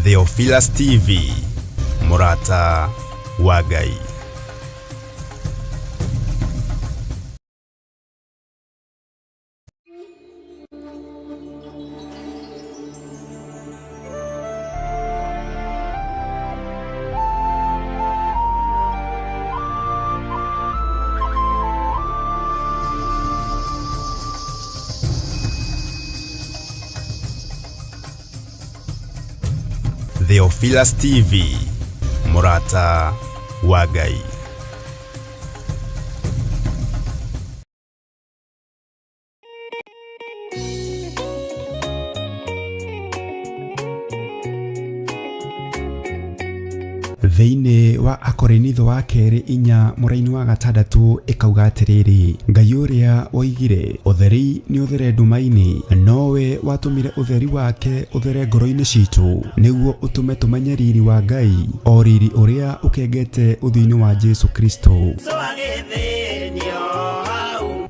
Theophilus TV, mũrata wa Ngai. Theophilus TV, mũrata wa Ngai. Thĩinĩ wa Akorinitho wa kerĩ 4 mũraini wa gatandatũ ĩkauga atĩrĩrĩ, Ngai ũrĩa woigire ũtheri nĩ ũthere nduma-inĩ, nowe watũmire ũtheri wake ũthere ngoro-inĩ citũ, nĩguo ũtũme tũmenye riri wa Ngai, o riri ũrĩa ũkengete ũthiũ-inĩ wa Jesu Kristo.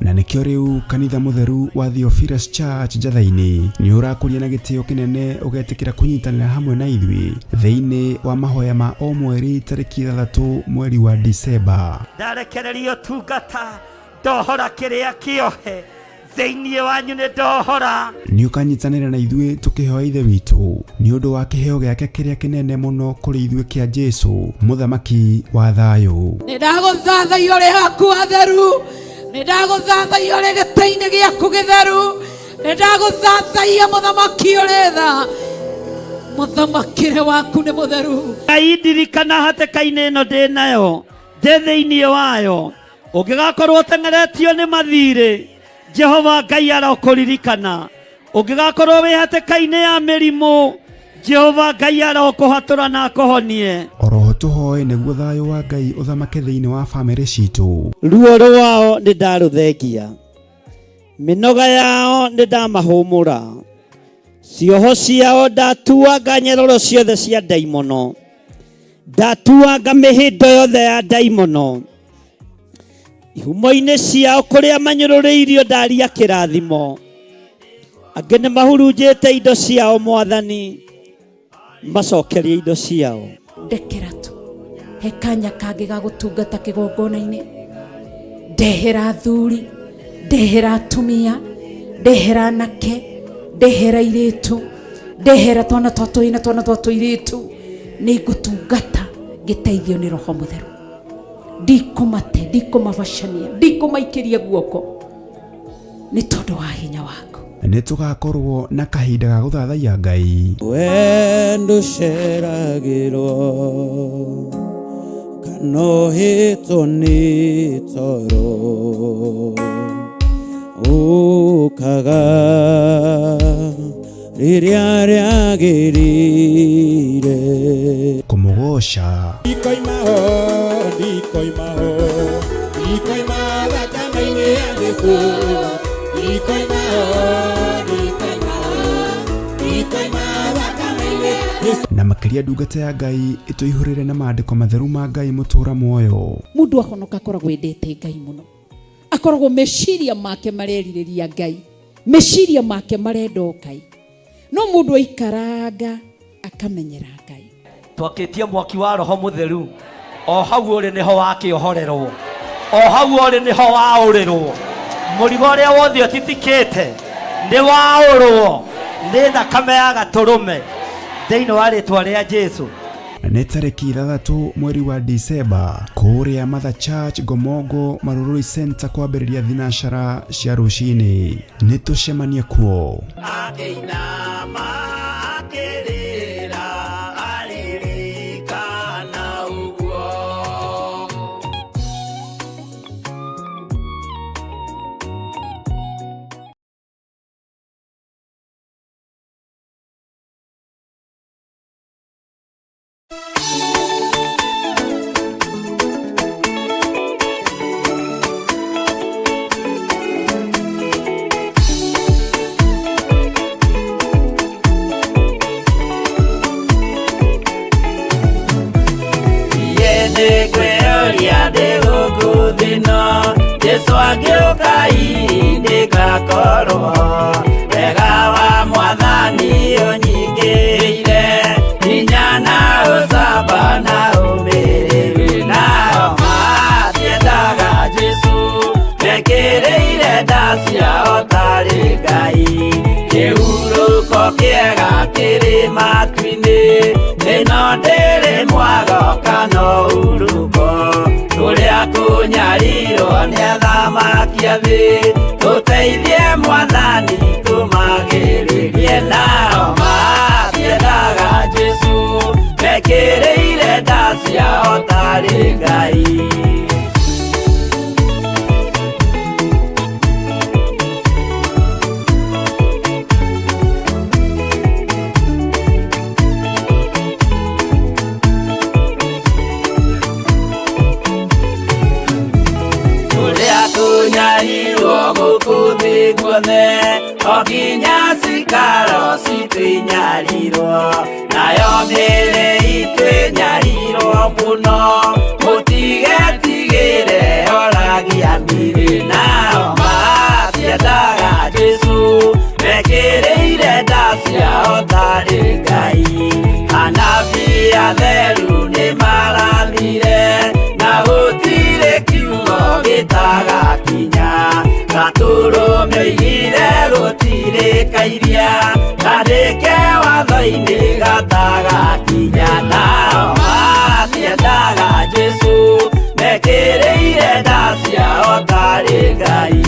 Na nĩkĩo rĩu kanitha mũtheru wa Theophilus Church Njatha-inĩ nĩ ũrakũria na gĩtĩo kĩnene ũgetĩkĩra kũnyitanĩra hamwe na ithuĩ thĩinĩ wa mahoya ma o mweri tarĩki 6 mweri wa Disemba. Ndarekereria ũtungata, ndohora kĩrĩa kĩohe thĩinĩ wanyu, nĩ ndohora. Nĩ ũkanyitanĩra na ithuĩ tũkĩhoya Ithe witũ nĩ ũndũ wa kĩheo gĩake kĩrĩa kĩnene mũno kũrĩ ithuĩ kĩa Jesu, mũthamaki wa thayũ. Nĩ ndagũthathaiya ũrĩ haku hatheru, nĩ ndagũthathaiya ũrĩ gĩtĩ-inĩ gĩaku gĩtheru, nĩ ndagũthathaiya mũthamaki ũrĩ tha, mũthamakĩre waku nĩ mũtheru. Ngai ndirikana hatĩka-inĩ ĩno ndĩ nayo, ndĩ thĩinĩ wayo, ũngĩgakorwo ũteng'eretio nĩ mathirĩ, Jehova Ngai arokũririkana. Ũngĩgakorwo wĩ hatĩka-inĩ ya mĩrimũ, Jehova Ngai arokũhatũra na akũhonie. Oroho tũhoe nĩguo thayũ wa Ngai ũthamake thĩinĩ wa bamĩrĩ citũ. Ruo rwao nĩ ndarũthengia, mĩnoga yao nĩ ndamahũmũra, cioho ciao ndatuanga nyororo ciothe cia ndaimono, ndatuanga mĩhĩndo yothe ya ndaimono, ihumo-inĩ ciao kũrĩa manyũrũrĩirio ndaria kĩrathimo, angĩ nĩ mahurunjĩte indo ciao, Mwathani macokerie indo ciao. Ndekera tu he kanya kangĩ ga gũtungata kĩgongona-inĩ, ndehera athuri, ndehera atumia, ndehera anake, ndehera airĩtu, ndehera twana twa tũhĩĩ na twana twa tũirĩtu, nĩ ngũtungata ngĩteithio nĩ Roho Mũtheru. Ndikũmate, ndikũmabacania, ndikũmaikĩria guoko nĩ tondũ wa hinya waku. Nĩ tũgakorwo na kahinda ga gũthathaiya Ngai. We ndũceragĩrwo kana ũhĩtwo nĩ toro, ũkaga rĩrĩa rĩagĩrĩire. Kũmũgoca. Ndikoima ho, ndikoima ho, ndikoima thakame-inĩ ya Jesũ. Ndikoima ho, ndikoima ho, ndikoima thakame-inĩ ya Jesũ. Na makĩria ndungata ya Ngai ĩtũihũrĩre na maandĩko matheru ma Ngai mũtũra muoyo. Mũndũ ahonoka akoragwo endete Ngai mũno, akoragwo meciria make marerirĩria Ngai, meciria make marenda o Ngai. No mũndũ aikaranga akamenyera Ngai. Twakĩtie mwaki wa Roho Mũtheru, o hau ũrĩ nĩho wakĩohorerwo, o hau ũrĩ nĩho waũrĩrwo. Mũrigo ũrĩa wothe ũtitikĩte nĩ waũrwo nĩ thakame ya Gatũrũme thĩinĩ wa rĩtwa rĩa Jesu. Nĩ tarĩki 6 mweri wa Disemba kũrĩa Mother Church Ngomongo Marurui Center kwambĩrĩria thinacara cia rũcinĩ. Nĩ tũcemanie kuo. Akĩinama akĩrĩra aririkana ũguo. kĩega kĩrĩ matu-inĩ ĩno ndĩrĩ mwago kana ũhurũko tũrĩa kũnyarirwo nĩ athamaki a thĩ tũteithie mwathani tũmagĩrĩrie nao matiendaga Jesũ mekĩrĩire nda ciao tarĩ Ngai. Tũrĩa tũnyarirwo gũkũ thĩ guothe o nginya cikaro citũ inyarirwo nayo mĩĩrĩ itũ ĩnyarirwo mũno mũtigetigĩre oragia mĩĩrĩ nao matiendaga Jesũ mekĩrĩire nda ciao tarĩ Ngai. Anabii atheru nĩmarathire na gũtirĩ kiugo gĩtagakinya gatũrũme oigire gũtirĩ kairia kandĩke watho-inĩ gatagakinya nao matiendaga Jesũ mekĩrĩire nda ciao tarĩ Ngai.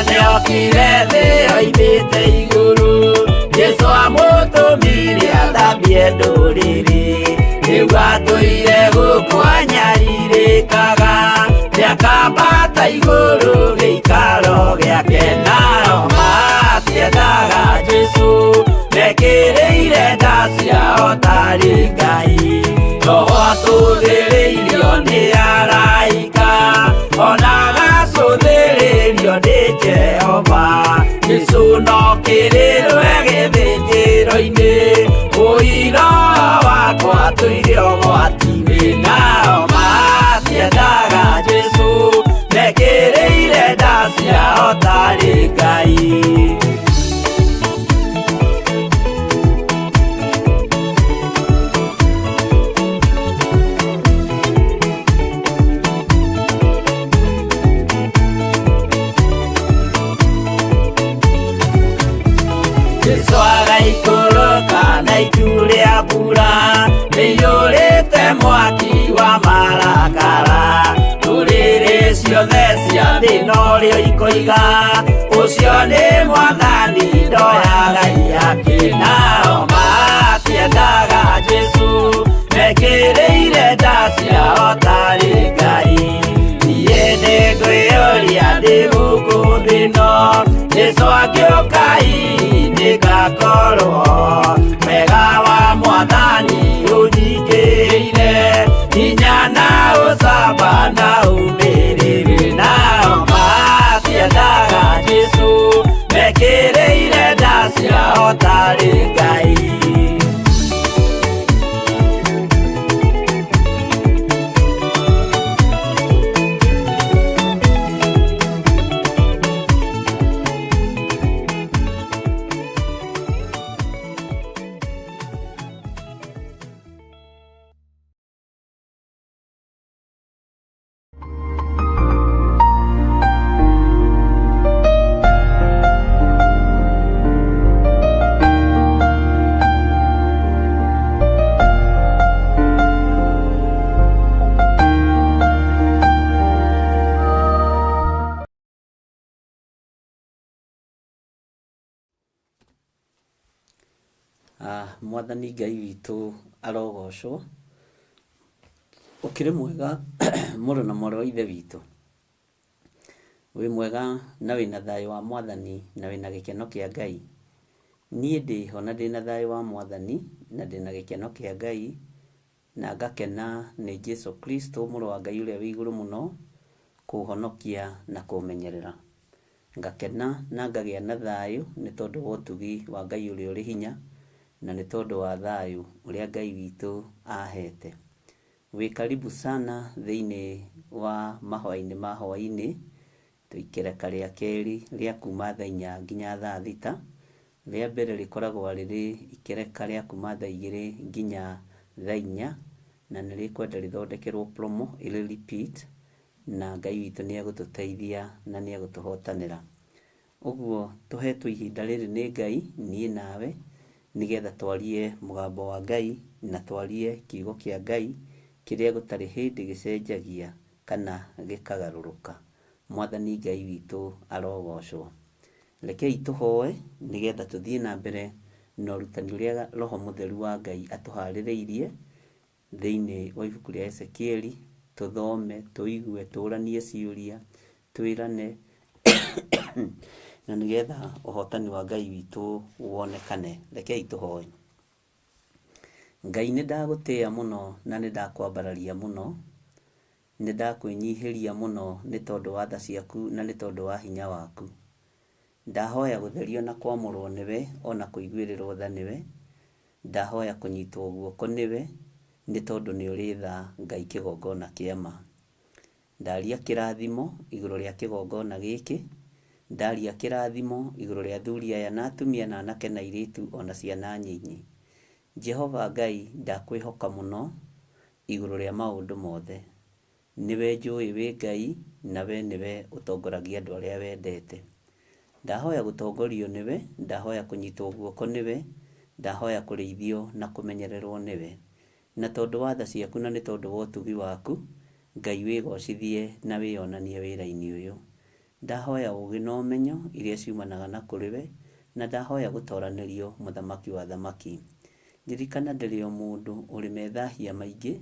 Nĩokire thĩ oimĩte igũrũ Jesũ amũtũmire athambie ndũrĩrĩ rĩu atũire gũkũ anyarirĩkaga nĩakambata igũrũ gĩikaro gĩake nao matiendaga Jesũ mekĩrĩire nda ciao tarĩ Ngai. Roho atũthĩrĩirio nĩ araika ona agacũthĩrĩrio nĩ Jehova Jesũ no kĩrĩrwe gĩthĩnjĩro-inĩ ũira wakwa tũire ũgwati-inĩ nao matiendaga Jesũ mekĩrĩire nda ciao tarĩ Ngai. Jesũ agaikũrũka na itu rĩa mbura rĩiyũrĩte mwaki wa marakara ndũrĩrĩ ciothe cia thĩ norĩo ikoiga ũcio nĩ mwathani ndoyaga iyake nao matiendaga Jesũ mekĩrĩire nda ciao tarĩ Ngai. Niĩ nĩngwĩyũria ndĩ gũkũ thĩ ĩno Jesũ angĩũka hihi nĩngakorwo wega wa mwathani ũnyingĩrĩire hinya na ũcamba na ũmĩrĩru nao matiendaga Jesũ mekĩrĩire nda ciao tarĩ Ngai. Mwathani Ngai witũ arogocwo. Ũkĩrĩ mwega mũrũ na mwarĩ wa ithe witũ, wĩ mwega na wĩna thayũ wa mwathani na wĩna gĩkeno kĩa Ngai. Niĩ ndĩho na ndĩna thayũ wa mwathani na ndĩna gĩkeno kĩa Ngai na ngakena nĩ Jesu Kristo mũrũ wa Ngai ũrĩa wĩ igũrũ mũno kũhonokia na kũmenyerera. Ngakena na ngagĩa na thayũ nĩ tondũ wa ũtugi wa Ngai ũrĩa ũrĩ hinya na nĩ tondũ wa thayũ ũrĩa Ngai witũ ahete. Wĩ karibu sana thĩinĩ wa mahoya-inĩ ma hwaĩ-inĩ Twĩ ikereka rĩa kerĩ rĩa kuma thaa inya nginya thaa thita. Rĩa mbere rĩkoragwo rĩrĩ ikereka rĩa kuma thaa igĩrĩ nginya thaa inya, na nĩ rĩkwenda rĩthondekerwo promo ĩrĩ repeat, na Ngai witũ nĩ egũtũteithia na nĩ egũtũhotanĩra. Ũguo tũhetwo ihinda rĩrĩ nĩ Ngai, niĩ nawe, nĩgetha twarie mũgambo wa Ngai na twarie kiugo kĩa Ngai kĩrĩa gũtarĩ hĩndĩ gĩcenjagia kana gĩkagarũrũka. Mwathani Ngai witũ arogocwo. Rekei tũhoe nĩgetha tũthiĩ na mbere na ũrutani ũrĩa Roho Mũtheru wa Ngai atũharĩrĩirie thĩinĩ wa ibuku rĩa Ezekieli, tũthome, tũigue, tũranie ciũria, twĩrane na nĩgetha ũhotani wa Ngai witũ wonekane. Rekei tũhoe. Ngai nĩ ndagũtĩa mũno na nĩ ndakwambararia mũno, nĩ ndakwĩnyihĩria mũno nĩ tondũ wa tha ciaku na nĩ tondũ wa hinya waku. Ndahoya gũtherio na kwamũrwo nĩwe ona kũiguĩrĩrwo tha nĩwe. Ndahoya kũnyitwo guoko nĩwe nĩ tondũ nĩ ũrĩ tha Ngai kĩgongona kĩa ma. Ndaria kĩrathimo igũrũ rĩa kĩgongona gĩkĩ, ndaria kĩrathimo igũrũ rĩa athuri aya na atumia na anake na airĩtu ona ciana nyinyi. Jehova Ngai ndakwĩhoka mũno igũrũ rĩa maũndũ mothe. Nĩwe njũĩ wĩ Ngai na we nĩwe ũtongoragia andũ arĩa wendete. Ndahoya gũtongorio nĩwe, ndahoya kũnyitwo guoko nĩwe, ndahoya kũrĩithio na kũmenyererwo nĩwe. Na tondũ wa tha ciaku na nĩ tondũ wa ũtugi waku, Ngai wĩgocithie na wĩyonanie wĩra-inĩ ũyũ. Ndahoya ũũgĩ na ũmenyo iria ciumanaga na kũrĩ we, na ndahoya gũtoranĩrio Mũthamaki wa athamaki. Ririkana ndĩrĩ o mũndũ ũrĩ methahia maingĩ,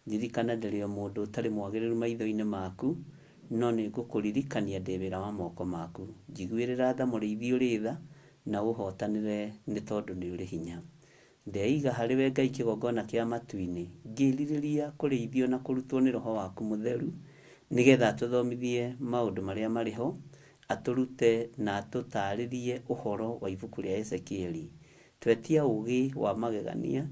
ririkana ndĩrĩ o mũndũ ũtarĩ mwagĩrĩru maitho-inĩ maku, no nĩngũkũririkania ndĩ wĩra wa moko maku. Njiguĩrĩra tha Mũrĩithi ũrĩ tha, na ũũhotanĩre nĩ tondũ nĩ ũrĩ hinya. Ndeiga harĩ we Ngai kĩgongona kĩa matu-inĩ, ngĩĩrirĩria kũrĩithio na kũrutwo nĩ Roho waku Mũtheru, nĩ getha atũthomithie maũndũ marĩa marĩ ho, atũrute na atũtaarĩrie ũhoro wa ibuku rĩa Ezekieli. Twetia ũũgĩ wa magegania,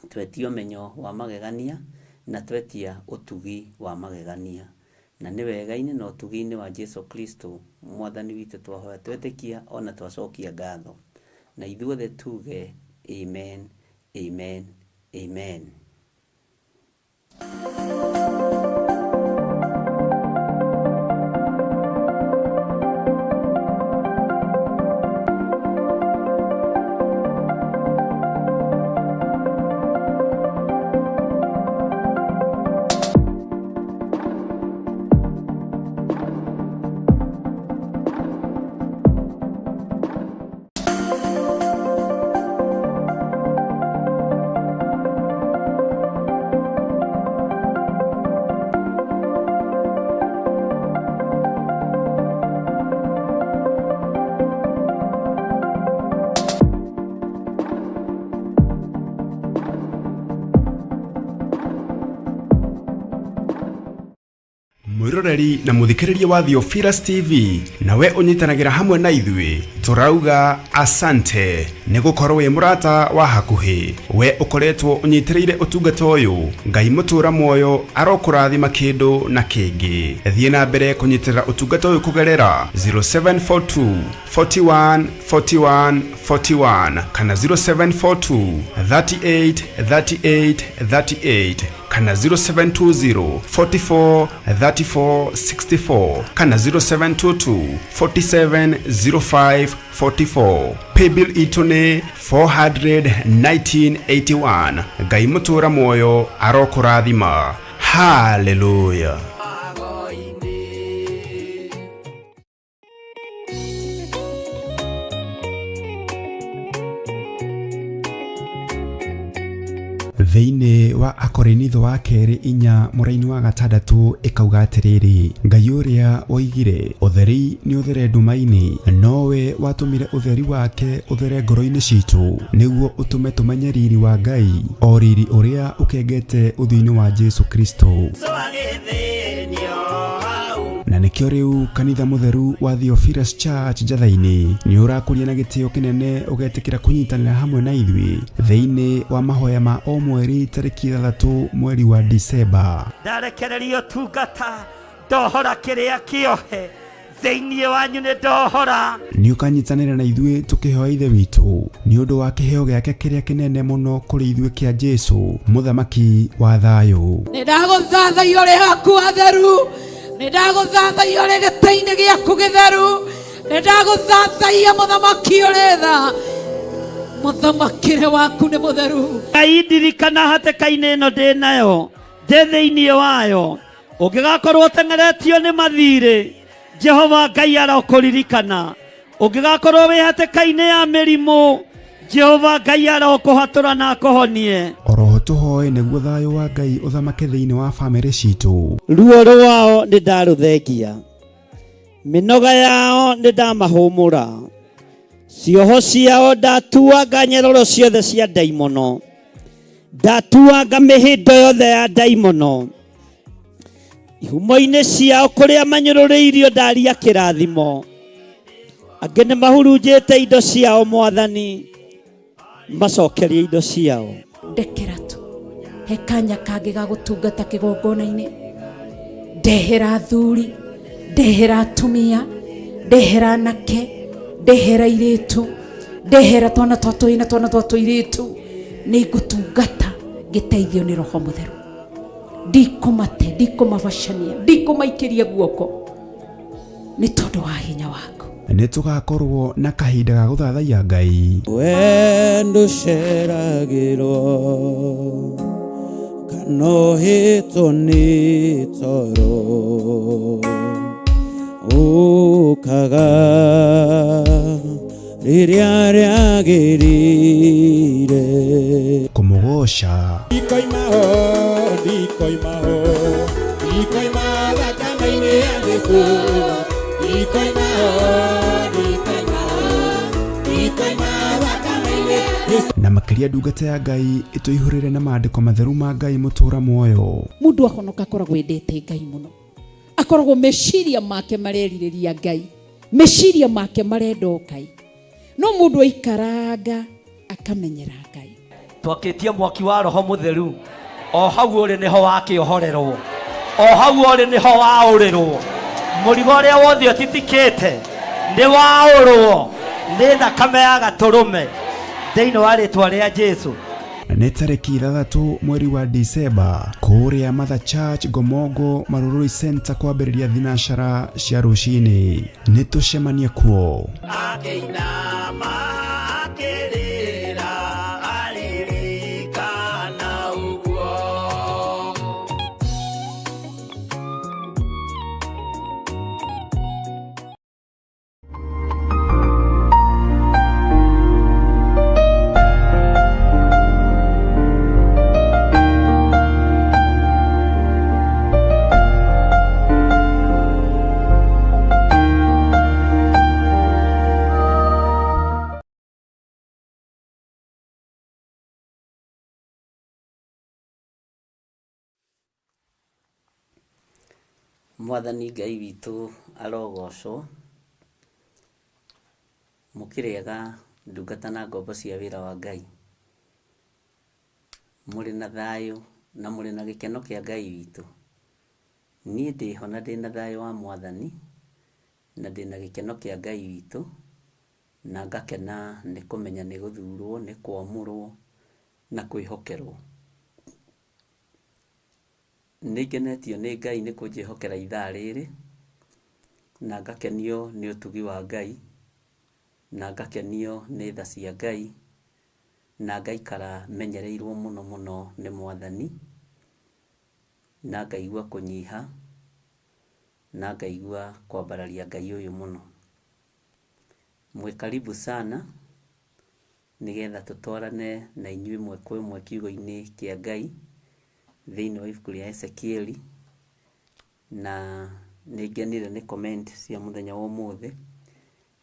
twetia ũmenyo wa magegania, na twetia ũtugi wa magegania. Na nĩ wega-inĩ na ũtugi-inĩ wa Jesu Kristo Mwathani witũ twahoya twetĩkia o na twacokia ngatho. Na ithuothe tuge amen, amen, amen. Mwĩroreri na mũthikĩrĩria wa Theophilus TV nawe ũnyitanagĩra hamwe na ithuĩ tũrauga asante nĩ gũkorwo wĩ mũrata wa hakuhĩ we ũkoretwo ũnyitĩrĩire ũtungata ũyũ Ngai mũtũra muoyo arokũrathima kĩndũ na kĩngĩ. Thiĩ na mbere kũnyitĩrĩra ũtungata ũyũ kũgerera 0742 41 41 41 kana 0742 38 38 38 kana 0720 44 34 64 kana 0722 47 05 44. Paybill itũ nĩ 41981. Ngai mũtũra muoyo arokũrathima. Haleluya. Thĩinĩ wa Akorinitho wa kerĩ inya mũraini wa gatandatũ ĩkauga atĩrĩrĩ, Ngai ũrĩa woigire ũtheri nĩ ũthere nduma-inĩ, nowe watũmire ũtheri wake ũthere ngoro-inĩ citũ, nĩguo ũtũme tũmenye riri wa Ngai, o riri ũrĩa ũkengete ũthiũ-inĩ wa Jesu Kristo. Na nĩkĩo rĩu kanitha mũtheru wa Theophilus Church Njatha-inĩ nĩ ũrakũria na gĩtĩo kĩnene ũgetĩkĩra kũnyitanĩra hamwe na ithuĩ thĩinĩ wa mahoya ma o mweri tarĩki ithathatũ mweri wa Disemba. Ndarekereria ũtungata, ndohora kĩrĩa kĩohe. Thĩinĩ wanyu nĩ ndohora. Nĩ ũkanyitanĩra na ithuĩ tũkĩhoya Ithe witũ nĩ ũndũ wa kĩheo gĩake kĩrĩa kĩnene mũno kũrĩ ithuĩ kĩa Jesu, Mũthamaki wa thayũ. Nĩ ndagũthathaiya ũrĩ haku hatheru, nĩ ndagũthathaiya ũrĩ gĩtĩ-inĩ gĩaku gĩtheru, nĩ ndagũthathaiya mũthamaki ũrĩ tha, mũthamakĩre waku nĩ mũtheru. Ngai ndirikana hatĩka-inĩ ĩno ndĩ nayo, ndĩ thĩinĩ wayo. Ũngĩgakorwo ũteng'eretio nĩ mathirĩ, Jehova Ngai arokũririkana. Ũngĩgakorwo wĩ hatĩka-inĩ ya mĩrimũ, Jehova Ngai arokũhatũra na akũhonie. Oroho tũhoe nĩguo thayũ wa Ngai ũthamake thĩinĩ wa famĩlĩ citũ. Ruo rwao nĩ ndarũthengia, mĩnoga yao nĩ ndamahũmũra, cioho ciao ndatuanga nyeroro ciothe cia ndaimono, ndatuanga mĩhĩndo yothe ya ndaimono, ihumo-inĩ ciao kũrĩa manyũrũrĩirio ndaria kĩrathimo, angĩ nĩ mahurunjĩte indo ciao Mwathani, macokerie indo ciao. Ndekera tu, he kanya kangĩ ga gũtungata kĩgongona-inĩ, ndehera athuri, ndehera atumia, ndehera anake, ndehera airĩtu, ndehera twana twa tũhĩĩ na twana twa tũirĩtu, nĩ ngũtungata ngĩteithio nĩ Roho Mũtheru. Ndikũmate, ndikũmabacania, ndikũmaikĩria guoko nĩ tondũ wa hinya waku. Nĩ tũgakorwo na kahinda ga gũthathaiya Ngai. We ndũceragĩrwo kana ũhĩtwo nĩ toro, ũkaga rĩrĩa rĩagĩrĩire. Kũmũgoca. Ndikoima ho, ndikoima ho, ndikoima thakame-inĩ ya Jesũ. Ndikoima ho, ndikoima ho, ndikoima thakame-inĩ ya Jesũ. Na makĩria ndungata ya Ngai ĩtũihũrĩre na maandĩko matheru ma Ngai mũtũra muoyo. Mũndũ ahonoka akoragwo endete Ngai mũno, akoragwo meciria make marerirĩria Ngai, meciria make marenda o Ngai. No mũndũ aikaranga akamenyera Ngai. Twakĩtie mwaki wa Roho Mũtheru, o hau ũrĩ nĩho wakĩohorerwo, o hau ũrĩ nĩho waũrĩrwo. Mũrigo ũrĩa wothe ũtitikĩte nĩ waũrwo nĩ thakame ya Gatũrũme thĩinĩ wa rĩtwa rĩa Jesu. Nĩ tarĩki 6 mweri wa Dicemba kũrĩa Mother Church Ngomongo Marurui Center kwambĩrĩria thinacara cia rũcinĩ. Nĩ tũcemanie kuo. Akĩinama akĩrĩra aririkana ũguo. Mwathani Ngai witũ arogocwo. Mũkĩrĩega ndungata na ngombo cia wĩra wa Ngai. Mũrĩ na thayũ na mũrĩ na gĩkeno kĩa Ngai witũ. Niĩ ndĩho na ndĩna thayũ wa Mwathani, na ndĩna gĩkeno kĩa Ngai witũ, na ngakena nĩ kũmenya nĩ gũthurwo, nĩ kwamũrwo, na kwĩhokerwo. Nĩ ngenetio nĩ Ngai nĩ kũnjĩhokera ithaa rĩrĩ, na ngakenio nĩ ũtugi wa Ngai, na ngakenio nĩ tha cia Ngai, na ngaikara menyereirwo mũno mũno nĩ Mwathani, na ngaigua kũnyiha, na ngaigua kwambararia Ngai ũyũ mũno. Mwĩ karibu sana, nĩgetha tũtwarane na inyuĩ ĩmwe kwa ĩmwe kiugo-inĩ kĩa Ngai, thĩinĩ wa ibuku rĩa Ezekieli, na nĩ ngenire nĩ comment cia mũthenya wa ũmũthĩ,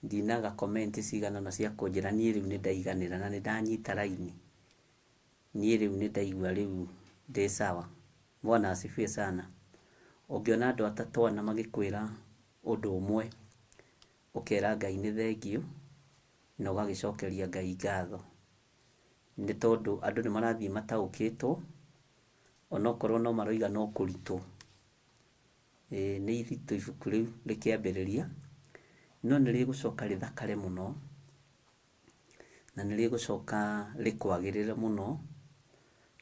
ndinaga comment cigana ũna cia kũnjĩra niĩ rĩu nĩ ndaiganĩra na nĩ ndanyita raini, niĩ rĩu nĩ ndaigua rĩu ndĩ sawa. Bwana asifiwe sana. Ũngĩona andũ atatũ ana magĩkwĩra ũndũ ũmwe, ũkera Ngai nĩ thengiũ, na ũgagĩcokeria Ngai ngatho. Nĩ tondũ andũ nĩ marathiĩ mataũkĩtwo, onokorwo no maroiga no kũritũ. Ĩĩ nĩ iritũ ibuku rĩu rĩkĩambĩrĩria, No nĩ rĩgũcoka rĩthakare mũno, na nĩ rĩgũcoka rĩkwagĩrĩre mũno,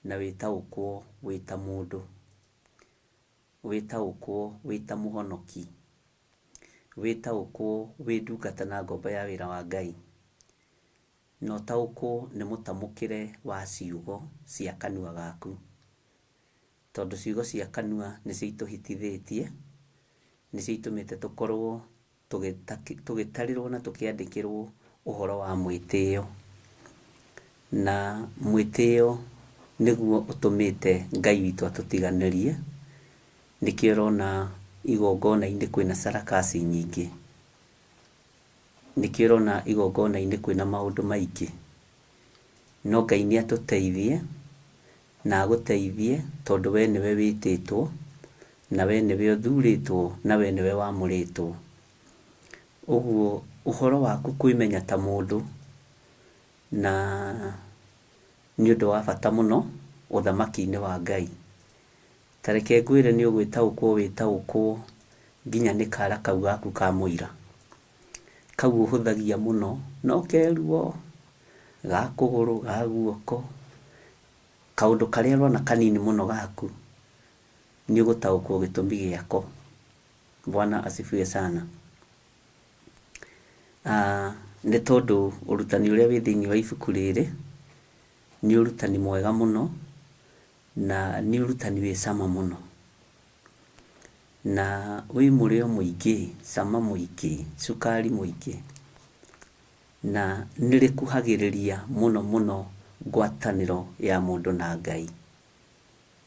na wĩtaũkwo wĩ ta mũndũ, wĩtaũkwo wĩ ta mũhonoki, wĩtaũkwo wĩ ndungata na ngombo ya wĩra wa Ngai, na ũtaũkwo nĩ mũtamũkĩre wa ciugo cia kanua gaku. Tondũ ciugo cia kanua nĩcio itũhĩtithĩtie, nĩcio itũmĩte tũkorwo tũgĩtarĩrwo na tũkĩandĩkĩrwo ũhoro wa mwĩtĩo. Na mwĩtĩo nĩguo ũtũmĩte Ngai witũ atũtiganĩrie, nĩkĩo ũrona igongona-inĩ kwĩna sarakasi nyingĩ, nĩkĩo ũrona igongona-inĩ kwĩna maũndũ maingĩ. No Ngai nĩ atũteithie na agũteithie tondũ we nĩwe wĩtĩtwo, na we nĩwe ũthurĩtwo, na we nĩwe wamũrĩtwo. Ũguo ũhoro waku kwĩmenya ta mũndũ na nĩ ũndũ wa bata mũno ũthamaki-inĩ wa Ngai. Ta reke ngwĩre nĩ ũgwĩtaũkwo wĩtaũkwo nginya nĩ kara kau gaku ka mũira. Kau ũhũthagia mũno no ke ruo, ga kũgũrũ, ga guoko, kaũndũ karĩa ũrona kanini mũno gaku, nĩ ũgũtaũkwo gĩtũmi gĩako. Bwana asifiwe sana. Nĩ tondũ ũrutani ũrĩa wĩ thĩinĩ wa ibuku rĩrĩ, nĩ ũrutani mwega mũno, na nĩ ũrutani wĩ cama mũno. Na wĩ mũrĩo mũingĩ, cama mũingĩ, cukari mũingĩ. Na nĩ rĩkuhagĩrĩria mũno mũno ngwatanĩro ya mũndũ na Ngai.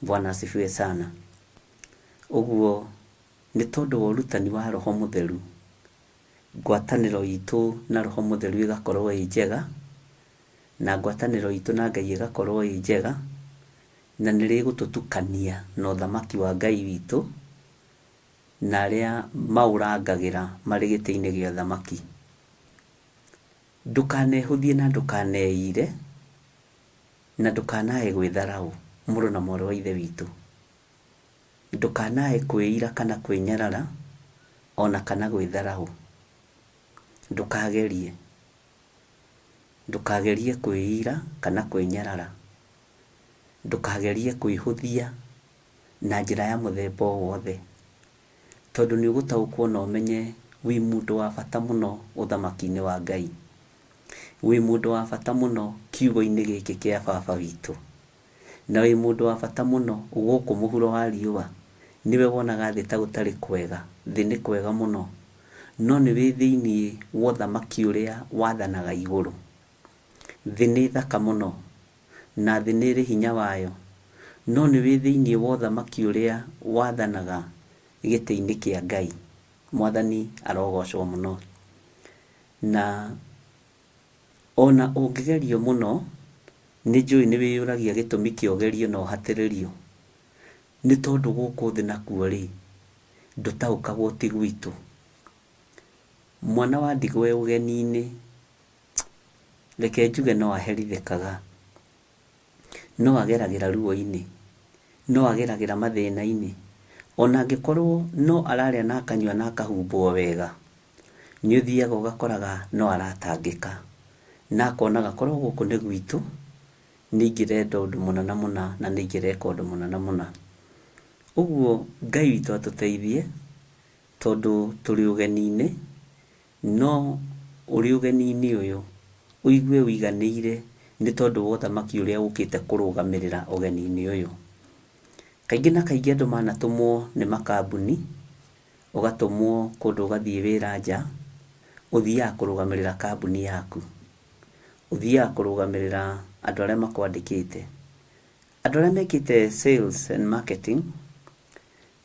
Bwana asifiwe sana. Ũguo nĩ tondũ wa ũrutani wa Roho Mũtheru, ngwatanĩro itũ na Roho Mũtheru ĩgakorwo ĩ njega, na ngwatanĩro itũ na Ngai ĩgakorwo ĩ njega, na nĩ rĩgũtũtukania na ũthamaki wa Ngai witũ, na arĩa maũrangagĩra marĩ gĩtĩ-inĩ gĩa ũthamaki. Ndũkanehũthie na ndũkaneire, na ndũkanae gwĩtharaũ, mũrũ na mwarĩ wa Ithe witũ. Ndũkanae kwĩira kana kwĩnyarara, ona kana gwĩtharaũ. Ndũkagerie. Ndũkagerie kwĩira kana kwĩnyarara. Ndũkagerie kwĩhũthia na njĩra ya mũthemba o wothe. Tondũ nĩ ũgũtaũkwo na ũmenye wĩ mũndũ wa bata mũno ũthamaki-inĩ wa Ngai. Wĩ mũndũ wa bata mũno kiugo-inĩ gĩkĩ kĩa baba witũ. Na wĩ mũndũ wa bata mũno gũkũ mũhuro wa riũa. Nĩwe wonaga thĩ ta gũtarĩ kwega. Thĩ nĩ kwega mũno. No nĩ wĩ thĩinĩ wa ũthamaki ũrĩa wathanaga igũrũ. Thĩ nĩ thaka mũno, na thĩ nĩ ĩrĩ hinya wayo, no nĩ wĩ thĩinĩ wa ũthamaki ũrĩa wathanaga gĩtĩ-inĩ kĩa Ngai. Mwathani arogocwo mũno. Na ona ũngĩgerio mũno, nĩ njũĩ nĩ wĩyũragia gĩtũmi kĩa ũgerio na ũhatĩrĩrio. Nĩ tondũ gũkũ thĩ nakuo rĩ, ndũtaũkagwo ti gwitũ. Mwana wa ndigwa e ũgeni-inĩ, reke njuge no aherithĩkaga, no ageragĩra ruo-inĩ, no ageragĩra mathĩna-inĩ, ona angĩkorwo no ararĩa na akanyua na akahumbwo wega, nĩ ũthiaga ũgakoraga no aratangĩka, na akonaga korwo gũkũ nĩ gwitũ, nĩ ingĩrenda ũndũ mũna na mũna na nĩ ingĩreka ũndũ mũna na mũna. Ũguo Ngai witũ atũteithie, tondũ tũrĩ ũgeni-inĩ, no ũrĩ ũgeni-inĩ ũyũ, ũigue ũiganĩire nĩ tondũ wa ũthamaki ũrĩa ũkĩte kũrũgamĩrĩra ũgeni-inĩ ũyũ. Kaingĩ na kaingĩ andũ manatũmwo nĩ makambuni, ũgatũmwo kũndũ ũgathiĩ wĩra nja, ũthiaga kũrũgamĩrĩra kambuni yaku. Ũthiaga kũrũgamĩrĩra andũ arĩa makwandĩkĩte. Andũ arĩa mekĩte sales and marketing,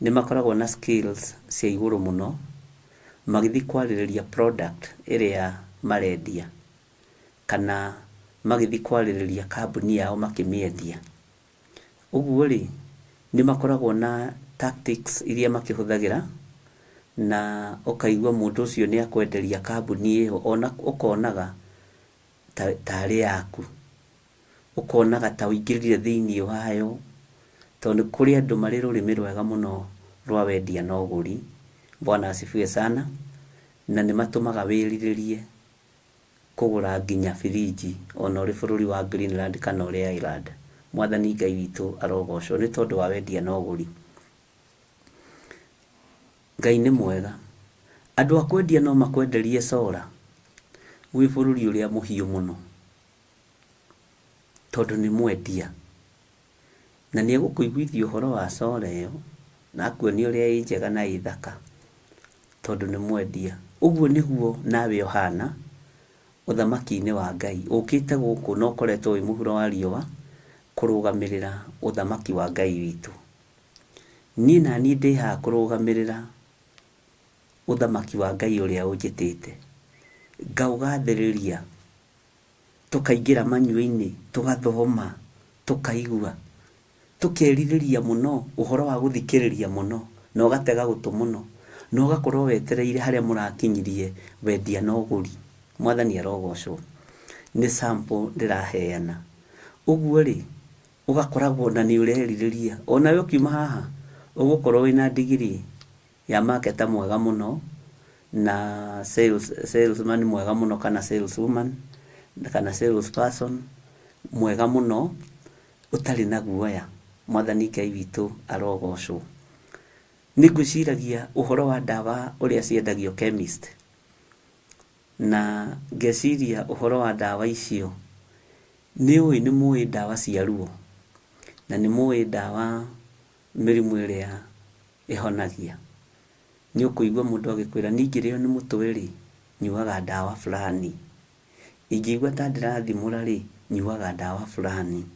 nĩ makoragwo na skills cia igũrũ mũno, magĩthiĩ kwarĩrĩria product ĩrĩa marendia, kana magĩthiĩ kwarĩrĩria kambuni yao makĩmĩendia. Ũguo rĩ, nĩ makoragwo na tactics iria makĩhũthagĩra, na ũkaigua mũndũ ũcio nĩ akwenderia kambuni ĩyo ona ũkonaga tarĩ yaku. Ũkonaga ta ũingĩrire thĩinĩ wayo, tondũ nĩ kũrĩ andũ marĩ rũrĩmĩ rwega mũno rwa wendia na ũgũri. Bwana asifiwe sana. Na nĩ matũmaga wĩrirĩrie kũgũra nginya birinji ona ũrĩ bũrũri wa Greenland kana ũrĩ Ireland. Mwathani Ngai witũ arogocwo nĩ tondũ wa wendia na ũgũri. Ngai nĩ mwega. Andũ a kwendia no makwenderie solar wĩ bũrũri ũrĩa mũhiũ mũno tondũ nĩ mwendia. Na nĩ egũkũiguithia ũhoro wa solar ĩyo na akuonie ũrĩa ĩ njega na ĩ thaka tondũ nĩ mwendia. Ũguo nĩguo nawe ũhana ũthamaki-inĩ wa Ngai. Ũkĩte gũkũ na ũkoretwo wĩ mũhuro wa riũa kũrũgamĩrĩra ũthamaki wa Ngai witũ. Niĩ naniĩ ndĩ haha kũrũgamĩrĩra ũthamaki wa Ngai ũrĩa ũnjĩtĩte. Ngaũgathĩrĩria, tũkaingĩra manyua-inĩ, tũgathoma, tũkaigua, tũkerirĩria mũno ũhoro wa gũthikĩrĩria mũno, na ũgatega gũtũ mũno, na ũgakorwo wetereire harĩa mũrakinyirie wendia na ũgũri. Mwathani arogocwo. Nĩ sample ndĩraheana. Ũguo rĩ, ũgakoragwo na nĩ ũrerirĩria. Onawe ũkiuma haha, ũgũkorwo wĩna degree ya marketer mwega mũno, na sales, salesman mwega mũno kana sales woman, kana sales person mwega mũno, ũtarĩ na guoya. Mwathani Ngai witũ arogocwo. Nĩ ngwĩciragia ũhoro wa ndawa ũrĩa ciendagio chemist, na ngeciria ũhoro wa ndawa icio. Nĩ ũĩ nĩ mũĩ ndawa cia ruo, na nĩ mũĩ ndawa mĩrimũ ĩrĩa ĩhonagia. Nĩ ũkũigua mũndũ agĩkwĩra niĩ ingĩrĩo nĩ mũtwe rĩ, nyuaga ndawa fulani. Ingĩigua ta ndĩrathimũra rĩ, nyuaga ndawa fulani.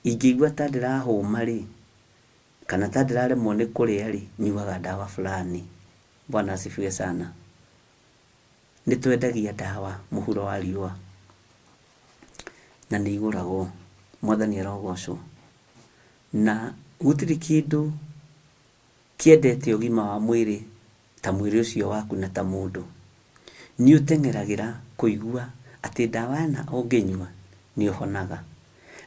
Ingĩigua ta ndĩrahũma rĩ, kana ta ndĩraremwo nĩ kũrĩa rĩ, nyuaga ndawa fulani. Bwana asifiwe sana. Nĩ twendagia ndawa mũhuro wa riũa na nĩ igũragwo. Mwathani arogocwo. Na gũtirĩ kĩndũ kĩendete ũgima wa mwĩrĩ ta mwĩrĩ ũcio waku na ta mũndũ. Nĩ ũteng'eragĩra kũigua atĩ ndawa ĩna ũngĩnyua nĩ ũhonaga.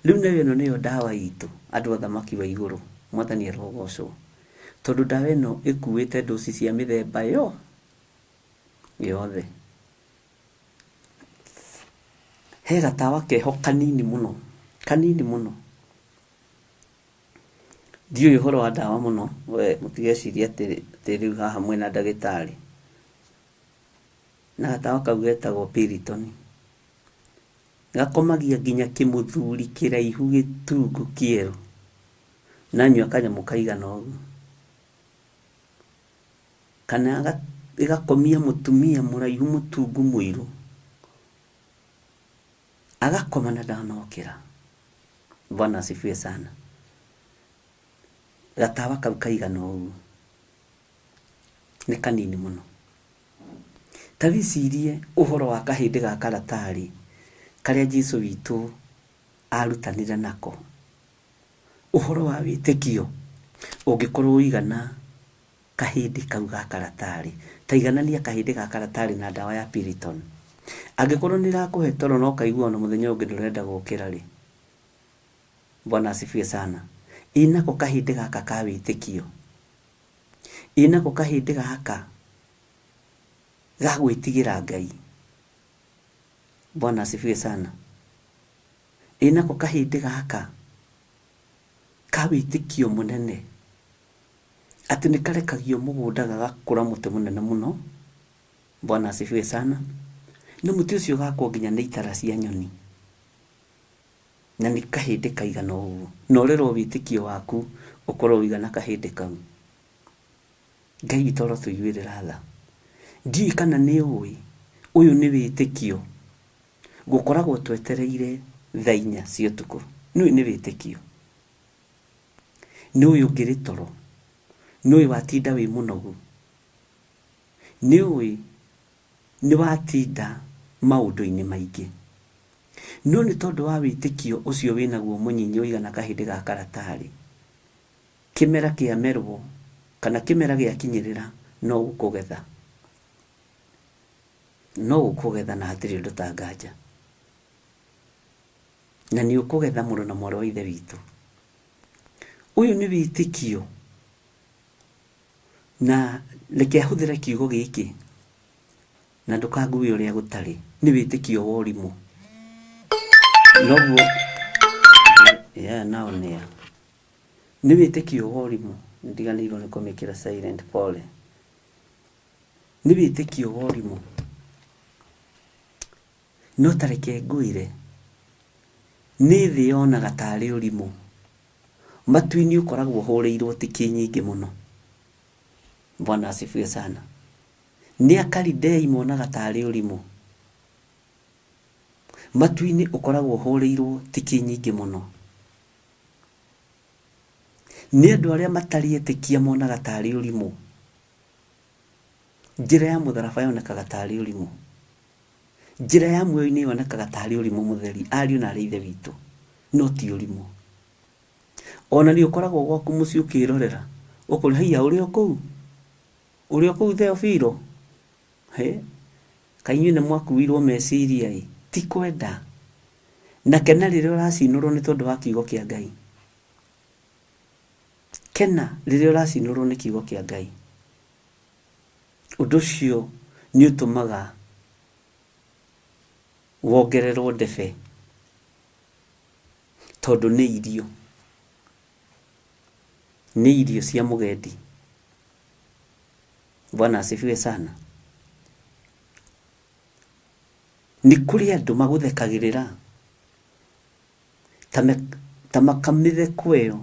Rĩu nayo ĩno nĩyo ndawa itũ andũ a ũthamaki wa igũrũ. Mwathani arogocwo. Tondũ ndawa ĩno ĩkuĩte ndoci cia mĩthemba yothe. He gatawa keho kanini mũno, kanini mũno. Ndiũĩ ũhoro wa ndawa mũno, we mũtigecirie atĩ rĩu haha mwĩna ndagĩtarĩ. Na gatawa kau getagwo Piriton. Gakomagia nginya kĩmũthuri kĩraihu gĩtungu kĩerũ. Nanyua kanyamũ kaigana ũguo. Kana ĩgakomia mũtumia mũraihu mũtungu mũirũ. Agakoma na ndanokĩra. Bwana asifiwe sana. Gatawa kau kaigana ũguo. Nĩ kanini mũno. Ta wĩcirie ũhoro wa kahĩndĩ ga karatarĩ karĩa Jesu witũ arutanire nako. Ũhoro wa wĩtĩkio ũngĩkorwo ũigana kahĩndĩ kau ga karatarĩ, ta iganania kahĩndĩ ga karatarĩ na ndawa ya Piriton. Angĩkorwo nĩ ĩrakũhe toro na ũkaigua ona mũthenya ũngĩ ndũrenda gũkĩra rĩ, Bwana asifiwe sana. Ĩ nako kahĩndĩ gaka ka wĩtĩkio? Ĩ nako kahĩndĩ gaka ga gwĩtigĩra Ngai? Bwana asifiwe sana. Ĩ nako kahĩndĩ gaka ka wĩtĩkio mũnene atĩ nĩ karekagio mũgũnda gagakũra mũtĩ mũnene mũno. Bwana asifiwe sana. Na mũtĩ ũcio ũgakwo nginya nĩ itara cia nyoni. Na nĩ kahĩndĩ kaigana ũguo. Na ũrerwo wĩtĩkio waku ũkorwo ũigana kahĩndĩ kau. Ngai witũ arotũiguĩrĩra tha. Ndiũĩ kana nĩ ũĩ, ũyũ nĩ wĩtĩkio. Gũkoragwo twetereire thaa inya cia ũtukũ. Nĩũĩ nĩ wĩtĩkio. Nĩũĩ ũngĩrĩ toro. Nĩũĩ watinda wĩ mũnogu. Nĩũĩ nĩ watinda maũndũ-inĩ maingĩ. No nĩ tondũ wa wĩtĩkio ũcio wĩnaguo mũnyinyi ũigana kahĩndĩ ga karatarĩ, kĩmera kĩamerwo kana kĩmera gĩakinyĩrĩra no ũkũgetha. No ũkũgetha na hatirĩ ũndũ ta nganja. Na nĩ ũkũgetha mũrũ na mwarĩ wa Ithe witũ. Ũyũ nĩ wĩtĩkio. Na reke hũthĩre kiugo gĩkĩ, Na ndũkangue ũrĩa gũtarĩ. Nĩ wĩtĩkio wa ũrimũ. Noguo yeah, nao nĩa. Nĩ wĩtĩkio wa ũrimũ. Ndiganĩirwo nĩ kũmĩkĩra silent, pole. Nĩ wĩtĩkio wa ũrimũ. No ta reke ngwĩre, nĩ thĩ yonaga tarĩ ũrimũ. Matu-inĩ ũkoragwo ũhũrĩirwo tiki nyingĩ mũno. Bwana asifiwe sana. Nĩ Akalidei monaga tarĩ ũrimũ. Matu-inĩ ũkoragwo ũhũrĩirwo tiki nyingĩ mũno. Nĩ andũ arĩa matarĩ etĩkia monaga tarĩ ũrimũ. Njĩra ya mũtharaba yonekaga tarĩ ũrimũ. Njĩra ya muoyo-inĩ yonekaga tarĩ ũrimũ mũtheri, ariũ na arĩ ithe witũ, no ti ũrimũ. Ona nĩ ũkoragwo gwaku mũciĩ ũkĩrorera, ũkoria haiya ũrĩ o kũu? Ũrĩ o kũu Theofilo? Hĩ, kaĩ inyuĩ nĩ mwakuirwo meciria ĩ? Ti kwenda. Na kena rĩrĩa ũracinũrwo nĩ tondũ wa kiugo kĩa Ngai. Kena rĩrĩa ũracinũrwo nĩ kiugo kĩa Ngai. Ũndũ ũcio nĩ ũtũmaga wongererwo ndebe tondũ nĩ irio, nĩ irio cia mũgendi. Bwana asifiwe sana. Nĩ kũrĩ andũ magũthekagĩrĩra ta makamĩtheko ĩyo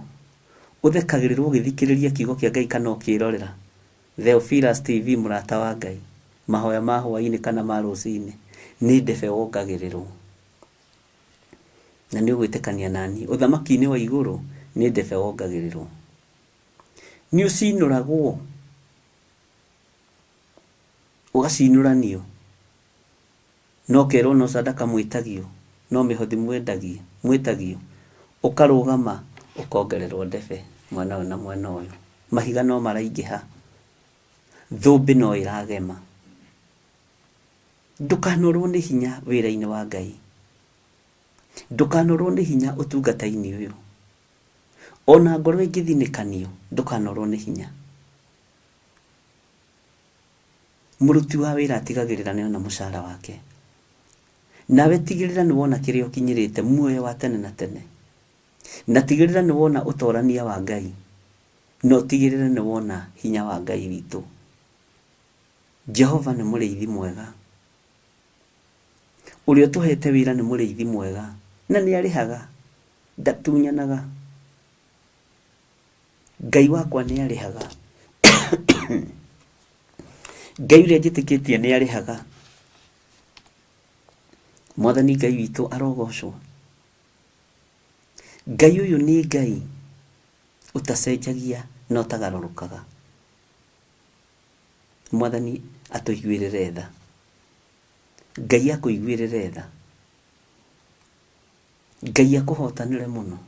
ũthekagĩrĩrwo ũgĩthikĩrĩria kiugo kĩa Ngai kana ũkĩrorera Theophilus TV mũrata wa Ngai, mahoya ma hwainĩ kana ma rũcinĩ, nĩ ndebe wongagĩrĩrwo. Na nĩ ũgwĩtĩkania naniĩ, ũthamaki-inĩ wa igũrũ nĩ ndebe wongagĩrĩrwo. Nĩ ũcinũragwo, ũgacinũranio. Na ũkerwo no sadaka mwĩtagio, no mĩhothi mwendagia, mwĩtagio, ũkarũgama ũkongererwo ndebe mwena ũyũ na mwena ũyũ. Mahiga no maraingĩha, thũmbĩ no ĩragema. Ndũkanorwo nĩ hinya wĩra-inĩ wa Ngai. Ndũkanorwo nĩ hinya ũtungata-inĩ ũyũ. Ona ngoro ĩngĩthinĩkanio, ndũkanorwo nĩ hinya. Mũruti wa wĩra atigagĩrĩra nĩ ona mũcara wake. Nawe tigĩrĩra nĩ wona kĩrĩa ũkinyĩrĩte, muoyo wa tene na tene. Na tigĩrĩra nĩ wona ũtorania wa Ngai. Na ũtigĩrĩre nĩ wona hinya wa Ngai witũ. Jehova nĩ mũrĩithi mwega. Ũrĩa ũtũhete wĩra nĩ mũrĩithi mwega. Na nĩ arĩhaga. Ndatunyanaga. Ngai wakwa nĩ arĩhaga. Ngai ũrĩa njĩtĩkĩtie nĩ arĩhaga. Mwathani Ngai witũ arogocwo. Ngai ũyũ nĩ Ngai ũtacenjagia na ũtagarũrũkaga. Mwathani atũiguĩrĩre tha. Ngai akũiguĩrĩre tha. Ngai akũhotanĩre mũno.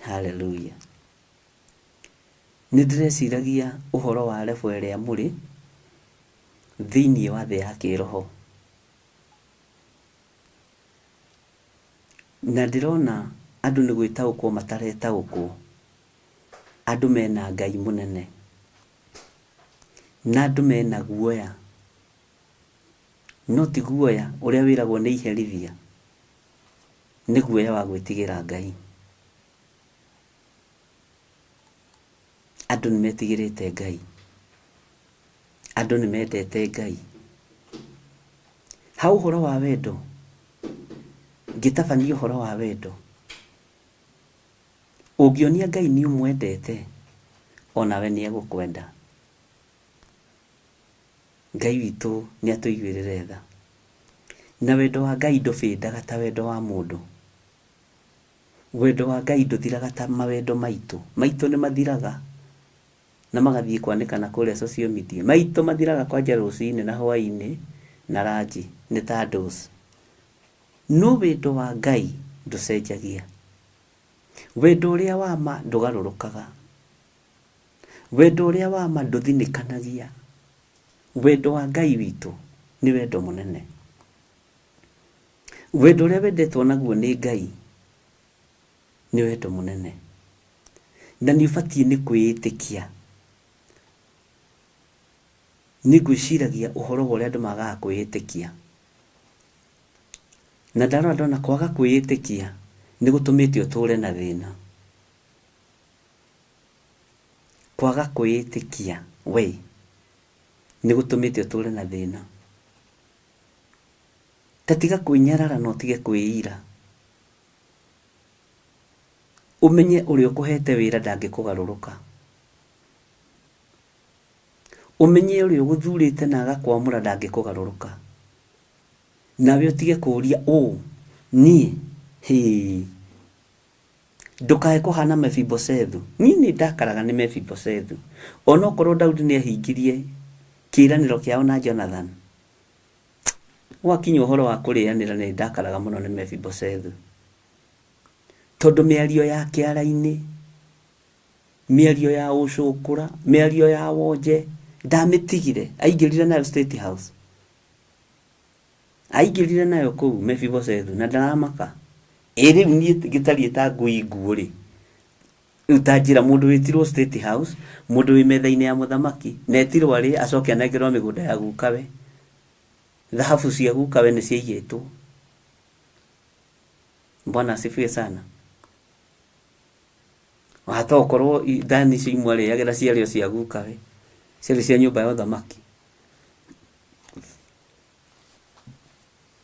Hallelujah. Nĩ ndĩreciragia ũhoro wa level ĩrĩa mũrĩ thĩinĩ wa thĩ ya kĩroho. Na ndĩrona andũ nĩ gwĩtaũkwo mataretaũkwo. Andũ mena Ngai mũnene. Na andũ mena guoya. No ti guoya ũrĩa wĩragwo nĩ iherithia. Nĩ guoya wa gwĩtigĩra Ngai. Andũ nĩ metigĩrĩte Ngai. Andũ nĩ mendete Ngai. Ha ũhoro wa wendo, ngĩtabania ũhoro wa wendo, ũngĩonia Ngai nĩ ũmwendete, onawe nĩ egũkwenda. Ngai witũ nĩ atũiguĩrĩre tha. Na wendo wa Ngai ndũbĩndaga ta wendo wa mũndũ. Wendo wa Ngai ndũthiraga ta mawendo maitũ. Maitũ nĩ mathiraga na magathiĩ kwanĩkana kũrĩa social media. Maitũ mathiraga kwanja rũcinĩ na hwainĩ na ranji nĩ ta dose. No wendo wa Ngai ndũcenjagia. Wendo ũrĩa wa ma ndũgarũrũkaga. Wendo ũrĩa wa ma ndũthinĩkanagia. Wendo wa Ngai witũ nĩ wendo mũnene. Wendo ũrĩa wendetwo naguo nĩ Ngai nĩ wendo mũnene. Na nĩ ũbatiĩ nĩ kwĩĩtĩkia. Nĩ ngwĩciragia ũhoro wa ũrĩa andũ magaga kwĩĩtĩkia. Na ndarora ndona kwaga kwĩĩtĩkia nĩ gũtũmĩte ũtũre na thĩna. Kwaga kwĩĩtĩkia we nĩ gũtũmĩte ũtũre na thĩna. Ta tiga kwĩnyarara na ũtige kwĩira. Ũmenye ũrĩa ũkũhete wĩra ndangĩkũgarũrũka. Ũmenye ũrĩa ũgũthurĩte na agakwamũra ndangĩkũgarũrũka. Nawe ũtige kũũria ũũ, niĩ? Hĩĩ! Ndũkae kũhana Mefiboshethu. Niĩ nĩ ndakaraga nĩ Mefiboshethu. Onokorwo Daudi nĩ ahingirie kĩĩranĩro kĩao na Jonathan. Gwakinya ũhoro wa kũrĩanĩra nĩ ndakaraga mũno nĩ Mefiboshethu. Tondũ mĩario ya kĩara-inĩ, mĩario ya ũcũkũra, mĩario ya wonje, ndamĩtigire. Aingĩrire nayo State House. Aingĩrire nayo kũu Mefiboshethu na ndaramaka. Ĩ rĩu niĩ ngĩtariĩ ta ngui nguũ rĩ, rĩu ta njĩra mũndũ wĩtirwo State House, mũndũ wĩ metha-inĩ ya mũthamaki, na etirwo arĩe acoke anengerwo mĩgũnda ya gukawe. Thahabu cia gukawe nĩ ciaiyĩtwo. Bwana asifiwe sana. Wahota gũkorwo thani icio imwe arĩagĩra ciarĩ o cia gukawe, ciarĩ cia nyũmba ya ũthamaki.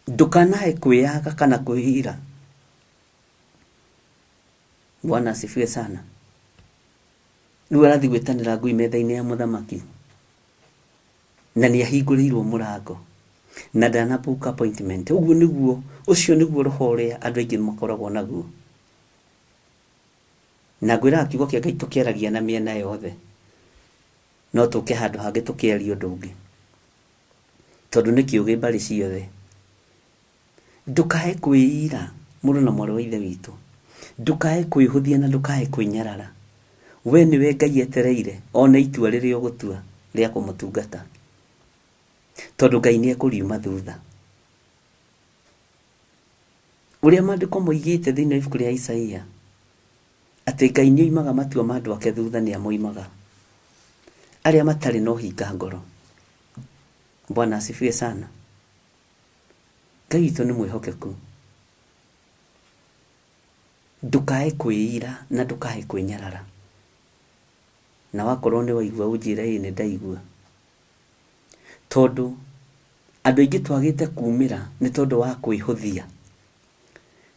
Ndũkanae kwĩyaga kana kwĩira. Bwana asifiwe sana. Rĩu arathiĩ gwĩtanĩra ngui metha-inĩ ya mũthamaki na nĩ ahingũrĩirwo mũrango na ndana book appointment. Ũguo nĩguo, ũcio nĩguo roho ũrĩa andũ aingĩ makoragwo naguo. Na ngwĩraga kiugo kĩa Ngai tũkĩaragia na mĩena yothe, no tũke handũ hangĩ tũkĩaria ũndũ ũngĩ. Tondũ nĩ kĩũgĩ mbarĩ ciothe. Ndũkae kwĩira mũrũ na mwarĩ wa Ithe witũ. Ndũkae kwĩhũthia na ndũkae kwĩnyarara. We nĩwe Ngai etereire one itua rĩrĩa ũgũtua rĩa kũmũtungata. Tondũ Ngai nĩ ekũriuma thutha. Ũrĩa maandĩko moigĩte thĩinĩ wa ibuku rĩa Isaia, atĩ Ngai nĩ oimaga matua ma andũ ake thutha nĩ amoimaga. Arĩa matarĩ na ũhinga ngoro. Bwana asifiwe sana. Ngai witũ nĩ mwĩhokeku. Ndũkae kwĩira na ndũkae kwĩnyarara. Na wakorwo nĩ waigua ũnjĩre ĩĩ nĩ ndaigua. Tondũ andũ aingĩ twagĩte kumĩra nĩ tondũ wa kwĩhũthia.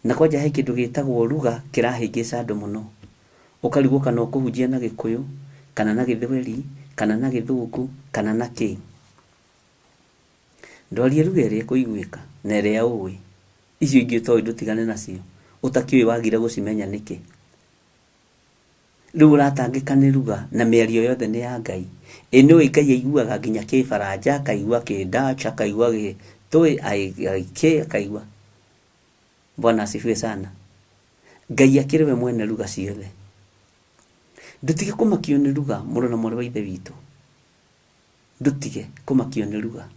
Na kwanja he kĩndũ gĩtagwo ruga kĩrahĩngĩca andũ mũno. Ũkarigwo kana ũkũhunjia na Gĩkũyũ, kana na Gĩthweri, kana na Gĩthũngũ, kana na kĩ. Ndwarie ruga ĩrĩa ĩkũiguĩka na ĩrĩa ũĩ. Icio ingĩ ũtoĩ ndũtigane nacio. Ũtakĩũĩ wagire gũcimenya nĩkĩ. Rĩu ũratangĩka nĩ ruga na mĩario yothe nĩ ya Ngai. Ĩ nĩũĩ Ngai aiguaga nginya kĩbaranja, akaigua kĩ Dutch, akaigua gĩ tũĩ, kĩ akaigua. Bwana asifiwe sana. Ngai akĩrĩ we mwene ruga ciothe. Ndũtige kũmakio nĩ ruga mũrũ na mwarĩ wa Ithe witũ. Ndũtige kũmakio nĩ ruga.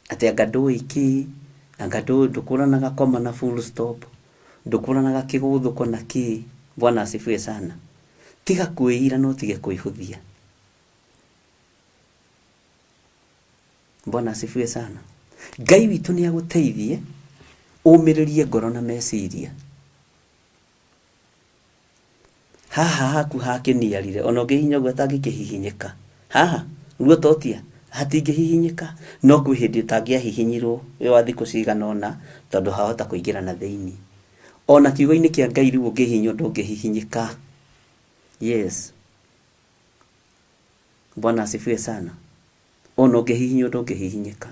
Atĩ anga ndũĩ kĩ, anga ndũkũranaga koma na full stop, ndũkũranaga kĩgũthũko na kĩ. Bwana asifiwe sana. Tiga kwĩira na ũtige kwĩhũthia. Bwana asifiwe sana. Ngai witũ nĩ agũteithie ũmĩrĩrie ngoro na meciria. Haha haku hakĩniarire ona ũngĩhihinya ũguo hatangĩkĩhihinyĩka. Haha ruototia hatingĩhihinyĩka no kwĩ hĩndĩ ũtangĩahihinyirwo wĩ wa thikũ cigana ũna tondũ hahota kũingĩra na thĩinĩ. Ona kiugo-inĩ kĩa Ngai rĩu ũngĩhihinywo ndũngĩhihinyĩka. Yes. Bwana asifiwe sana. Ona ũngĩhihinywo ndũngĩhihinyĩka.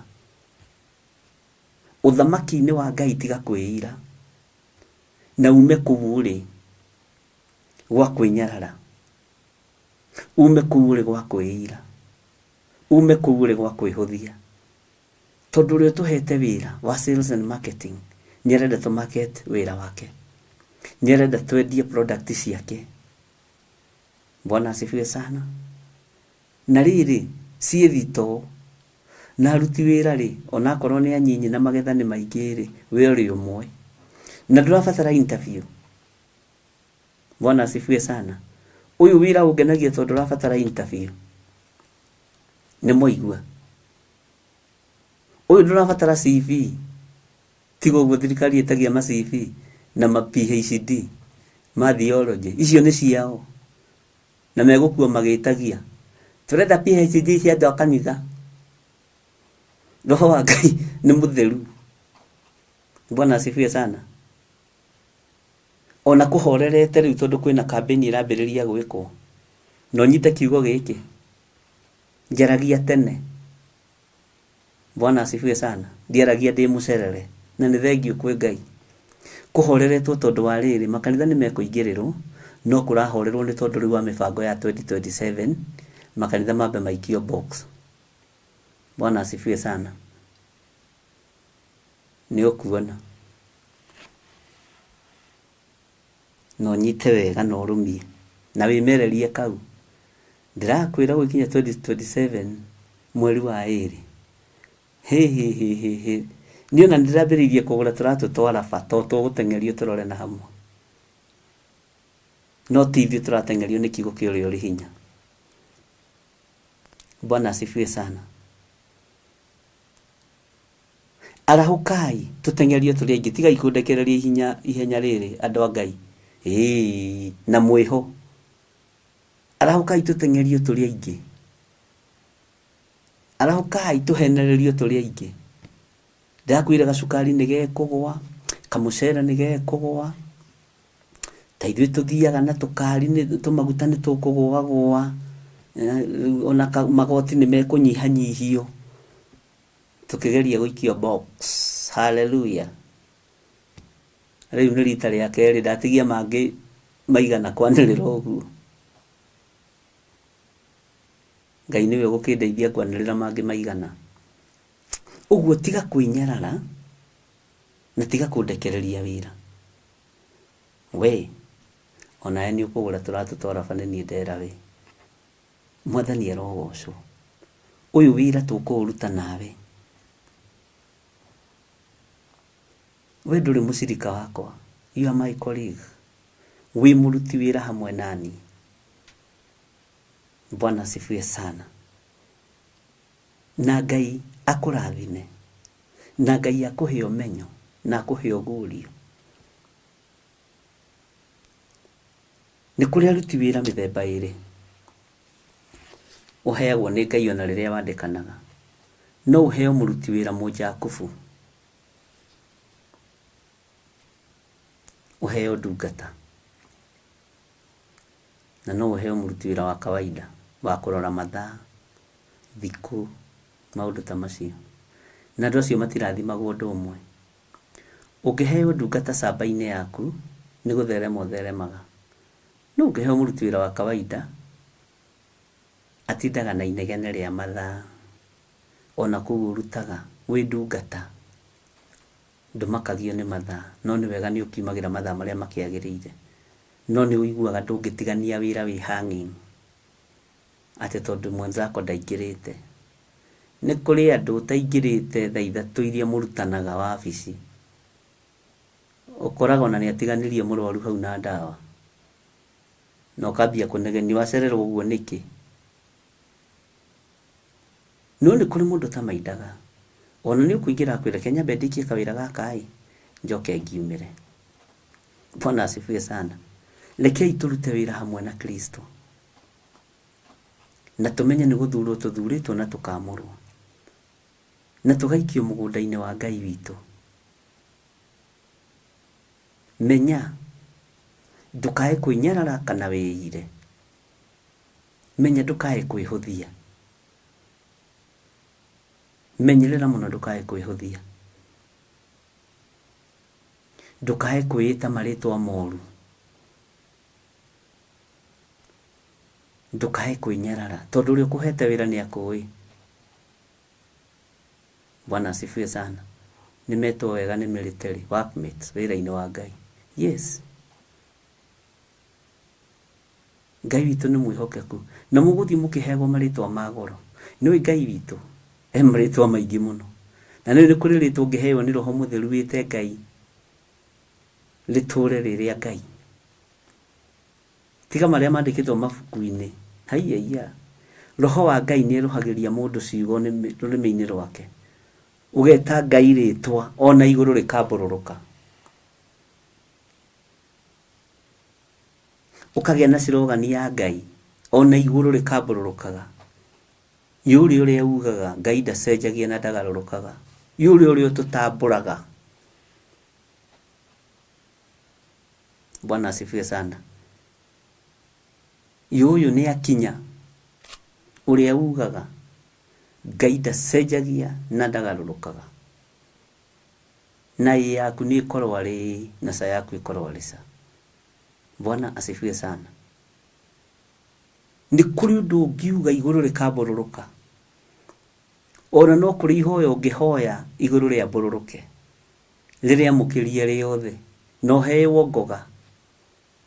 Ũthamaki-inĩ wa Ngai tiga kwĩira. Na ume kũu ũrĩ gwa kwĩnyarara, ume kũu ũrĩ gwa kwĩira, ume kũu ũrĩ gwa kwĩhũthia. Tondũ ũrĩa ũtũhete wĩra wa sales and marketing nĩ arenda tũ market wĩra wake, nĩ arenda twendie product ciake. Bwana asifiwe sana. Na rĩrĩ, ciĩ thitoo, na aruti wĩra-rĩ, o na akorwo nĩ anyinyi na magetha nĩ maingĩ-rĩ, we ũrĩ ũmwe. Na ndũrabatara interview. Bwana asifiwe sana. Ũyũ wĩra ũngenagia tondũ ndũrabatara interview. Nĩ mwaigua? Ũyũ ndũrabatara CV. Tiga ũguo thirikari ĩtagia ma CV na ma PhD ma theology. Icio nĩ ciao. Na megũkua magĩtagia. Tũrenda PhD cia andũ a kanitha. Roho wa Ngai nĩ mũtheru. Bwana asifiwe sana. Ona kũhorerete rĩu tondũ kwĩna kambĩini ĩrambĩrĩria gwĩkwo. Na ũnyite kiugo gĩkĩ. Njaragia tene. Bwana asifiwe sana. Ndiaragia ndĩ mũcerere. Na nĩ thengiũ kwĩ Ngai. Kũhoreretwo tondũ wa rĩrĩ, makanitha nĩ mekũingĩrĩrwo, no kũrahorerwo nĩ tondũ rĩu wa mĩbango ya 2027, makanitha mambe maikio box. Bwana asifiwe sana. Nĩ ũkuona. Na ũnyite wega na ũrũmie. Na wĩmererie kau. Ndĩrakwĩra gũgĩkinya 2027 mweri wa ĩrĩ. Hĩ hĩ hĩ hĩ hĩ. Niĩ ona nĩndĩrambĩrĩirie kũgũra tũratũ twa raba to tũgũteng'erio tũrore na hamwe. No ti ithuĩ tũrateng'erio nĩ kiugo kĩa ũrĩa ũrĩ hinya. Bwana asifiwe sana. Arahũkai tũteng'erio tũrĩ aingĩ tigai kũndekereria ihinya ihenya rĩrĩ andũ a Ngai. Ĩĩ na mwĩho. Arahũkai tũteng'erio tũrĩ aingĩ. Arahũkai tũhenererio tũrĩ aingĩ. Ndĩrakwĩra gacukari nĩ gekũgwa, kamũcere nĩ gekũgwa, ta ithuĩ tũthiaga na tũkari tũmaguta nĩ tũkũgũagũa, ona magoti nĩ mekũnyihanyihio tũkĩgeria gũikio box. Hallelujah. Rĩu nĩ rita rĩa kerĩ ndatigia mangĩ maigana kwanĩrĩra ũguo. Ngai nĩwe ũgũkĩndeithia kwanĩrĩra mangĩ maigana. Ũguo tiga kwĩnyarara na tiga kũndekereria wĩra. We onawe nĩ ũkũgũra tũratũ twa raba nĩ niĩ ndera we. Mwathani arogocwo. Ũyũ wĩra tũkũũruta nawe. We ndũrĩ mũcirika wakwa. You are my colleague. Wĩ mũruti wĩra hamwe naniĩ. Bwana asifiwe sana. Na Ngai akũrathime. Na Ngai akũhe ũmenyo na akũhe ũguũrio. Nĩ kũrĩ aruti wĩra mĩthemba ĩrĩ. Ũheagwo nĩ Ngai ona rĩrĩa wandĩkanaga. No ũheo mũruti wĩra mũnjakubu. Ũheo ndungata. Na no ũheo mũruti wĩra wa kawaida wa kũrora mathaa, thikũ, maũndũ ta macio. Na andũ acio matirathimagwo ũndũ ũmwe. Ũngĩheo ndungata camba-inĩ yaku, nĩ gũtherema ũtheremaga. No ũngĩheo mũruti wĩra wa kawaida, atindaga na inegene rĩa mathaa, ona kũu ũrutaga wĩ ndungata, ndũmakagio nĩ mathaa, no nĩ wega nĩ ũkiumagĩra mathaa marĩa makĩagĩrĩire. No nĩ ũiguaga ndũngĩtigania wĩra wĩ hanging atĩ tondũ mwenzako ndaingĩrĩte. Nĩ kũrĩ andũ ũtaingĩrĩte thaa ithatũ iria mũrutanaga wabici, ũkoraga ona nĩ atiganĩrie mũrwaru hau na ndawa, na ũkambia kũnegenia wacererwo ũguo nĩkĩ? No nĩ kũrĩ mũndũ ũtamaindaga, ona nĩ ũkũingĩra akwĩre reke nyambe ndĩkie kawĩra gaka ĩ, njoke ngiumĩre. Bwana asifiwe sana. Rekei tũrute wĩra hamwe na Kristo. Na tũmenye nĩ gũthurwo tũthurĩtwo na tũkamũrwo. Na tũgaikio mũgũnda-inĩ wa Ngai witũ. Menya, ndũkae kwĩnyarara kana wĩire. Menya ndũkae kwĩhũthia. Menyerera mũno ndũkae kwĩhũthia. Ndũkae kwĩĩta marĩtwa moru. Ndũkae kwĩnyarara tondũ ũrĩa ũkũhete wĩra nĩ akũĩ. Bwana asifiwe sana. Nĩ metwo wega nĩ military workmates wĩra-inĩ wa Ngai. Yes. Ngai witũ nĩ mwĩhokeku. Na mũgũthiĩ mũkĩheagwo marĩtwa ma goro. Nĩũĩ Ngai witũ e marĩtwa maingĩ mũno. Na nĩũĩ nĩ kũrĩ rĩtwa ũngĩheo nĩ Roho Mũtheru wĩte Ngai rĩtũre rĩ rĩa Ngai. Tiga marĩa mandĩkĩtwo mabuku-inĩ. Haiya. Roho wa Ngai nĩ erũhagĩria mũndũ ciugo rũrĩmĩ-inĩ rwake. Ũgeta Ngai rĩtwa ona igũrũ rĩkambũrũrũka. Ũkagĩa na slogan ya Ngai ona igũrũ rĩkambũrũrũkaga. Yũrĩ ũrĩa ugaga Ngai ndacenjagia na ndagarũrũkaga. Yũrĩ ũrĩa ũtũtambũraga. Bwana asifiwe sana. Yũyũ nĩ akinya ũrĩa ugaga Ngai ndacenjagia na ndagarũrũkaga. Na ĩ yaku nĩ ĩkorwo arĩ ĩ na ca yaku ĩkorwo arĩ ca. Bwana asifiwe sana. Nĩ kũrĩ ũndũ ũngiuga igũrũ rĩkambũrũrũka. Ona no kũrĩ ihoya ũngĩhoya igũrũ rĩambũrũrũke. Rĩrĩamũkĩrie rĩothe na ũheeo ngoga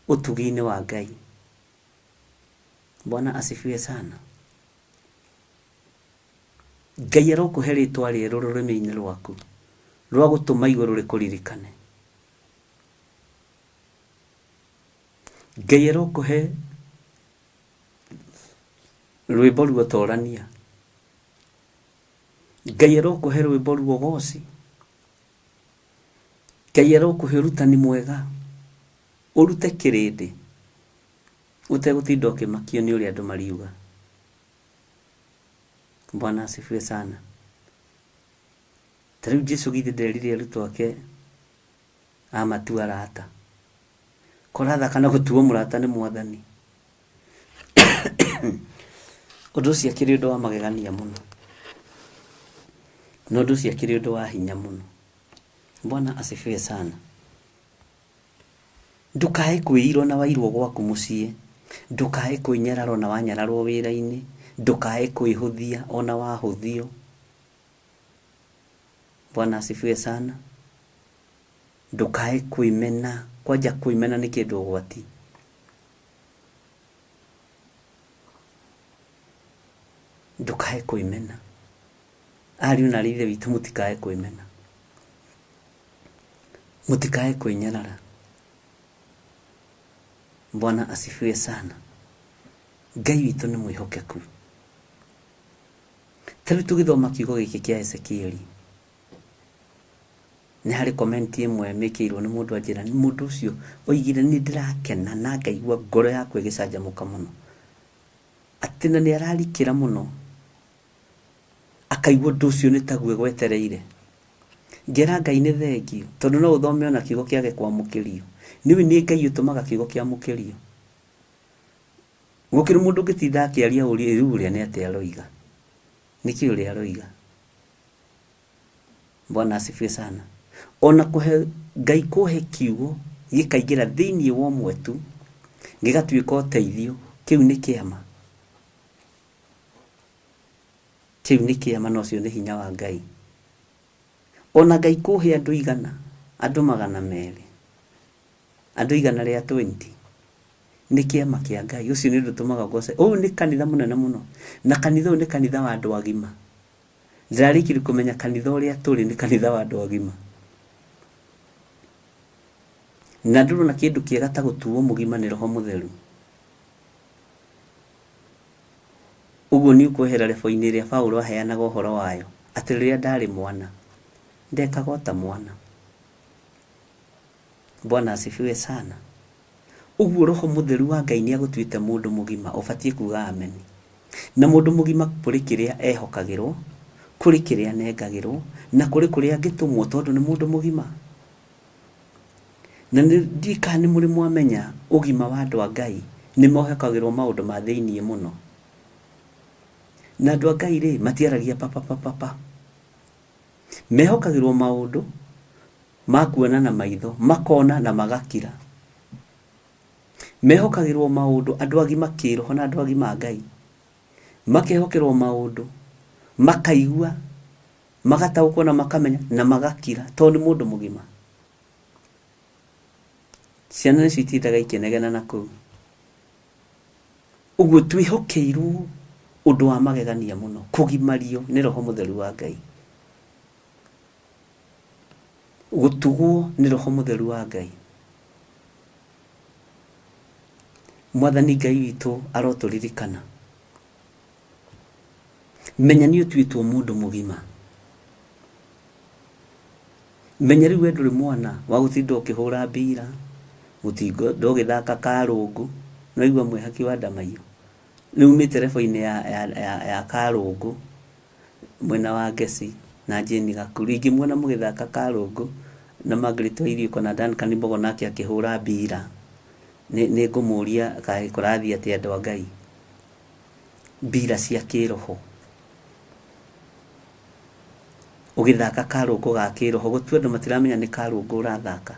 ũtugi-inĩ wa Ngai. Bwana asifiwe sana. Ngai arokũhe rĩtwa rĩerũ rũrĩmĩ-inĩ rwaku rwa gũtũma igũrũ rĩkũririkane. Ngai arokũhe rwĩmbo ruotorania. Ngai arokũhe rwĩmbo ruogoci. Ngai arokũhe ũrutani mwega ũrute kĩrĩndĩ ũtegũtinda ũkĩmakio nĩ ũrĩa andũ mariuga. Bwana asifiwe sana. Ta rĩu Jesu githĩ nderire arutwo ake amatua arata. Kũrathaka na gũtuo mũrata nĩ mwathani. Ũndũ ũcio akĩrĩ ũndũ wa magegania mũno. Na ũndũ ũcio akĩrĩ ũndũ wa hinya mũno. Bwana asifiwe sana. Ndũkae kwĩira ona wairwo gwaku mũciĩ. Ndũkae kwĩnyarara ona wanyararwo wĩra-inĩ. Ndũkae kwĩhũthia ona wahũthio. Bwana asifiwe sana. Ndũkae kwĩmena. Kwanja kwĩmena nĩ kĩndũ ũgwati. Ndũkae kwĩmena. Ariũ na aarĩ a Ithe witũ mũtikae kwĩmena. Mũtikae kwĩnyarara. Bwana asifiwe sana. Ngai witũ nĩ mwĩhokeku. Ta rĩu tũgĩthoma kiugo gĩkĩ kĩa Ezekieli, nĩ harĩ comment ĩmwe mĩkĩirwo nĩ mũndũ anjĩra mũndũ ũcio oigire nĩ ndĩrakena na ngaigua ngoro yakwa ĩgĩcanjamũka mũno. Atĩ na nĩ ararikĩra mũno akaigua ũndũ ũcio nĩ taguo egwetereire. Ngera Ngai nĩ thengiũ tondũ no ũthome ona kiugo kĩage kwamũkĩrio. Nĩũĩ nĩ Ngai ũtũmaga kiugo kĩamũkĩrio. Gũkĩrĩ mũndũ ũngĩtinda akĩaria ũrie rĩu ũrĩa nĩ atĩa aroiga. Nĩkĩ ũrĩa aroiga. Bwana asifiwe sana. Ona kũhe Ngai kũhe kiugo gĩkaingĩra thĩinĩ wa ũmwe tu gĩgatuĩka ũteithio, kĩu nĩ kĩama. Kĩu nĩ kĩama na ũcio nĩ hinya wa Ngai. Ona Ngai kũhe andũ igana, andũ 200, andũ 120, nĩ kĩama kĩa Ngai. Ũcio nĩ ũndũ ũtũmaga ngooce. Ũyũ nĩ kanitha mũnene mũno, na kanitha ũyũ nĩ kanitha wa andũ agima. Ndĩrarĩkirie kũmenya kanitha ũrĩa tũrĩ nĩ kanitha wa andũ agima. Na ndũrona kĩndũ kĩega ta gũtuo mũgima nĩ Roho Mũtheru. Ũguo nĩ ũkwehera rebo-inĩ ĩrĩa Paulo aheanaga ũhoro wayo, atĩ rĩrĩa ndarĩ mwana, ndekaga o ta mwana. Bwana asifiwe sana. Ũguo Roho Mũtheru wa Ngai nĩ agũtuĩte mũndũ mũgima, ũbatiĩ kuga ameni. Na mũndũ mũgima kũrĩ kĩrĩa ehokagĩrwo, kũrĩ kĩrĩa anengagĩrwo, na kũrĩ kũrĩa angĩtũmwo tondũ nĩ mũndũ mũgima. Na ndiũĩ kana nĩ mũrĩ mwamenya ũgima wa andũ a Ngai nĩ mehokagĩrwo maũndũ ma thĩiniĩ mũno. Na andũ a Ngai rĩ, matiaragia papapapapa. Mehokagĩrwo maũndũ ma kuona na maitho, makona na magakira. Mehokagĩrwo maũndũ andũ agima kĩroho na andũ agima a Ngai. Makehokerwo maũndũ, makaigua, magataũkwo na makamenya na magakira tondũ nĩ mũndũ mũgima. Ciana nĩcio itindaga ikĩnegena na kũu. Ũguo twĩhokeirwo ũndũ wa magegania mũno, kũgimario nĩ Roho Mũtheru wa Ngai. Gũtugwo nĩ Roho Mũtheru wa Ngai. Mwathani Ngai witũ arotũririkana. Menya nĩ ũtuĩtwo mũndũ mũgima. Menya rĩu we ndũrĩ mwana wa gũtinda ũkĩhũra mbira, gũtinda ũgĩthaka karũngũ. Nĩ waigua mwĩhaki wa ndamaiyũ? Rĩu umĩte level-inĩ ya, ya, ya, ya karũngũ mwena wa Ngeci na Jane Gakuru. Ingĩmuona mũgĩthaka karũngũ na Margaret Wairiũko na Duncan Mbogo nake akĩhũra mbira, nĩ ngũmũria kaĩ kũrathiĩ atĩa andũ a Ngai? Mbira cia kĩroho. Ũgĩthaka karũngo ga kĩroho, gũtua andũ matiramenya nĩ karũngo ũrathaka.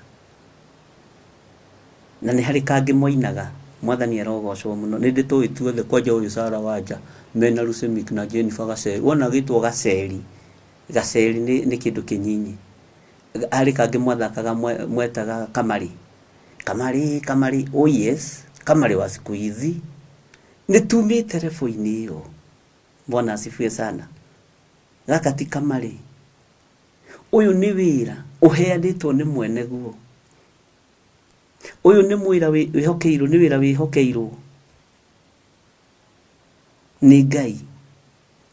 Na nĩ harĩ kangĩ mwainaga, Mwathani arogocwo mũno. Nĩ ndĩtũĩ tuothe kwanja ũyũ Sarah Wanja mena Lucy Mick na Jennifer Gaceri. Wona agĩtwo Gaceri, Gaceri nĩ, nĩ kĩndũ kĩnyinyi. Harĩ kangĩ mwathakaga mwetaga kamarĩ. Kamarĩ, kamarĩ, oh yes, kamarĩ wa siku hizi. Nĩ tumĩte level-inĩ ĩyo. Bwana asifiwe sana. Gaka ti kamarĩ. Ũyũ nĩ wĩra ũheanĩtwo nĩ mwene guo. Ũyũ nĩ mwĩra wĩhokeirwo, nĩ wĩra wĩhokeirwo nĩ Ngai.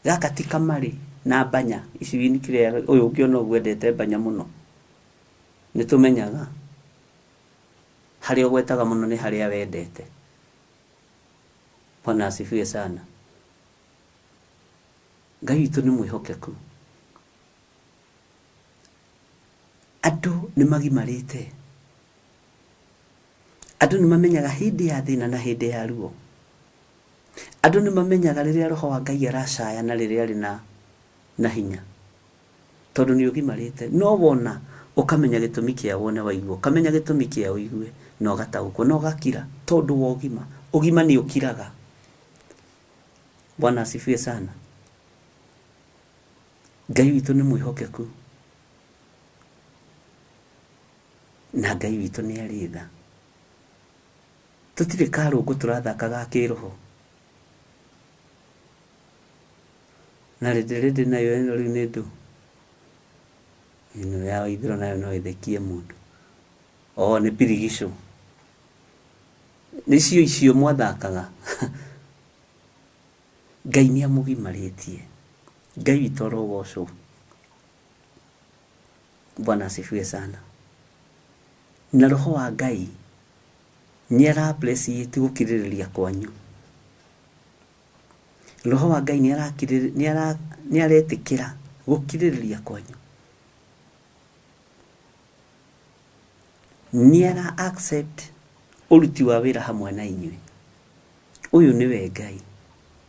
Gaka ti kamarĩ na mbanya ici kĩrĩa ũyũ ũngĩona ũguo endete mbanya mũno. Nĩ tũmenyaga harĩa ũgwetaga mũno nĩ harĩa wendete. Bwana asifiwe sana. Ngai witũ nĩ mwĩhokeku. Andũ nĩ magimarĩte. Andũ nĩ mamenyaga hĩndĩ ya thĩna na hĩndĩ ya ruo. Andũ nĩ mamenyaga rĩrĩa roho wa Ngai aracaya na rĩrĩa arĩ na, na hinya. Tondũ nĩ ũgimarĩte. No wona ũkamenya gĩtũmi kĩa wone waigua, ũkamenya gĩtũmi kĩa ũigue na ũgataũkwo na ũgakira tondũ wa ũgima. Ũgima nĩ ũkiraga. Bwana asifiwe sana. Ngai witũ nĩ mwĩhokeku na Ngai witũ nĩ arĩ tha. Tũtirĩ karũngũ tũrathaka ga kĩroho. Na rĩndĩ rĩndĩ nayo ĩno rĩu nĩ ndũ? Ĩno ya Waithĩra nayo no ĩthekie mũndũ. Oh, nĩ pirigicũ. Nĩcio icio mwathakaga. Ngai nĩ amũgimarĩtie. Ngai witũ arogocwo. Bwana asifiwe sana. Na roho wa Ngai nĩ ara appreciate gũkirĩrĩria kwanyu. Roho wa Ngai nĩ aretĩkĩra gũkirĩrĩria kwanyu. Nĩ ara accept ũruti wa wĩra hamwe na inyuĩ. Ũyũ nĩwe Ngai.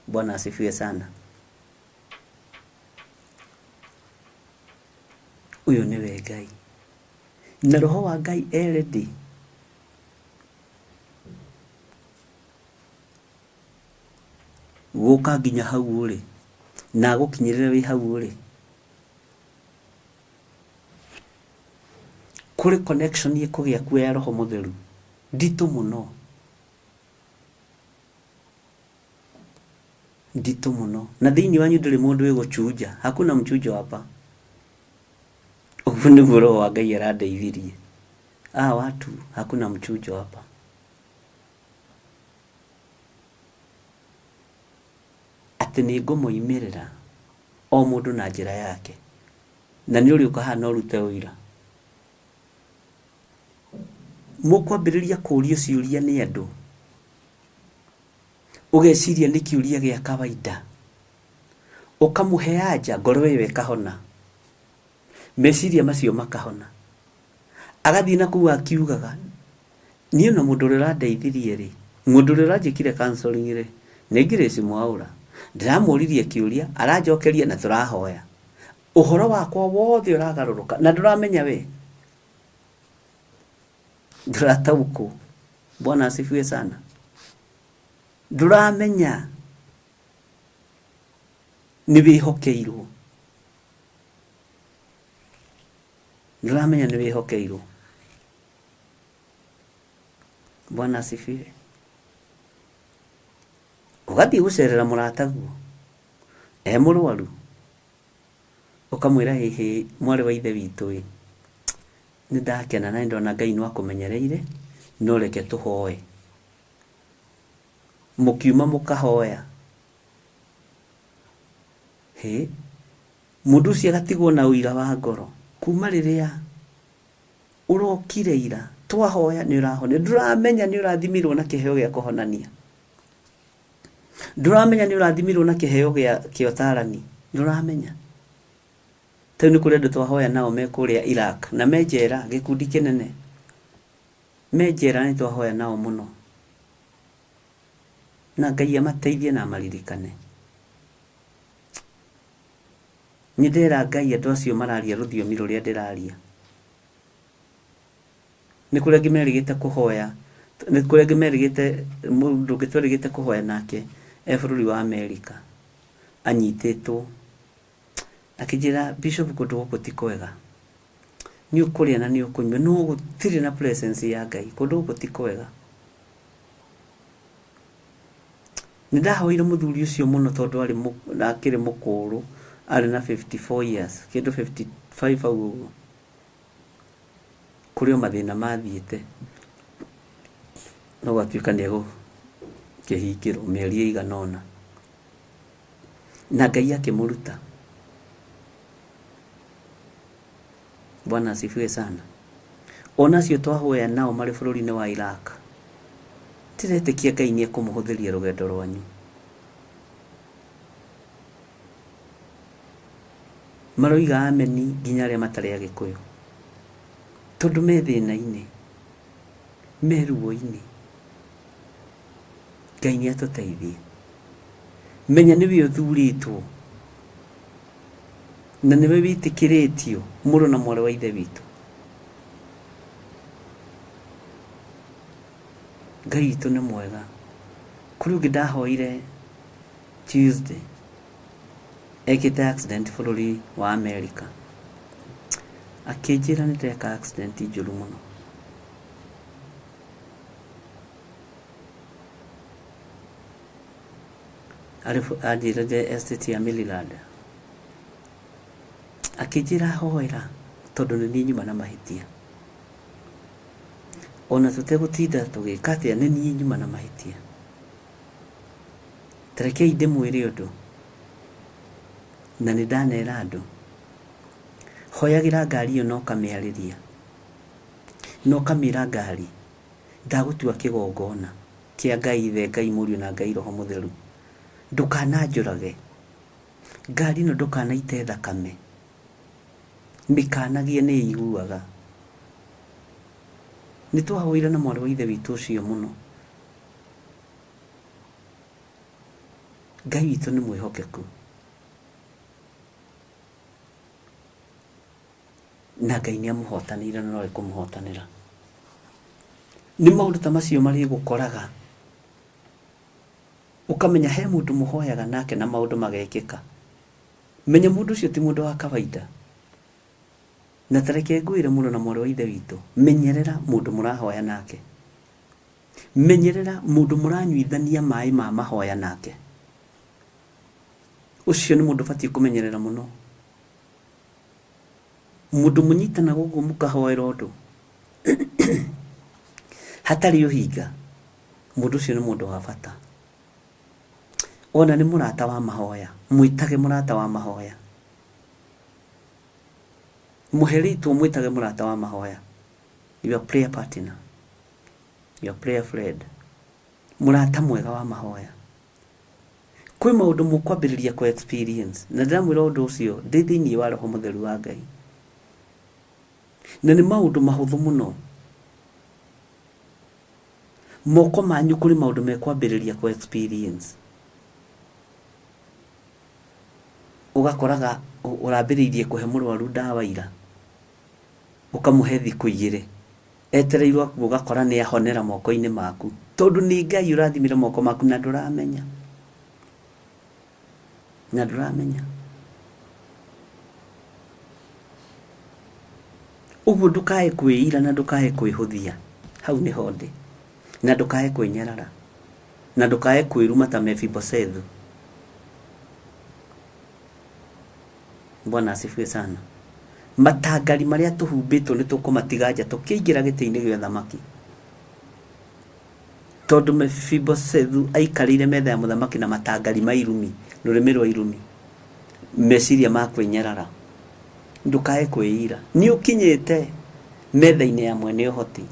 Bwana asifiwe sana. Ũyũ nĩwe Ngai. Na roho wa Ngai e ready gũka nginya hau ũrĩ na agũkinyĩrĩre wĩ hau ũrĩ. Kũrĩ connection ĩkũgĩa kuo ya roho mũtheru nditũ mũno. Nditũ mũno. Na thĩinĩ wanyu ndũrĩ mũndũ wĩgũchunja. Hakuna mchujo hapa. Ũguo nĩguo roho wa Ngai arandeithirie. Hawa watu hakuna mchujo hapa. Atĩ nĩ ngũmoimĩrĩra o mũndũ na njĩra yake. Na nĩ ũrĩũka haha na ũrute ũira. Mũkwambĩrĩria kũũrio ciũria nĩ andũ, ũgeciria nĩ kĩũria gĩa kawaida. Ũkamũhe anja, ngoro ĩyo ĩkahona. Meciria macio makahona. Agathiĩ na kũu akiugaga, niĩ ona mũndũ ũrĩa ũrandeithirie rĩ, mũndũ ũrĩa ũranjĩkire counseling rĩ, nĩ Grace Mwaũra. Ndĩramũririe kĩũria, aranjokeria na tũrahoya. Ũhoro wakwa wothe ũragarũrũka na ndũramenya we. Ndũrataũkwo. Bwana asifiwe sana. Ndũramenya nĩ wĩhokeirwo. Ndũramenya nĩ wĩhokeirwo. Bwana asifiwe. Ũgathiĩ gũcerera mũrataguo e mũrwaru, ũkamwĩra ĩhĩ mwarĩ wa ithe witũ ĩ, nĩ ndakena na nĩ ndona Ngai no akũmenyereire, no reke tũhoe. Mũkiuma mũkahoya. Hĩ, mũndũ ũcio agatigwo na ũira wa ngoro kuma rĩrĩa ũrokire ira twahoya nĩ ũrahonio. Ndũramenya nĩ ũrathimirwo na kĩheo gĩa kũhonania. Ndũramenya nĩ ũrathimirwo na kĩheo gĩa ũtarani. Ndũramenya. Ta rĩu nĩ kũrĩ andũ twahoya nao me kũrĩa Iraq na me njera, gĩkundi kĩnene. Me njera nĩ twahoya nao mũno. Na Ngai amateithie na amaririkane. Nĩ ndera Ngai andũ acio mararia rũthiomi rũrĩa ndĩraria. Nĩ kũrĩ angĩ merĩgĩte kũhoya, nĩ kũrĩ angĩ merĩgĩte, mũndũ ũngĩ twerĩgĩte kũhoya nake e bũrũri wa Amerika, anyitĩtwo. Akĩnjĩra, Bishop kũndũ gũkũ ti kwega. Nĩ ũkũrĩa na nĩ ũkũnyua, no gũtirĩ na presence ya Ngai. Kũndũ gũkũ ti kwega. Nĩ ndahoire mũthuri ũcio mũno tondũ arĩ akĩrĩ mũkũrũ, arĩ na 54 years, kĩndũ 55 hau ũguo. Kũrĩ o mathĩna mathiĩte, no gũgatuĩka nĩ egũkĩhingĩrwo mĩeri ĩigana ũna. Na Ngai akĩmũruta. Bwana asifiwe sana. Ona acio twahoya nao marĩ bũrũri-inĩ wa Iraq, ndĩretĩkia Ngai nĩ ekũmũhũthĩria rũgendo rwanyu. Maroiga ameni nginya arĩa matarĩ Agĩkũyũ, tondũ me thĩna-inĩ, me ruo-inĩ. Ngai nĩ atũteithie. Menya nĩwe ũthurĩtwo na nĩwe wĩtĩkĩrĩtio mũrũ na mwarĩ wa Ithe witũ. Ngai witũ nĩ mwega. Kũrĩ ũngĩ ndahoire Tuesday ekĩte accident bũrũri wa America. Akĩnjĩra nĩ ndeka accident njũru mũno. Anjĩrire estate ya Maryland. Akĩnjĩra hoera tondũ nĩ niĩ nyuma na mahĩtia. Ona tũtegũtinda tũgĩka atĩa nĩ niĩ nyuma na mahĩtia. Ta rekei ndĩmwĩre ũndũ, na nĩ ndanera andũ, hoyagĩra ngari ĩyo na ũkamĩarĩria, na ũkamĩra ngari, ndagũtua kĩgongona kĩa Ngai Ithe, Ngai Mũriũ na Ngai Roho Mũtheru, ndũkananjũrage, ngari ĩno ndũkanaite thakame, mĩkanagie nĩ ĩiguaga. Nĩ twahoire na mwarĩ wa Ithe witũ ũcio mũno. Ngai witũ nĩ mwĩhokeku. Na Ngai nĩ amũhotanĩire na no ekũmũhotanĩra. Nĩ maũndũ ta macio marĩgũkoraga, ũkamenya he mũndũ mũhoyaga nake na maũndũ magekĩka. Menya mũndũ ũcio ti mũndũ wa kawaida. Na ta reke ngwĩre mũrũ na mwarĩ wa Ithe witũ, menyerera mũndũ mũrahoya nake. Menyerera mũndũ mũranyuithania maĩ ma mahoya nake. Ũcio nĩ mũndũ ũbatiĩ kũmenyerera mũno. Mũndũ mũnyitanaga ũguo mũkahoera ũndũ hatarĩ ũhinga, mũndũ ũcio nĩ mũndũ wa bata. Ona nĩ mũrata wa mahoya, mwĩtage mũrata wa mahoya. Mũhe rĩtwa ũmwĩtage mũrata wa mahoya, your prayer partner. Your prayer friend. Mũrata mwega wa mahoya. Kwĩ maũndũ mũkwambĩrĩria kũ experience na ndĩramwĩra ũndũ ũcio ndĩ thĩinĩ wa roho mũtheru wa Ngai. Na nĩ maũndũ mahũthũ mũno. Moko manyu kũrĩ maũndũ mekwambĩrĩria kũ experience. Ũgakoraga ũrambĩrĩirie kũhe mũrwaru ndawa ira, ũkamũhe thikũ igĩrĩ. Etereirwo akue ũgakora nĩ ahonera moko-inĩ maku. Tondũ nĩ Ngai ũrathimire moko maku na ndũramenya. Na ndũramenya. Ũguo ndũkae kwĩira na ndũkae kwĩhũthia. Hau nĩho ndĩ. Na ndũkae kwĩnyarara. Na ndũkae kwĩruma ta Mefiboshethu. Bwana asifiwe sana. Matangari marĩa tũhumbĩtwo nĩ tũkũmatiga nja tũkĩingĩra gĩtĩ-inĩ gĩa ũthamaki. Tondũ Mefiboshethu aikarĩire metha ya mũthamaki na matangari ma irumi, rũrĩmĩ rwa irumi. Meciria ma kwĩnyarara, ndũkae kwĩira. Nĩ ũkinyĩte metha-inĩ ya mwene ũhoti,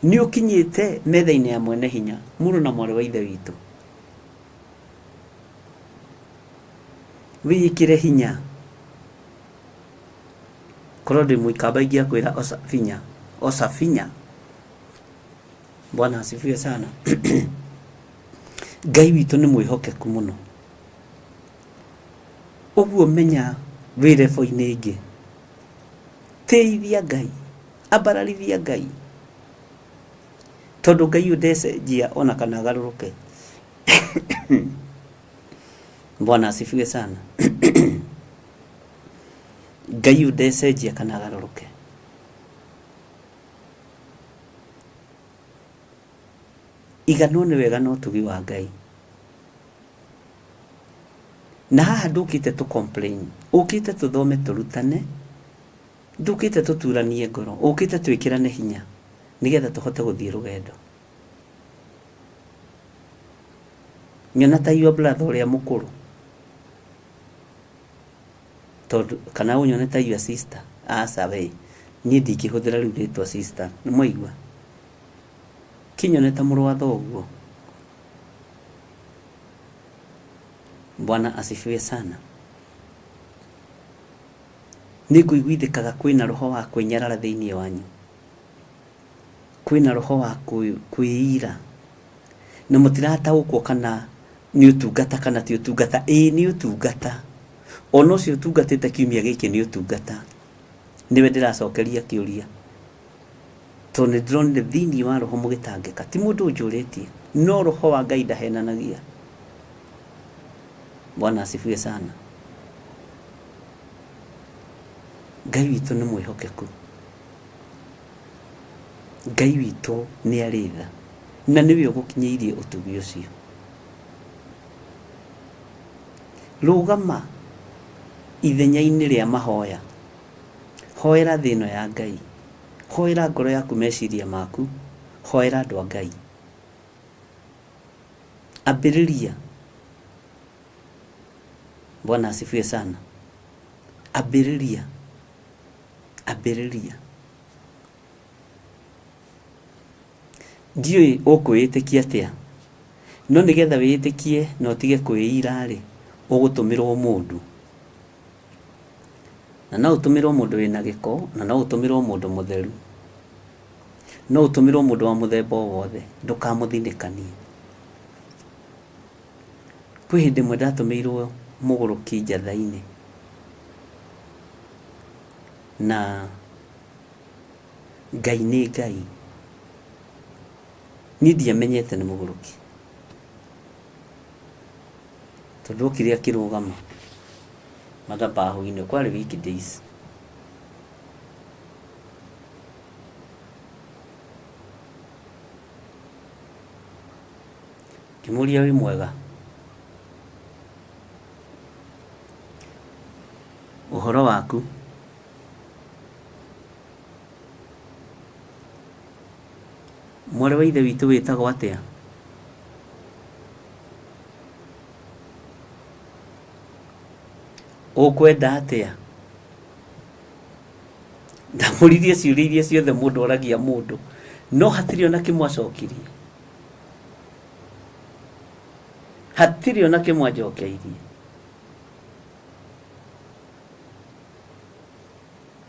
nĩ ũkinyĩte metha-inĩ ya mwene hinya. Mũrũ na mwarĩ wa Ithe witũ, wĩĩkĩre hinya. Korwo ndĩ mũikamba ingĩakwĩra oca binya, oca binya. Bwana asifiwe sana. Ngai witũ nĩ mwĩhokeku mũno. Ũguo menya wĩ level-inĩ ĩngĩ. Tĩithia Ngai, ambararithia Ngai, tondũ Ngai ũyũ ndecenjia ona kana agarũrũke. Bwana asifiwe sana. Ngai ũyũ ndecenjia kana agarũrũke. Iganwo nĩ wega na ũtugi wa Ngai. Na haha ndũkĩte tũ complain, ũkĩte tũthome tũrutane, ndũkĩte tũturanie ngoro, ũkĩte twĩkĩrane hinya nĩgetha tũhote gũthiĩ rũgendo. Nyona ta your brother ũrĩa mũkũrũ tondũ kana ũnyone ta your sister, aca we, niĩ ndingĩhũthĩra rĩu rĩtwa sister, nĩmwaigua? Kĩnyone ta mũrũ wa thoguo. Bwana asifiwe sana. Nĩ ngũiguithĩkaga kwĩna roho wa kwĩnyarara thĩinĩ wanyu, kwĩna roho wa kwĩira, na mũtirataũkwo kana nĩ ũtungata kana ti ũtungata. Ĩĩ nĩ ũtungata, ona ũcio ũtungatĩte kiumia gĩkĩ nĩ ũtungata. Nĩwe ndĩracokeria kĩũria. Tondũ nĩ ndĩronire thĩinĩ wa roho mũgĩtangĩka. Ti mũndũ ũnjũrĩtie, no roho wa Ngai ndahenanagia. Bwana asifiwe sana. Ngai witũ nĩ mwĩhokeku. Ngai witũ nĩ arĩ tha, na nĩwe ũgũkinyĩirie ũtugi ũcio. Rũgama ithenya-inĩ rĩa mahoya. Hoera thĩ ĩno ya Ngai. Hoera ngoro yaku meciria maku. Hoera andũ a Ngai. Ambĩrĩria. Bwana asifiwe sana. Ambĩrĩria. Ambĩrĩria. Ndiũĩ ũkwĩĩtĩkia atĩa, no nĩgetha wĩĩtĩkie na ũtige kwĩira-rĩ, ũgũtũmĩrwo mũndũ. Na no ũtũmĩrwo mũndũ wĩna gĩko, na no ũtũmĩrwo mũndũ mũtheru. No ũtũmĩrwo mũndũ wa mũthemba o wothe, ndũkamũthinĩkanie. Kwĩ hĩndĩ ĩmwe ndatũmĩirwo mũgũrũki njatha-inĩ, na Ngai nĩ Ngai. Niĩ ndiamenyete nĩ mũgũrũki. Tondũ okire akĩrũgama mathabahu-inĩ, kwarĩ weekdays. Ngĩmũria wĩ mwega? Ũhoro waku? Mwarĩ wa ithe witũ wĩtagwo atĩa? Ũkwenda atĩa? Ndamũririe ciũria iria ciothe mũndũ oragia mũndũ, no hatirĩ ona kĩmwe acokirie. Hatirĩ ona kĩmwe anjokeirie.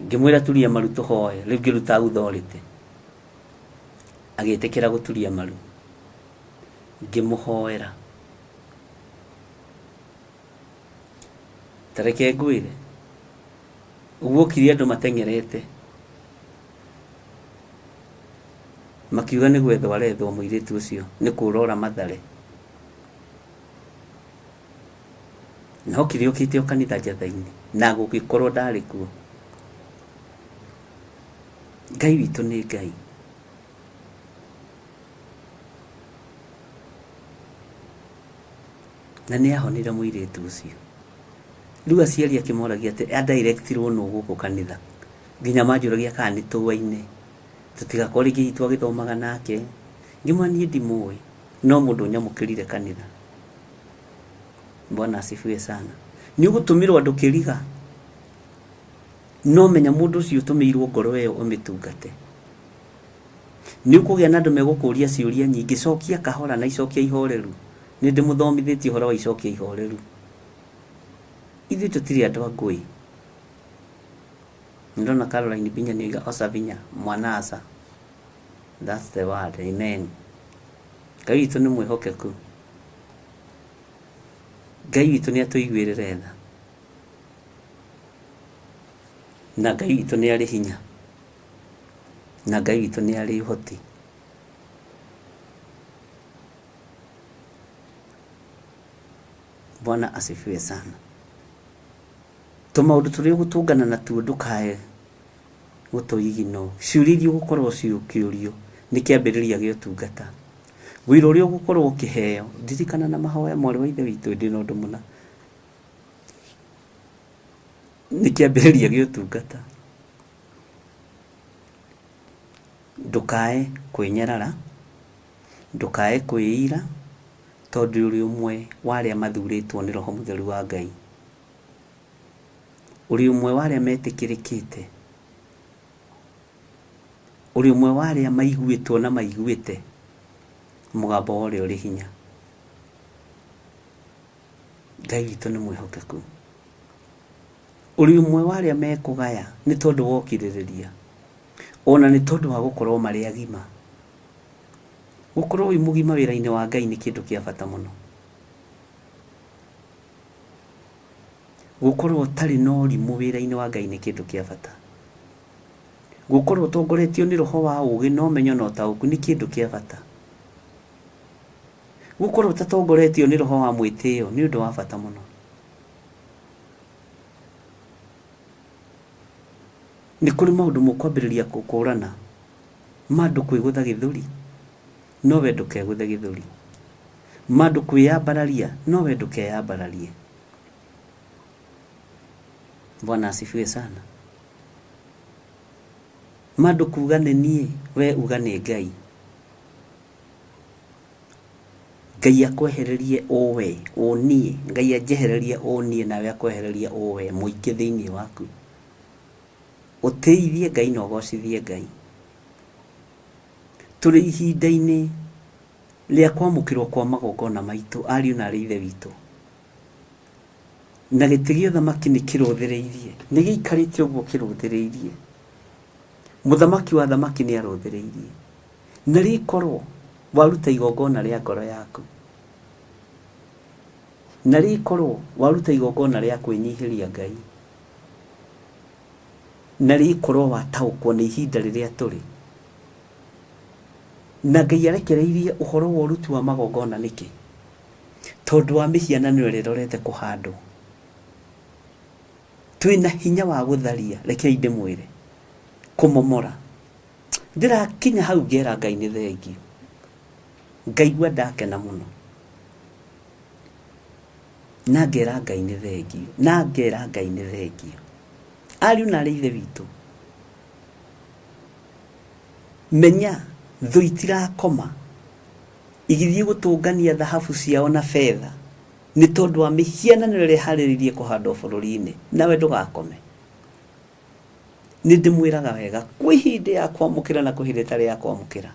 Ngĩmwĩra turia maru tũhoe, rĩu ngĩruta authority. Agĩtĩkĩra gũturia maru. Ngĩmũhoera. Ta reke ngwĩre, ũguo okire andũ mateng'erete, makiuga nĩ gwethwo arethwo mũirĩtu ũcio, nĩ kũra ora Mathare. Na okire okĩte o kanitha njatha-inĩ, na gũgĩkorwo ndarĩ kuo. Ngai witũ nĩ Ngai. Na nĩ ahonire mũirĩtu ũcio. Rĩu aciari akĩmoragia atĩ adirectirwo nũ gũkũ kanitha. Nginya manjũragia kana nĩ tũaine. Tũtigakorwo rĩngĩ hihi twagĩthomaga nake. Ngĩmwĩra niĩ ndimũĩ, no mũndũ ũnyamũkĩrire kanitha. Bwana asifiwe sana. Nĩ ũgũtũmĩrwo andũ kĩriga, no menya mũndũ ũcio ũtũmĩirwo ngoro ĩyo ũmĩtungate. Nĩ ũkũgĩa na andũ megũkũria ciũria nyingĩ, cokia kahora na icokia ihoreru. Nĩ ndĩmũthomithĩtie ũhoro wa icokia ihoreru. Ithuĩ tũtirĩ andũ a ngũĩ. Ndona Caroline Binya nĩoiga oca binya mwana aca. That's the word. Amen. Ngai witũ nĩ mwĩhokeku. Ngai witũ nĩ atũiguĩrĩre tha. Na Ngai witũ nĩ arĩ hinya. Na Ngai witũ nĩ arĩ ũhoti. Bwana asifiwe sana. Tũmaũndũ tũrĩa ũgũtũngana natuo ndũkae gũtũigino. Ciũria iria ũgũkorwo ũkĩũrio nĩ kĩambĩrĩria gĩa ũtungata. Wĩra ũrĩa ũgũkorwo ũkĩheo, ririkana na mahoya mwarĩ wa ithe witũ ndĩna ũndũ mũna. Nĩ kĩambĩrĩria gĩa ũtungata. Ndũkae kwĩnyarara, ndũkae kwĩira, tondũ ũrĩ ũmwe wa arĩa mathurĩtwo nĩ Roho Mũtheru wa Ngai. Ũrĩ ũmwe wa arĩa metĩkĩrĩkĩte. Ũrĩ ũmwe wa arĩa maiguĩtwo na maiguĩte mũgambo wa ũrĩa ũrĩ hinya. Ngai witũ nĩ mwĩhokeku. Ũrĩ ũmwe wa arĩa mekũgaya nĩ tondũ wa ũkirĩrĩria, ona nĩ tondũ wa gũkorwo marĩ agima. Gũkorwo wĩ mũgima wĩra-inĩ wa Ngai nĩ kĩndũ kĩa bata mũno. Gũkorwo ũtarĩ na ũrimũ wĩra-inĩ wa Ngai nĩ kĩndũ kĩa bata. Gũkorwo ũtongoretio nĩ roho wa ũgĩ na ũmenyo na ũtaũku nĩ kĩndũ kĩa bata. Gũkorwo ũtatongoretio nĩ roho wa mwĩtĩo nĩ ũndũ wa bata mũno. Nĩ kũrĩ maũndũ mũkwambĩrĩria gũkũrana ma andũ kwĩgũtha gĩthũri, no we ndũkegũthe gĩthũri. Ma andũ kwĩyambararia, no we ndũkeyambararie. Bwana asifiwe sana. Ma andũ kuga nĩ niĩ, we uga nĩ Ngai. Ngai akwehererie ũwe, ũniĩ, Ngai anjehererie ũniĩ nawe akwehererie ũwe, mũingĩ thĩinĩ waku. Ũtĩithie Ngai na ũgocithie Ngai. Tũrĩ ihinda-inĩ rĩa kwamũkĩrwo kwa magongona maitũ, ariũ na arĩ ithe witũ. Na gĩtĩ gĩa ũthamaki nĩ kĩrũthĩrĩirie, nĩ gĩikarĩte ũguo kĩrũthĩrĩirie. Mũthamaki wa athamaki nĩ arũthĩrĩirie. Na rĩkorwo waruta igongona rĩa ngoro yaku, na rĩkorwo waruta igongona rĩa kwĩnyihĩria Ngai, na rĩkorwo wataũkwo nĩ ihinda rĩrĩa tũrĩ, na Ngai arekereirie ũhoro wa ũruti wa magongona nĩkĩ? Tondũ wa mĩhianano ĩrĩa ĩrorete kũhandwo. Twĩna hinya wa gũtharia, rekei ndĩmwĩre, kũmomora. Ndĩrakinya hau ngera Ngai nĩ thengiũ, ngaigua ndakena mũno, na ngera Ngai nĩ thengiũ, na ngera Ngai nĩ thengiũ. Ariũ na arĩ ithe witũ, menya thũ itirakoma igĩthiĩ gũtũngania thahabu ciao na betha nĩ tondũ wa mĩhianano ĩrĩa ĩharĩrĩirie kũhandwo bũrũri-inĩ, nawe ndũgakome. Nĩ ndĩmwĩraga wega, kwĩ hĩndĩ ya kwamũkĩra na kwĩ hĩndĩ ĩtarĩ ya kwamũkĩra.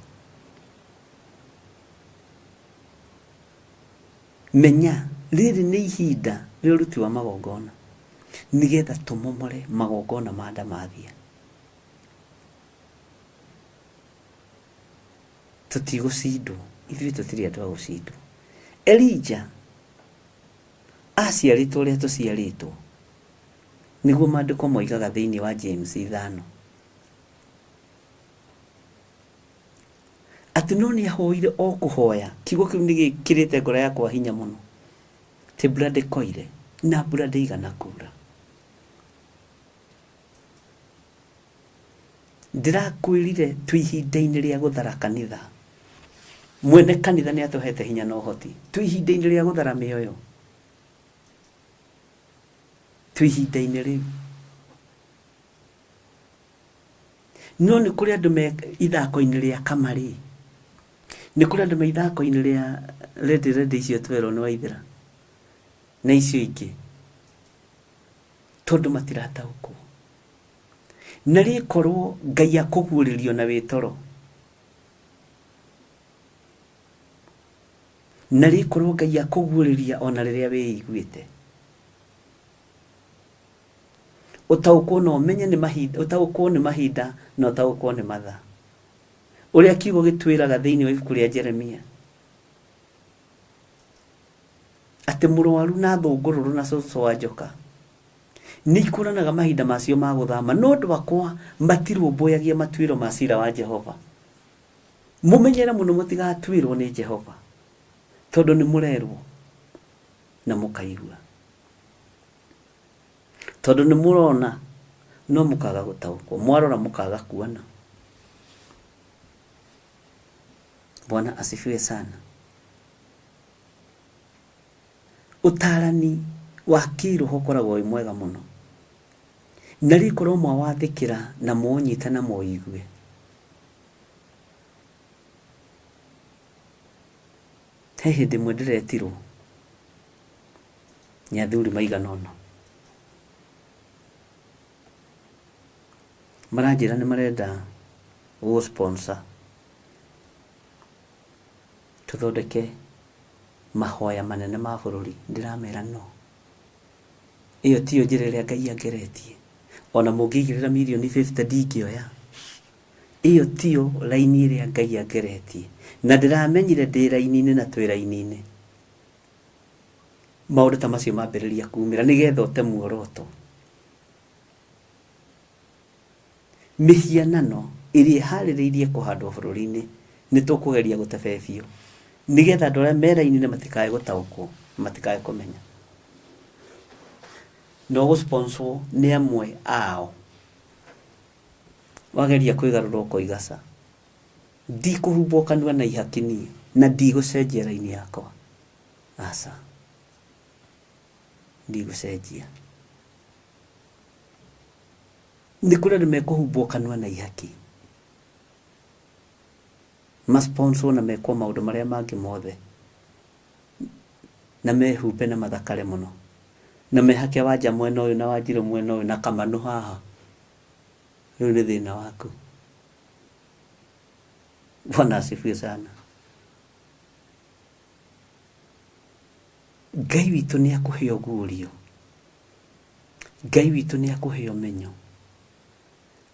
Menya, rĩrĩ nĩ ihinda rĩa ũruti wa magongona, nĩgetha tũmomore magongona ma ndamathia. Tũtigũcindwo, ithuĩ tũtirĩ andũ a gũcindwo. Elija aciarĩtwo ũrĩa tũciarĩtwo, nĩguo maandĩko moigaga thĩinĩ wa James 5. Atĩ no nĩ ahoire o kũhoya, kiugo kĩu nĩ gĩkĩrĩte ngoro yakwa hinya mũno, atĩ mbura ndĩkoire na mbura ndĩigana kuura. Ndĩrakwĩrire twĩ ihinda-inĩ rĩa gũthara kanitha. Mwene kanitha nĩ atũhete hinya na ũhoti. Twĩ ihinda-inĩ rĩa gũthara mĩoyo. Twĩ ihinda-inĩ rĩu. No nĩ kũrĩ andũ me ithako-inĩ rĩa kamarĩ. Nĩ kũrĩ andũ me ithako-inĩ rĩa ready ready icio twerwo nĩ Waithĩra. Na icio ingĩ tondũ matirataũkwo. Na rĩkorwo Ngai akũguũrĩrio na wĩ toro, na rĩkorwo Ngai akũguũrĩria ona rĩrĩa wĩiguĩte, ũtaũkwo na ũmenye nĩ mahinda, ũtaũkwo nĩ mahinda na ũtaũkwo nĩ mathaa. Ũrĩa kiugo gĩtwĩraga thĩinĩ wa ibuku rĩa Jeremia atĩ mũrwaru na thũngũrũrũ na cũcũ wa njoka nĩ ikũranaga mahinda macio ma gũthama, no andũ akwa matirũmbũyagia matuĩro ma cira wa Jehova. Mũmenyere mũno mũtigatuĩrwo nĩ Jehova, tondũ nĩ mũrerwo na mũkaigua, tondũ nĩ mũrona no mũkaga gũtaũkwo, mwarora mũkaga kuona. Bwana asifiwe sana. Ũtaarani wa kĩĩroho ũkoragwo wĩ mwega mũno, na rĩkorwo mwawathĩkĩra na mwaũnyita na mwaũigue. He hĩndĩ ĩmwe ndĩretirwo nĩ athuri maigana ũna, maranjĩra nĩ marenda gũ sponsor tũthondeke mahoya manene ma bũrũri. Ndĩramera no. Ĩyo tiyo njĩra ĩrĩa Ngai angeretie. Ona mũngĩigĩrĩra mirioni 50 ndingĩoya. Ĩyo tiyo raini ĩrĩa Ngai angeretie. Na ndĩramenyire ndĩ raini-inĩ na twĩ raini-inĩ. Maũndũ ta macio mambĩrĩria kumĩra nĩgetha ũte muoroto. Mĩhianano ĩrĩa ĩharĩrĩirie kũhandwo bũrũri-inĩ nĩ tũkũgeria gũtebebio nĩgetha andũ arĩa me raini-inĩ matikae gũtaũkwo, matikae kũmenya. Na ũgũ sponsor nĩ amwe ao. Wageria kwĩgarũra ũkoiga ca. Ndikũhumbwo kanua na ihaki niĩ na ndigũcenjia raini yakwa. Aca. Ndigũcenjia. Nĩ kũrĩ andũ mekũhumbwo kanua na ihaki, ma sponsor na mekwo maũndũ marĩa mangĩ mothe, na mehumbe na mathakare mũno, na mehake wanja mwena ũyũ na wanjirũ mwena ũyũ na kamanũ haha. Rĩu nĩ thĩna waku. Bwana asifiwe sana. Ngai witũ nĩ akũhe ũguũrio. Ngai witũ nĩ akũhe ũmenyo.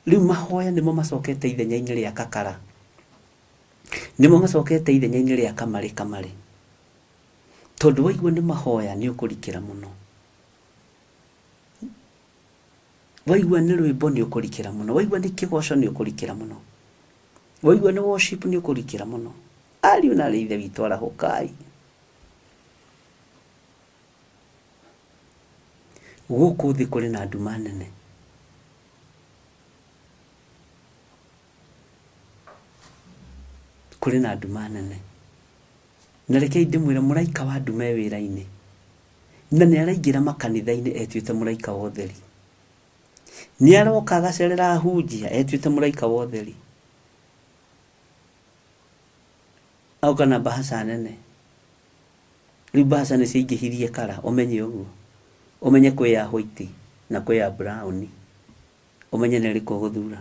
Rĩu mahoya nĩmo macokete ithenya-inĩ rĩa kakara. Nĩmo macokete ithenya-inĩ rĩa kamarĩ kamarĩ. Tondũ waigua nĩ mahoya nĩ ũkũrikĩra mũno. Waigua nĩ rwĩmbo nĩ ũkũrikĩra mũno. Waigua nĩ kĩgoco nĩ ũkũrikĩra mũno. Waigua nĩ worship nĩ ũkũrikĩra mũno. Ariũ na aarĩ a Ithe witũ arahũkai. Gũkũ thĩ kũrĩ na nduma nene. Kũrĩ na nduma nene. Na rekei ndĩmwĩre mũraika wa nduma e wĩra-inĩ. Na nĩ araingĩra makanitha-inĩ etuĩte mũraika wa ũtheri. Nĩ aroka agacerera ahunjia etuĩte mũraika wa ũtheri. Agoka na mbahaca nene. Rĩu mbahaca nĩ ciaingĩhirie kara, ũmenye ũguo. Ũmenye kwĩ ya white na kwĩ ya brown. Ũmenye nĩ ĩrĩkũ ũgũthura.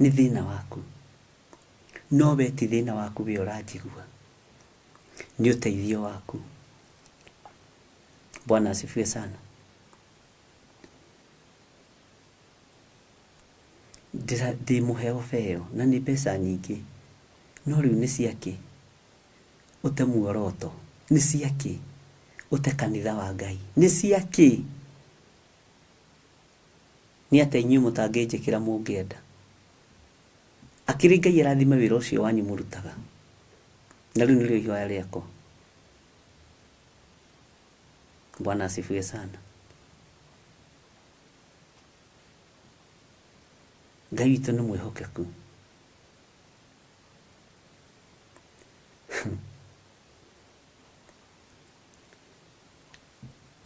Nĩ thĩna waku. No we ti thĩna waku we ũranjigua. Nĩ ũteithio waku. Bwana asifiwe sana. Ndĩ mũheo beo na nĩ mbeca nyingĩ, no rĩu nĩ ciakĩ? Ũte muoroto, nĩ ciakĩ? Ũte kanitha wa Ngai, nĩ ciakĩ? Nĩ atĩa inyuĩ mũtangĩnjĩkĩra mũngĩenda? Akĩrĩ Ngai arathime wĩra ũcio wanyu mũrutaga. Na rĩu nĩrĩo ihoya rĩakwa. Bwana asifiwe sana. Ngai witũ nĩ mwĩhokeku.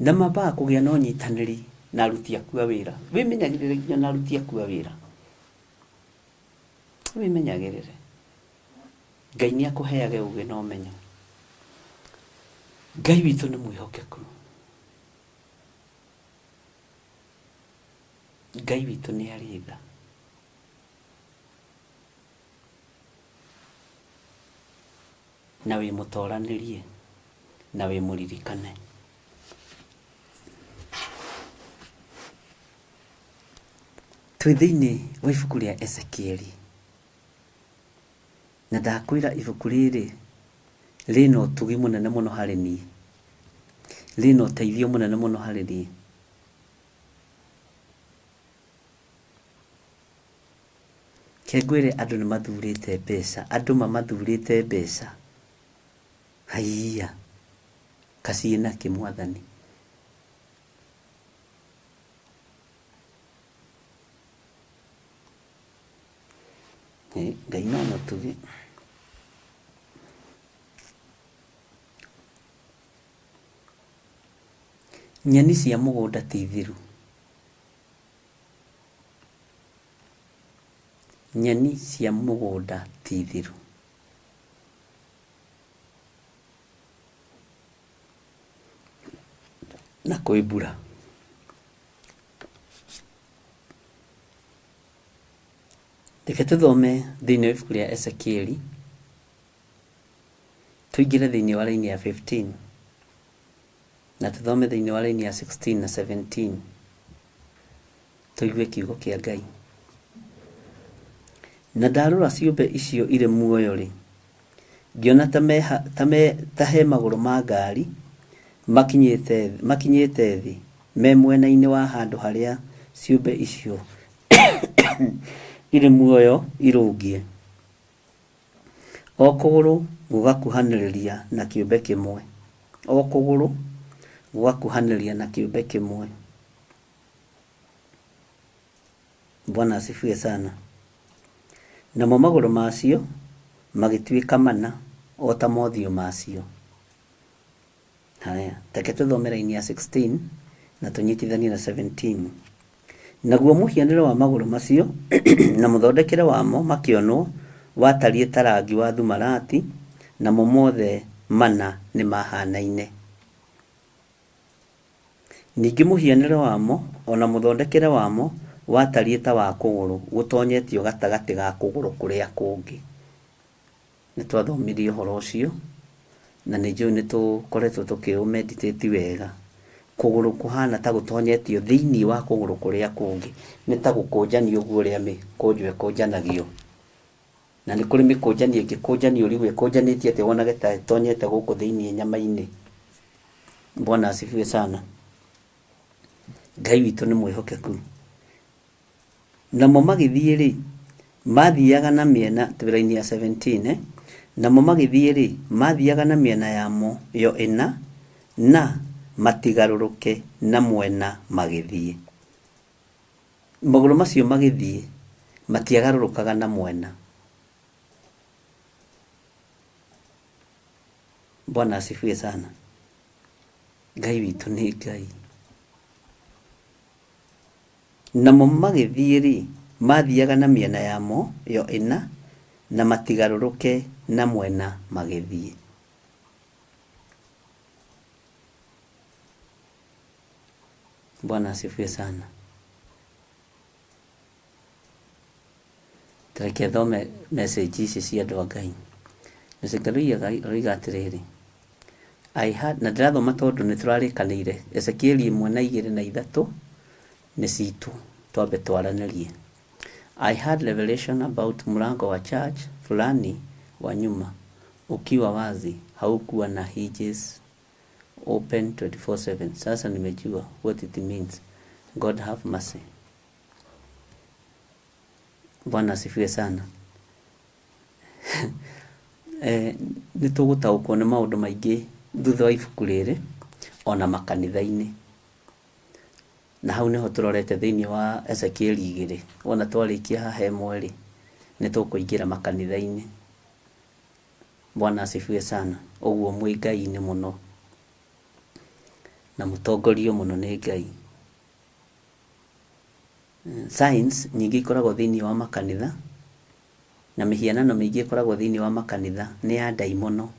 Na mambaga kũgĩa na ũnyitanĩri na aruti aku a wĩra. Wĩmenyagĩrĩre nginya na aruti aku a wĩra. Wĩmenyagĩrĩre. Ngai nĩ akũheage ũgĩ na ũmenyo. Ngai witũ nĩ mwĩhokeku. Ngai witũ nĩ arĩ tha. Na wĩ mũtoranĩrie na wĩ mũririkane. Twĩ thĩinĩ wa ibuku rĩa Ezekieli. Na ndakwĩra ibuku rĩrĩ rĩna ũtugi mũnene mũno harĩ niĩ, rĩna ũteithio mũnene mũno harĩ niĩ. Reke ngwĩre andũ nĩ mathurĩte mbeca, andũ mamathurĩte mbeca. Haiya, kaciĩ nakĩ mwathani. Ngai no mũtugi. Nyeni cia mũgũnda ti thiru. Nyeni cia mũgũnda ti thiru. Na kwĩ mbura. Reke tũthome thĩinĩ wa ibuku rĩa Ezekieli, tũingĩre thĩinĩ wa raini ya 15 na tũthome thĩinĩ wa raini ya 16 na 17 tũigue kiugo kĩa Ngai. Na ndarora ciũmbe icio irĩ muoyo-rĩ, ngĩona ta me, ta me, ta he magũrũ ma ngari makinyĩte, makinyĩte thĩ me mwena-inĩ wa handũ harĩa ciũmbe icio irĩ muoyo irũngiĩ. O kũgũrũ gũgakuhanĩrĩria na kĩũmbe kĩmwe, o kũgũrũ gũgakuhanĩrĩria na kĩũmbe kĩmwe. Bwana asifiwe sana. Namo magũrũ macio magĩtuĩka mana o ta mothiũ macio. Haya, reke tũthome raini ya 16 na tũnyitithanie na 17. Naguo mũhianĩre wa magũrũ macio na mũthondekere wamo makĩonwo watariĩ ta rangi wa thumarati, namo mothe mana nĩ mahanaine. Ningĩ mũhianĩre wamo o na mũthondekere wamo watariĩ ta wa kũgũrũ gũtonyetio gatagatĩ ga kũgũrũ kũrĩa kũngĩ. Nĩ twathomirie ũhoro ũcio na nĩ njũĩ nĩ tũkoretwo tũkĩ ũ meditate wega. Kũgũrũ kũhana ta gũtonyetio thĩinĩ wa kũgũrũ kũrĩa kũngĩ, nĩ ta gũkũnjanio ũguo ũrĩa mĩkũnjo ĩkũnjanagio. Na nĩ kũrĩ mĩkũnjanio ĩngĩkũnjanio ũrigwo ĩkũnjanĩtio atĩa wonage ta ĩtonyete gũkũ thĩinĩ nyama-inĩ. Bwana asifiwe sana. Ngai witũ nĩ mwĩhokeku. Namo magĩthiĩ-rĩ, maathiaga na mĩena, twĩ raini ya 17, eh? Namo magĩthiĩ-rĩ, maathiaga na mĩena yamo yo ĩna, na matigarũrũke na mwena magĩthiĩ. Magũrũ macio magĩthiĩ, matiagarũrũkaga na mwena. Bwana asifiwe sana. Ngai witũ nĩ Ngai. Namo magĩthiĩ-rĩ, maathiaga na mĩena yamo yo ĩna, na matigarũrũke na mwena magĩthiĩ. Bwana asifiwe sana. Ta reke thome message ici cia andũ a Ngai. Message aroiga atĩrĩrĩ, I had, na ndĩrathoma tondũ nĩ tũrarĩkanĩire Ezekieli ĩmwe na igĩrĩ na ithatũ nĩ citũ twambe twaranĩrie. I had revelation about mlango wa church fulani wa nyuma ukiwa wazi haukuwa na hinges open 24/7 sasa nimejua what it means God have mercy Bwana asifiwe sana. Eh, nĩ tũgũtaũkwo nĩ maũndũ maingĩ thutha wa ibuku rĩrĩ ona makanitha-inĩ na hau nĩho tũrorete thĩinĩ wa Ezekieli igĩrĩ wona twarĩkia haha ĩmwe rĩ nĩ tũkũingĩra makanitha-inĩ Bwana asifiwe sana ũguo mwĩ Ngai-inĩ mũno na mũtongorio mũno nĩ Ngai Signs nyingĩ ikoragwo thĩinĩ wa makanitha, na mĩhianano mĩingĩ ĩkoragwo thĩinĩ wa makanitha nĩ ya ndaimono,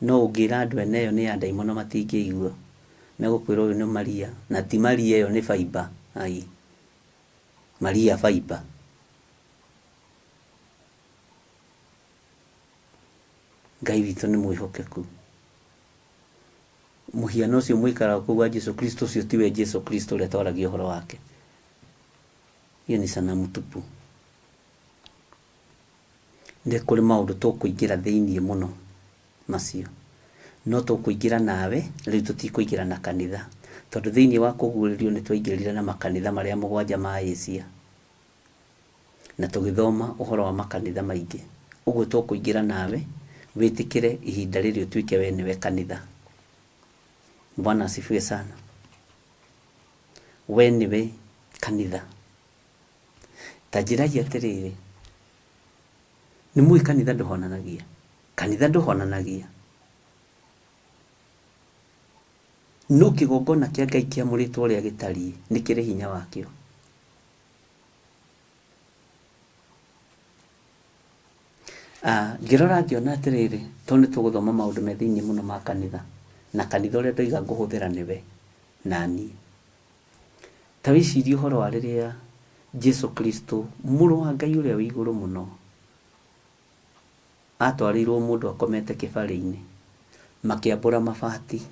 No ũngĩra andũ ene ĩyo nĩ ya ndaimono matingĩigua. Megũkwĩra ũyũ nĩ Maria, na ti Maria ĩyo nĩ Faiba. Ai. Maria Faiba. Ngai witũ nĩ mwĩhokeku. Mũhiano ũcio mwĩkaraga kũu wa Jesu Kristo ũcio tiwe Jesu Kristo ũrĩa twaragia ũhoro wake. Hiyo ni sanamu tupu. Nĩ kũrĩ maũndũ tũkũingĩra thĩinĩ mũno macio. No tũkũingĩra nawe, rĩu tũtikũingĩra na kanitha. Tondũ thĩinĩ wa kũguũrĩrio nĩ twaingĩrire na makanitha marĩa mũgwanja ma Asia. Na tũgĩthoma ũhoro wa makanitha maingĩ. Ũguo tũkũingĩra nawe, wĩtĩkĩre ihinda rĩrĩ ũtuĩke we nĩwe kanitha. Bwana asifiwe sana. We nĩwe kanitha. Ta njĩrai atĩrĩrĩ, nĩ mũĩ kanitha ndũhonanagia? Kanitha ndũhonanagia. No kĩgongona kĩa Ngai kĩamũrĩtwo ũrĩa gĩtariĩ nĩ kĩrĩ hinya wakĩo. Ah, ngĩrora ngĩona atĩrĩrĩ, tondũ nĩ tũgũthoma maũndũ me thĩinĩ mũno ma kanitha, na kanitha ũrĩa ndoiga ngũhũthĩra nĩwe na niĩ. Ta wĩcirie ũhoro wa rĩrĩa Jesu Kristo, mũrũ wa Ngai ũrĩa wĩ igũrũ mũno, atwarĩirwo mũndũ akomete kĩbarĩ-inĩ, makĩambũra mabati.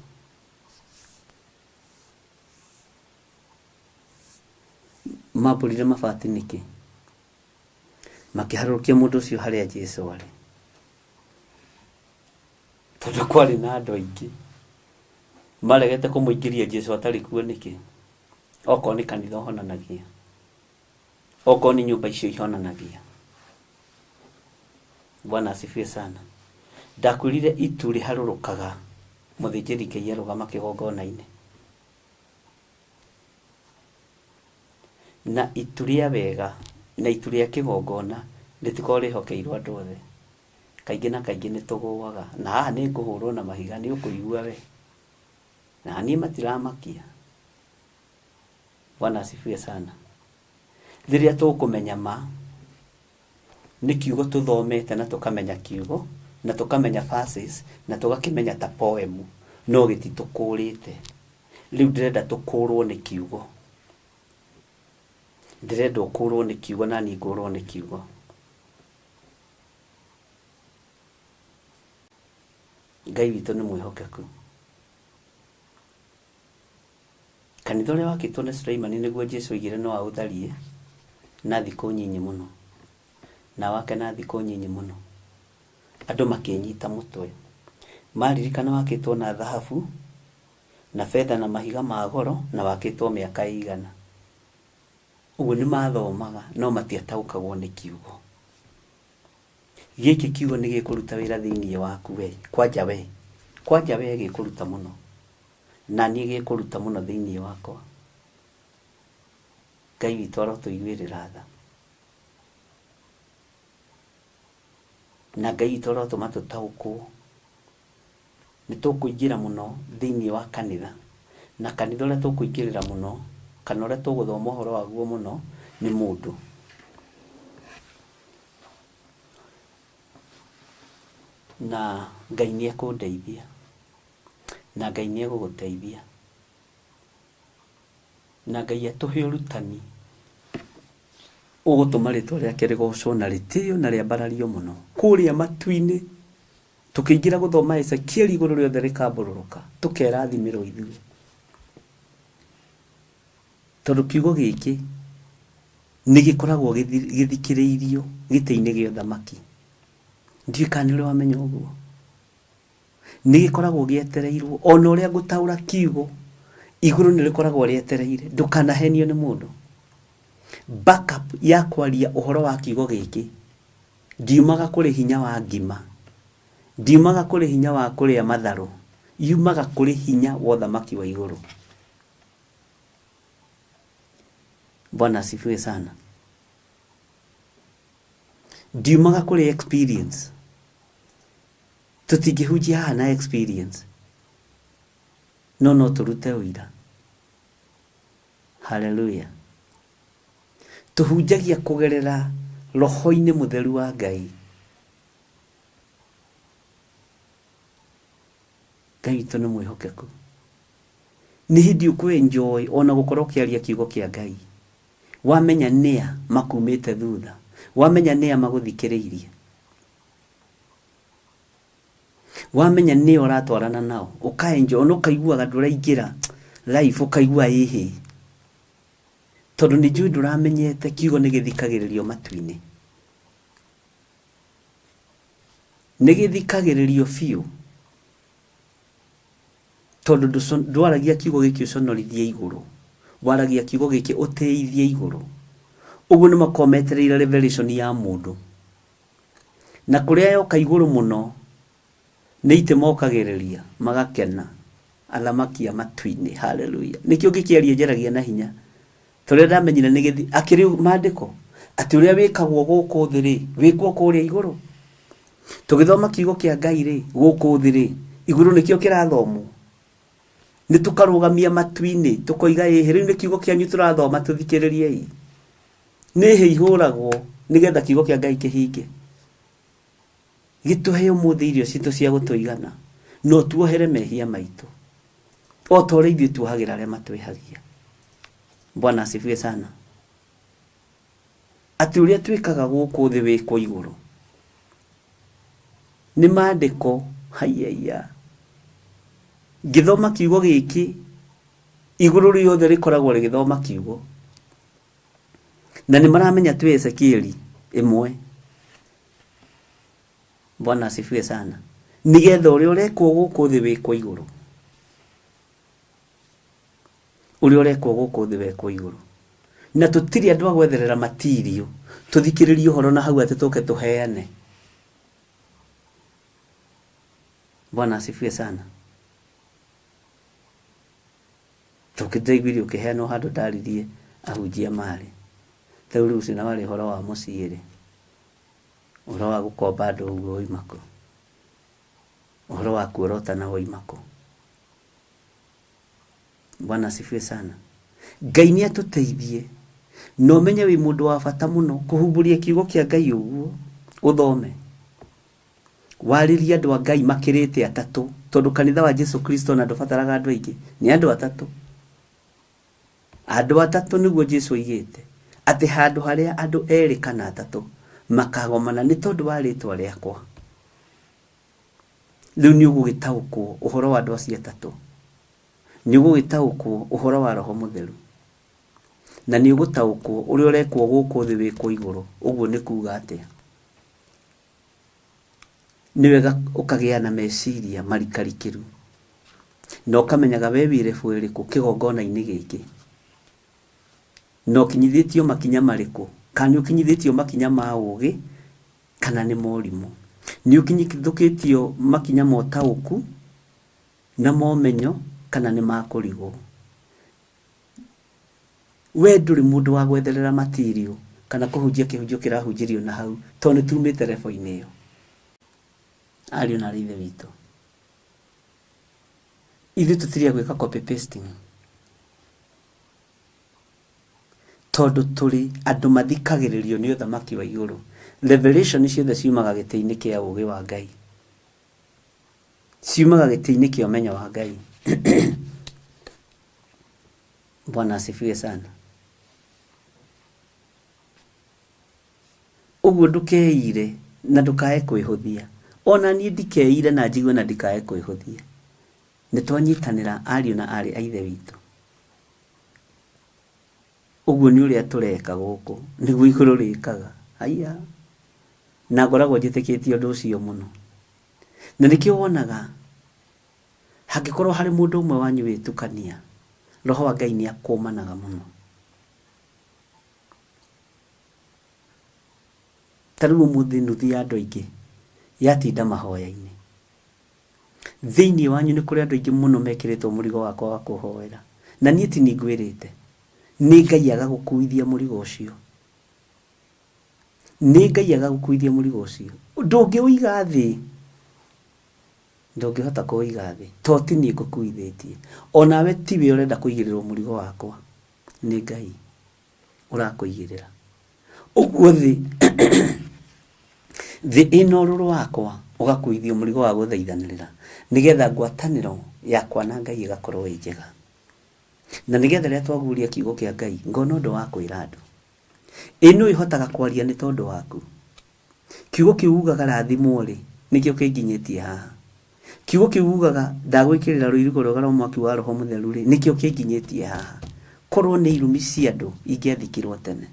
Mambũrire mabati nĩkĩ? Makĩharũrũkia mũndũ ũcio harĩa Jesu arĩ. Tondũ kwarĩ na andũ aingĩ. Maregete kũmũingĩria Jesu atarĩ kuo nĩkĩ? Okorwo nĩ kanitha ũhonanagia. Okorwo nĩ nyũmba icio ihonanagia. Bwana asifiwe sana. Ndakwĩrire itu rĩharũrũkaga mũthĩnjĩri Ngai arũgama kĩgongona-inĩ. Na itu rĩa wega na itu rĩa kĩgongona rĩtikoragwo rĩhokeirwo andũ othe. Kaingĩ na kaingĩ nĩ tũgũaga. Na haha nĩ ngũhũrwo na mahiga nĩ ũkũigua we. Na niĩ matiramakia. Bwana asifiwe sana. Rĩrĩa tũkũmenya ma, nĩ kiugo tũthomete na tũkamenya kiugo, na tũkamenya verses, na tũgakĩmenya ta poem, no gĩtitũkũrĩte. Rĩu ndĩrenda tũkũrwo nĩ kiugo. Ndĩrenda ũkũrwo nĩ kiugo na niĩ ngũrwo nĩ kiugo. Ngai witũ nĩ mwĩhokeku. Kanitha ũrĩa wakĩtwo nĩ Suleimani nĩguo Jesu oigire no aũtharie na thikũ nyinyi mũno. Na wake na thikũ nyinyi mũno. Andũ makĩnyita mũtwe. Maririkana wakĩtwo na thahabu na betha na mahiga ma goro na wakĩtwo mĩaka ĩigana. Ũguo nĩ mathomaga no matiataũkagwo nĩ kiugo. Gĩkĩ kiugo nĩ gĩkũruta wĩra thĩinĩ waku we, kwanja we, kwanja we gĩkũruta mũno. Na niĩ gĩkũruta mũno thĩinĩ wakwa. Ngai witũ arotũiguĩrĩra tha. Na Ngai witũ arotũma tũtaũkwo. Nĩ tũkũingĩra mũno thĩinĩ wa kanitha. Na kanitha ũrĩa tũkũingĩrĩra mũno, kana ũrĩa tũgũthoma ũhoro waguo mũno, nĩ mũndũ. Na Ngai nĩ ekũndeithia. Na Ngai nĩ egũgũteithia. Na Ngai atũhe ũrutani ũgũtũma rĩtwa rĩake rĩgocwo na rĩtĩo na rĩambarario mũno kũrĩa matu-inĩ. Tũkĩingĩra gũthoma Ezekieli igũrũ rĩothe rĩkambũrũrũka, tũkerathimĩrwo ithuĩ. Tondũ kiugo gĩkĩ nĩ gĩkoragwo gĩthikĩrĩirio gĩtĩ-inĩ gĩa ũthamaki. Ndiũĩ kana nĩ ũrĩ wamenya ũguo. Nĩ gĩkoragwo gĩetereirwo, ona ũrĩa ngũtaũra kiugo, igũrũ nĩ rĩkoragwo rĩetereire. Ndũkanahenio nĩ mũndũ. Backup ya kwaria ũhoro wa kiugo gĩkĩ ndiumaga kũrĩ hinya wa ngima, ndiumaga kũrĩ hinya wa kũrĩa matharũ, yumaga kũrĩ hinya wa ũthamaki wa igũrũ. Bwana asifiwe sana. Ndiumaga kũrĩ experience. Tũtingĩhunjia haha na experience, no no tũrute ũira. Haleluya. Tũhunjagia kũgerera roho-inĩ mũtheru wa Ngai. Ngai witũ nĩ mwĩhokeku. Nĩ hĩndĩ ũkũ enjoy ona gũkorwo ũkĩaria kiugo kĩa Ngai. Wamenya nĩa makumĩte thutha. Wamenya nĩa magũthikĩrĩirie. Wamenya nĩa ũratwarana nao. Ũka enjoy ona ũkaiguaga ndũraingĩra life ũkaigua ĩhĩ. Tondũ nĩ njũĩ ndũramenyete kiugo nĩ gĩthikagĩrĩrio matu-inĩ. Nĩ gĩthikagĩrĩrio biũ. Tondũ ndwaragia kiugo gĩkĩ ũconorithie igũrũ. Waragia kiugo gĩkĩ ũtĩithie igũrũ. Ũguo nĩ makoragwo metereire revelation ya mũndũ. Na kũrĩa yoka igũrũ mũno, nĩ itĩ mokagĩrĩria, magakena. Athamaki a matu-inĩ. Hallelujah. Nĩkĩo ngĩkĩaria njaragia na hinya. Tũrĩa ndamenyire nĩ gĩthi, akĩrĩ maandĩko, atĩ ũrĩa wĩkagwo gũkũ thĩ rĩ, wĩkwo kũrĩa igũrũ. Tũgĩthoma kiugo kĩa Ngai rĩ, gũkũ thĩ rĩ, igũrũ nĩkĩo kĩrathomwo. Nĩ tũkarũgamia matu-inĩ, tũkoiga ĩhĩ, rĩu nĩ kiugo kĩanyu tũrathoma tũthikĩrĩriei. Nĩ hĩ ihũragwo nĩgetha kiugo kĩa Ngai kĩhinge. Gĩtũhe ũmũthĩ irio citũ cia gũtũigana, na ũtuohere mehia maitũ, o ta ũrĩa ithuĩ tuohagĩra arĩa matwĩhagia. Bwana asifiwe sana. Atĩ ũrĩa twĩkaga gũkũ thĩ wĩkwo igũrũ. Nĩ maandĩko, haiyaia. Ngĩthoma kiugo gĩkĩ, igũrũ rĩothe rĩkoragwo rĩgĩthoma kiugo. Na nĩ maramenya twĩ Ezekieli ĩmwe. Bwana asifiwe sana. Nĩgetha ũrĩa ũrekwo gũkũ thĩ wĩkwo igũrũ. Ũrĩa ũrekwo gũkũ thĩ wekwo igũrũ. Na tũtirĩ andũ a gwetherera matirio. Tũthikĩrĩrie ũhoro na hau atĩ tũke tũheane. Bwana asifiwe sana. Tũkĩndaiguire ũkĩheanwo handũ ndaririe ahunjia marĩ. Rĩu rĩu ũcio na warĩ ũhoro wa mũciĩ rĩ. Ũhoro wa gũkomba andũ ũguo woima kũ? Ũhoro wa kuorotana woima kũ? Bwana asifiwe sana. Ngai nĩ atũteithie na ũmenye wĩ mũndũ wa bata mũno kũhumbũria kiugo kĩa Ngai ũguo ũthome. Warĩrie andũ a Ngai makĩrĩte atatũ tondũ kanitha wa Jesu Kristo ona ndũbataraga andũ aingĩ, nĩ andũ atatũ. Andũ atatũ nĩguo Jesu oigĩte atĩ handũ harĩa andũ erĩ kana atatũ makagomana nĩ tondũ wa rĩtwa rĩakwa. Rĩu nĩ ũgũgĩtaũkwo ũhoro wa andũ acio atatũ. Nĩ ũgũgĩtaũkwo ũhoro wa Roho Mũtheru. Na nĩ ũgũtaũkwo ũrĩa ũrekwo gũkũ thĩ wĩkwo igũrũ. Ũguo nĩ kuga atĩa? Nĩ wega ũkagĩa na meciria marikarikĩru. Na ũkamenyaga we wĩ level ĩrĩkũ kĩgongona-inĩ gĩkĩ. Na ũkinyithĩtio makinya marĩkũ. Kana nĩ ũkinyithĩtio makinya ma ũgĩ kana nĩ morimũ. Nĩ ũkinyithũkĩtio makinya ma ũtaũku na ma ũmenyo kana nĩ ma kũrigwo. We ndũrĩ mũndũ wa gwetherera material kana kũhunjia kĩhunjio kĩrahunjĩrio na hau tondũ nĩ tumĩte level-inĩ ĩyo. Ariũ na aarĩ a Ithe witũ, ithuĩ tũtirĩ a gwĩka copy pasting tondũ tũrĩ andũ mathikagĩrĩrio nĩ ũthamaki wa igũrũ. Revelation ciothe ciumaga gĩtĩ-inĩ kĩa ũgĩ wa Ngai, ciumaga gĩtĩ-inĩ kĩa ũmenyo wa Ngai. Bwana asifiwe sana. Ũguo ndũkeire na ndũkae kwĩhũthia. Ona niĩ ndikeire na njigue na ndikae kwĩhũthia. Nĩ twanyitanĩra ariũ na aarĩ a Ithe witũ. Ũguo nĩ ũrĩa tũreka gũkũ, nĩguo igũrũ rĩkaga. Haiya. Na ngoragwo njĩtĩkĩtie ũndũ ũcio mũno. Na nĩkĩo wonaga hangĩkorwo harĩ mũndũ ũmwe wanyu wĩtukania, Roho wa Ngai nĩ akũmanaga mũno. Ta rĩu ũmũthĩ nuthu ya andũ aingĩ yatinda mahoya-inĩ. Thĩinĩ wanyu nĩ kũrĩ andũ aingĩ mũno mekĩrĩtwo mũrigo wakwa wa kũhoera. Na niĩ ti niĩ ngwĩrĩte. Nĩ Ngai agagũkuithia mũrigo ũcio. Nĩ Ngai agagũkuithia mũrigo ũcio. Ndũngĩũiga thĩ. Ndũngĩhota kũũiga thĩ. To ti niĩ ngũkuithĩtie. Onawe tiwe ũrenda kũigĩrĩrwo mũrigo wakwa. Nĩ Ngai ũrakũigĩrĩra. Ũguo thĩ thĩ ĩna ũrũrũ wakwa Ũgakuithio mũrigo wa gũthaithanĩrĩra nĩgetha ngwatanĩro yakwa na Ngai ĩgakorwo ĩ njega. Na nĩgetha rĩrĩa twaguũria kiugo kĩa Ngai ngona ũndũ wa kwĩra andũ. Ĩ nũ ĩhotaga kwaria nĩ tondũ waku? Kiugo kĩu ugaga rathimwo-rĩ, nĩkĩo kĩnginyĩtie haha. Kiugo kĩu ugaga ndagwĩkĩrĩra rũirigo rwega rwa mwaki wa Roho Mũtheru-rĩ, nĩkĩo kĩnginyĩtie haha. Korwo nĩ irumi cia andũ ingĩathikirwo tene.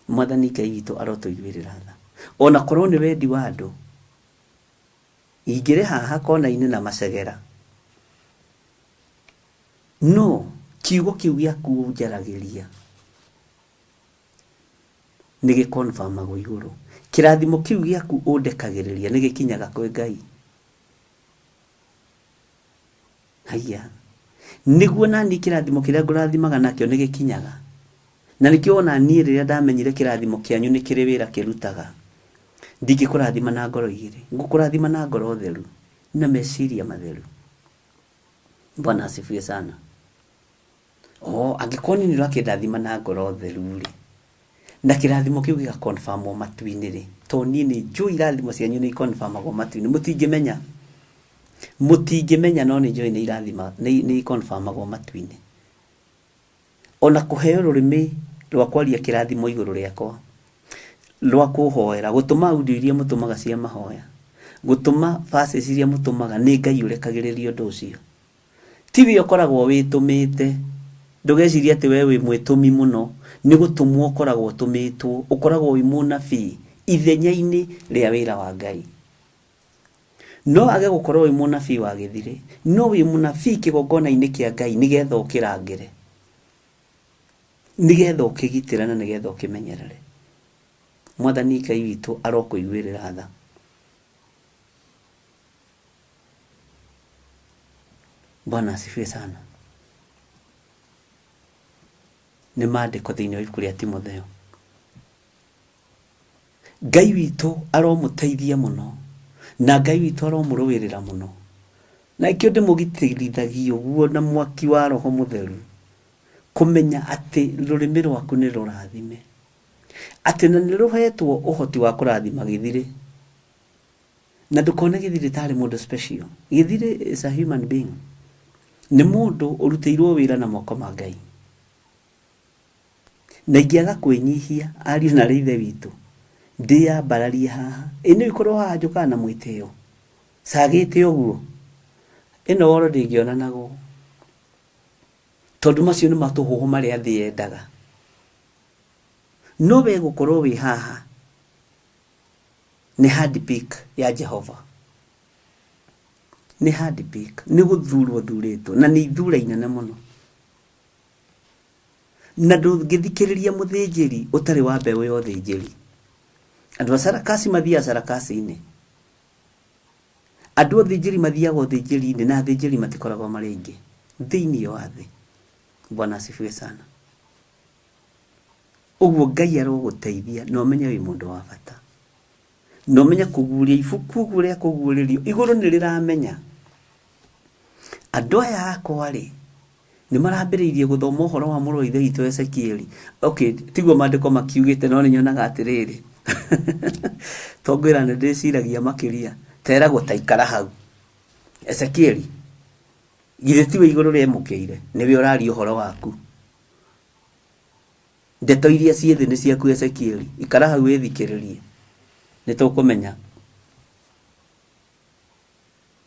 Mwathani Ngai witũ arotũiguĩrĩra tha. Ona korwo nĩ wendi wa andũ, ingĩrĩ haha kona-inĩ na macegera. No kiugo kĩu gĩaku ũnjaragĩria nĩ gĩkonfamagwo igũrũ. Kĩrathimo kĩu gĩaku ũndekagĩrĩria nĩ gĩkinyaga kwĩ Ngai. Haiya. Nĩguo naniĩ kĩrathimo kĩrĩa ngũrathimaga nakĩo nĩ gĩkinyaga. Na nĩkĩo ona niĩ rĩrĩa ndamenyire kĩrathimo kĩanyu nĩ kĩrĩ wĩra kĩrutaga, ndingĩkũrathima na ngoro igĩrĩ. Ngũkũrathima na ngoro theru na meciria matheru. Bwana asifiwe sana. Oh, angĩkorwo niĩ nĩ ũrakĩndathima na ngoro theru rĩ, na kĩrathimo kĩu gĩga confirmwo matu-inĩ rĩ, tondũ niĩ nĩ njũĩ irathimo cianyu nĩ iconfirmagwo matu-inĩ, mũtingĩmenya, mũtingĩmenya no nĩ njũĩ nĩ irathima, nĩ iconfirmagwo matu-inĩ. Ona kũheo rũrĩmĩ rwa kwaria kĩrathimo igũrũ rĩakwa, rwa kũhoera, gũtũma audio iria mũtũmaga cia mahoya, gũtũma verses iria mũtũmaga, nĩ Ngai ũrekagĩrĩria ũndũ ũcio. Ti we ũkoragwo wĩtũmĩte. Ndũgecirie atĩ we wĩ mwĩtũmi mũno. Nĩ gũtũmwo ũkoragwo ũtũmĩtwo. Ũkoragwo wĩ mũnabii ithenya-inĩ rĩa wĩra wa Ngai. No wage gũkorwo wĩ mũnabii wa gĩthirĩ, no wĩ mũnabii kĩgongona-inĩ kĩa Ngai nĩgetha ũkĩrangĩre, nĩgetha ũkĩgitĩre na nĩgetha ũkĩmenyerere. Mwathani Ngai witũ arokũiguĩrĩra tha. Bwana asifiwe sana. Nĩ maandĩko thĩinĩ wa ibuku rĩa Timotheo. Ngai witũ aromũteithia mũno na Ngai witũ aromũrũĩrĩra mũno. Na nĩkĩo ndĩmũgitĩrithagia ũguo na mwaki wa Roho Mũtheru, kũmenya atĩ rũrĩmĩ rwaku nĩ rũrathime, atĩ na nĩ rũhetwo ũhoti wa kũrathima gĩthirĩ. Na ndũkone gĩthirĩ tarĩ mũndũ special. Gĩthirĩ is a human being. Nĩ mũndũ ũrutĩirwo wĩra na moko ma Ngai. Na ingĩaga kwĩnyihia, ariũ na aarĩ a Ithe witũ, ndĩyambararie haha, ĩ nĩũĩ korwo haha njũkaga na mwĩtĩo, cagĩte ũguo, ĩno oro ndĩngĩonanagwo, tondũ macio nĩ matũhũhũ marĩa thĩ yendaga. No we gũkorwo wĩ haha nĩ hand pick ya Jehova, nĩ hand pick, nĩ gũthurwo ũthurĩtwo, na nĩ ithura inene mũno. Na ndũngĩthikĩrĩria mũthĩnjĩri ũtarĩ wa mbeũ ya ũthĩnjĩri. Andũ a sarakasi mathiaga sarakasi-inĩ, andũ a ũthĩnjĩri mathiaga ũthĩnjĩri-inĩ, na athĩnjĩri matikoragwo marĩ aingĩ thĩinĩ wa thĩ. Bwana asifiwe sana. Ũguo Ngai arogũteithia na ũmenye wĩ mũndũ wa bata, na ũmenye kũguũria ibuku ũguo rĩa kũguũrĩrio igũrũ nĩ rĩramenya andũ aya akwa-rĩ, Nĩ marambĩrĩirie gũthoma ũhoro wa mũrũ wa Ithe witũ Ezekieli. Okay, tiguo maandĩko makiugĩte no nĩ nyonaga atĩrĩrĩ, to ngwĩra nĩ ndĩciragia makĩria, teragwo ta ikara hau. Ezekieli, githĩ tiwe igũrũ rĩemũkĩire, nĩwe ũraria ũhoro waku. Ndeto iria ciĩ thĩ nĩ ciaku Ezekieli, ikara hau wĩthikĩrĩrie, nĩ tũkũmenya.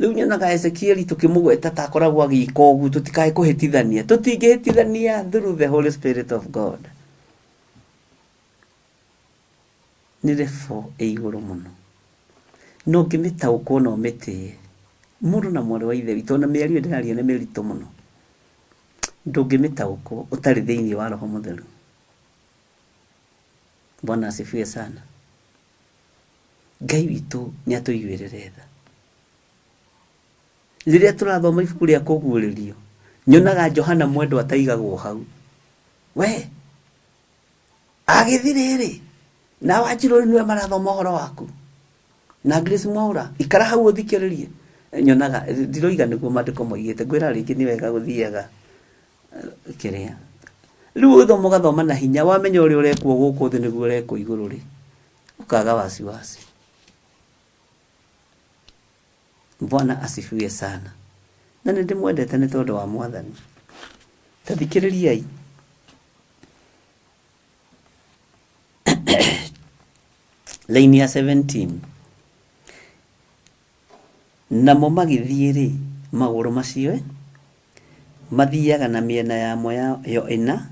Rĩu nyonaga Ezekieli tũkĩmũgweta ta akoragwo agĩka ũguo, tũtikae kũhĩtithania. Tũtingĩhĩtithania through the Holy Spirit of God. Nĩ level ĩ igũrũ mũno. Na ũngĩmĩtaũkwo na ũmĩtĩe, mũrũ na mwarĩ wa Ithe witũ, ona mĩario ĩyo ndĩraria nĩ mĩritũ mũno, ndũngĩmĩtaũkwo ũtarĩ thĩinĩ wa Roho Mũtheru. Bwana asifiwe sana. Ngai witũ nĩ atũiguĩrĩre tha. Rĩrĩa tũrathoma ibuku rĩa kũguũrĩrio, nyonaga Johana mwendwa ataigagwo hau. We, agĩthirĩ-rĩ, na Wanjirũ rĩu nĩwe marathoma ũhoro waku. Na Grace Mwaũra, ikara hau ũthikĩrĩrie. Nyonaga, ndiroiga nĩguo maandĩko moigĩte, ngwĩra rĩngĩ nĩ wega gũthiaga kĩrĩa. Rĩu ũgĩthoma ũgathoma na hinya, wamenya ũrĩa ũrekwo gũkũ thĩ nĩguo ũrekwo igũrũ rĩ, ũkaga wasiwasi. Bwana asifiwe sana. Na nĩ ndĩmwendete nĩ tondũ wa Mwathani. Ta thikĩrĩriai. Laini ya 17. Namo magĩthiĩ-rĩ, magũrũ macio mathiaga na mĩena yamo yo ĩna,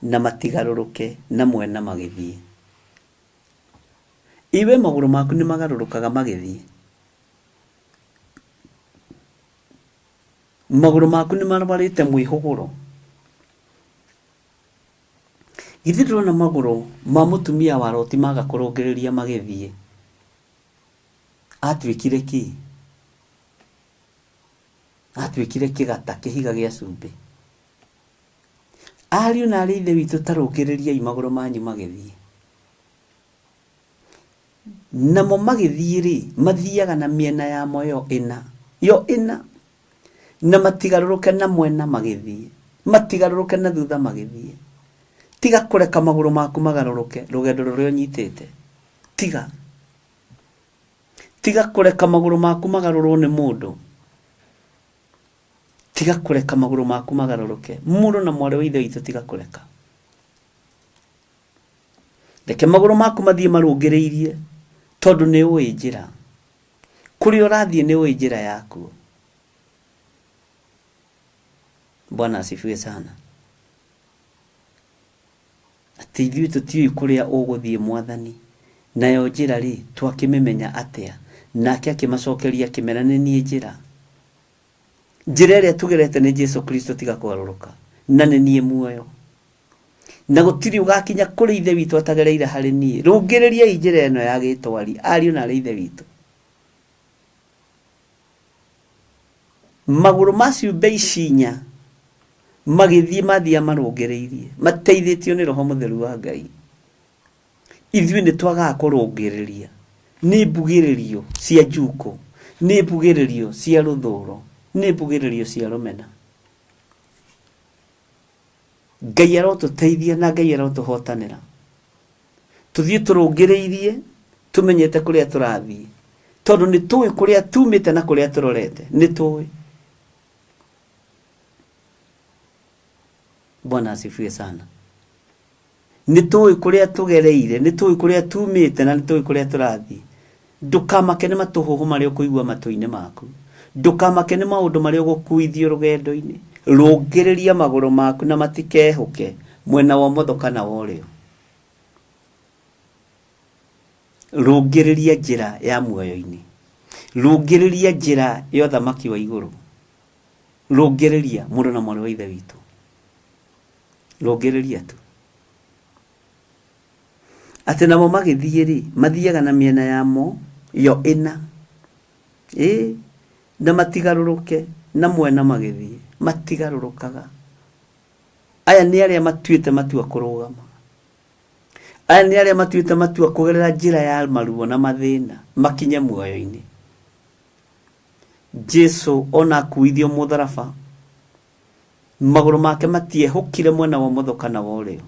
na matigarũrũke na mwena magĩthiĩ. Ĩ we magũrũ maku nĩ magarũrũkaga magĩthiĩ? Magũrũ maku nĩ marwarĩte mwĩhũgũro? Githĩ ndũrona magũrũ ma mũtumia wa Loti maga kũrũngĩrĩria magĩthiĩ? Atuĩkire kĩ? Atuĩkire kĩgata, kĩhiga gĩa cumbĩ. Ariũ na aarĩ a Ithe witũ ta rũngĩrĩriai magũrũ manyu magĩthiĩ. Namo magĩthiĩ-rĩ, mathiaga na mĩena yamo yo ĩna, yo ĩna, na matigarũrũke na mwena magĩthiĩ, matigarũrũke na thutha magĩthiĩ. Tiga kũreka magũrũ maku magarũrũke rũgendo rũrĩa ũnyitĩte. Tiga. Tiga kũreka magũrũ maku magarũrwo nĩ mũndũ. Tiga kũreka magũrũ maku magarũrũke. Mũrũ na mwarĩ wa Ithe witũ tiga kũreka. Reke magũrũ maku mathiĩ marũngĩrĩirie tondũ nĩ ũĩ njĩra. Kũrĩa ũrathiĩ nĩ ũĩ njĩra yakuo. Bwana asifiwe sana. Atĩ ithuĩ tũtiũĩ kũrĩa ũgũthiĩ Mwathani, nayo njĩra-rĩ, twakĩmĩmenya atĩa? Nake akĩmacokeria akĩmera, Nĩ niĩ njĩra. Njĩra ĩrĩa tũgerete nĩ Jesu Kristo tiga kũgarũrũka, na nĩ niĩ muoyo. Na gũtirĩ ũgakinya kũrĩ Ithe witũ atagereire harĩ niĩ. Rũngĩrĩriai njĩra ĩno ya gĩtwari, ariũ na aarĩ a Ithe witũ. Magũrũ ma ciũmbe ici inya magĩthiĩ mathiaga marũngĩrĩirie, mateithĩtio nĩ Roho Mũtheru wa Ngai. Ithuĩ nĩ twagaga kũrũngĩrĩria nĩ mbugĩrĩrio cia njukũ, nĩ mbugĩrĩrio cia rũthũro, nĩ mbugĩrĩrio cia rũmena. Ngai arotũteithia na Ngai arotũhotanĩra. Tũthiĩ tũrũngĩrĩirie tũmenyete kũrĩa tũrathiĩ tondũ nĩ tũĩ kũrĩa tumĩte na kũrĩa tũrorete nĩ tũĩ. Bwana asifiwe sana. Nĩ tũĩ kũrĩa tũgereire, nĩ tũĩ kũrĩa tumĩte na nĩ tũĩ kũrĩa tũrathiĩ. Ndũkamake nĩ matũhũhũ marĩa ũkũigua matũ-inĩ maku. Ndũkamake nĩ maũndũ marĩa ũgũkuithio rũgendo-inĩ. Rũngĩrĩria magũrũ maku na matikehũke mwena wa ũmotho kana wa ũrĩo. Rũngĩrĩria njĩra ya muoyo-inĩ. Rũngĩrĩria njĩra ya ũthamaki wa igũrũ. Rũngĩrĩria mũrũ na mwarĩ wa Ithe witũ. Rũngĩrĩria tu. Atĩ namo magĩthiĩ-rĩ, mathiaga na mĩena yamo yo ĩna, ĩĩ, na matigarũrũke na mwena magĩthiĩ, matigarũrũkaga. Aya nĩ arĩa matuĩte matua kũrũgama. Aya nĩ arĩa matuĩte matua kũgerera njĩra ya maruo na mathĩna makinye muoyo-inĩ. Jesu ona akuithio mũtharaba, Magũrũ make matiehũkire mwena wa ũmotho kana wa ũrĩo.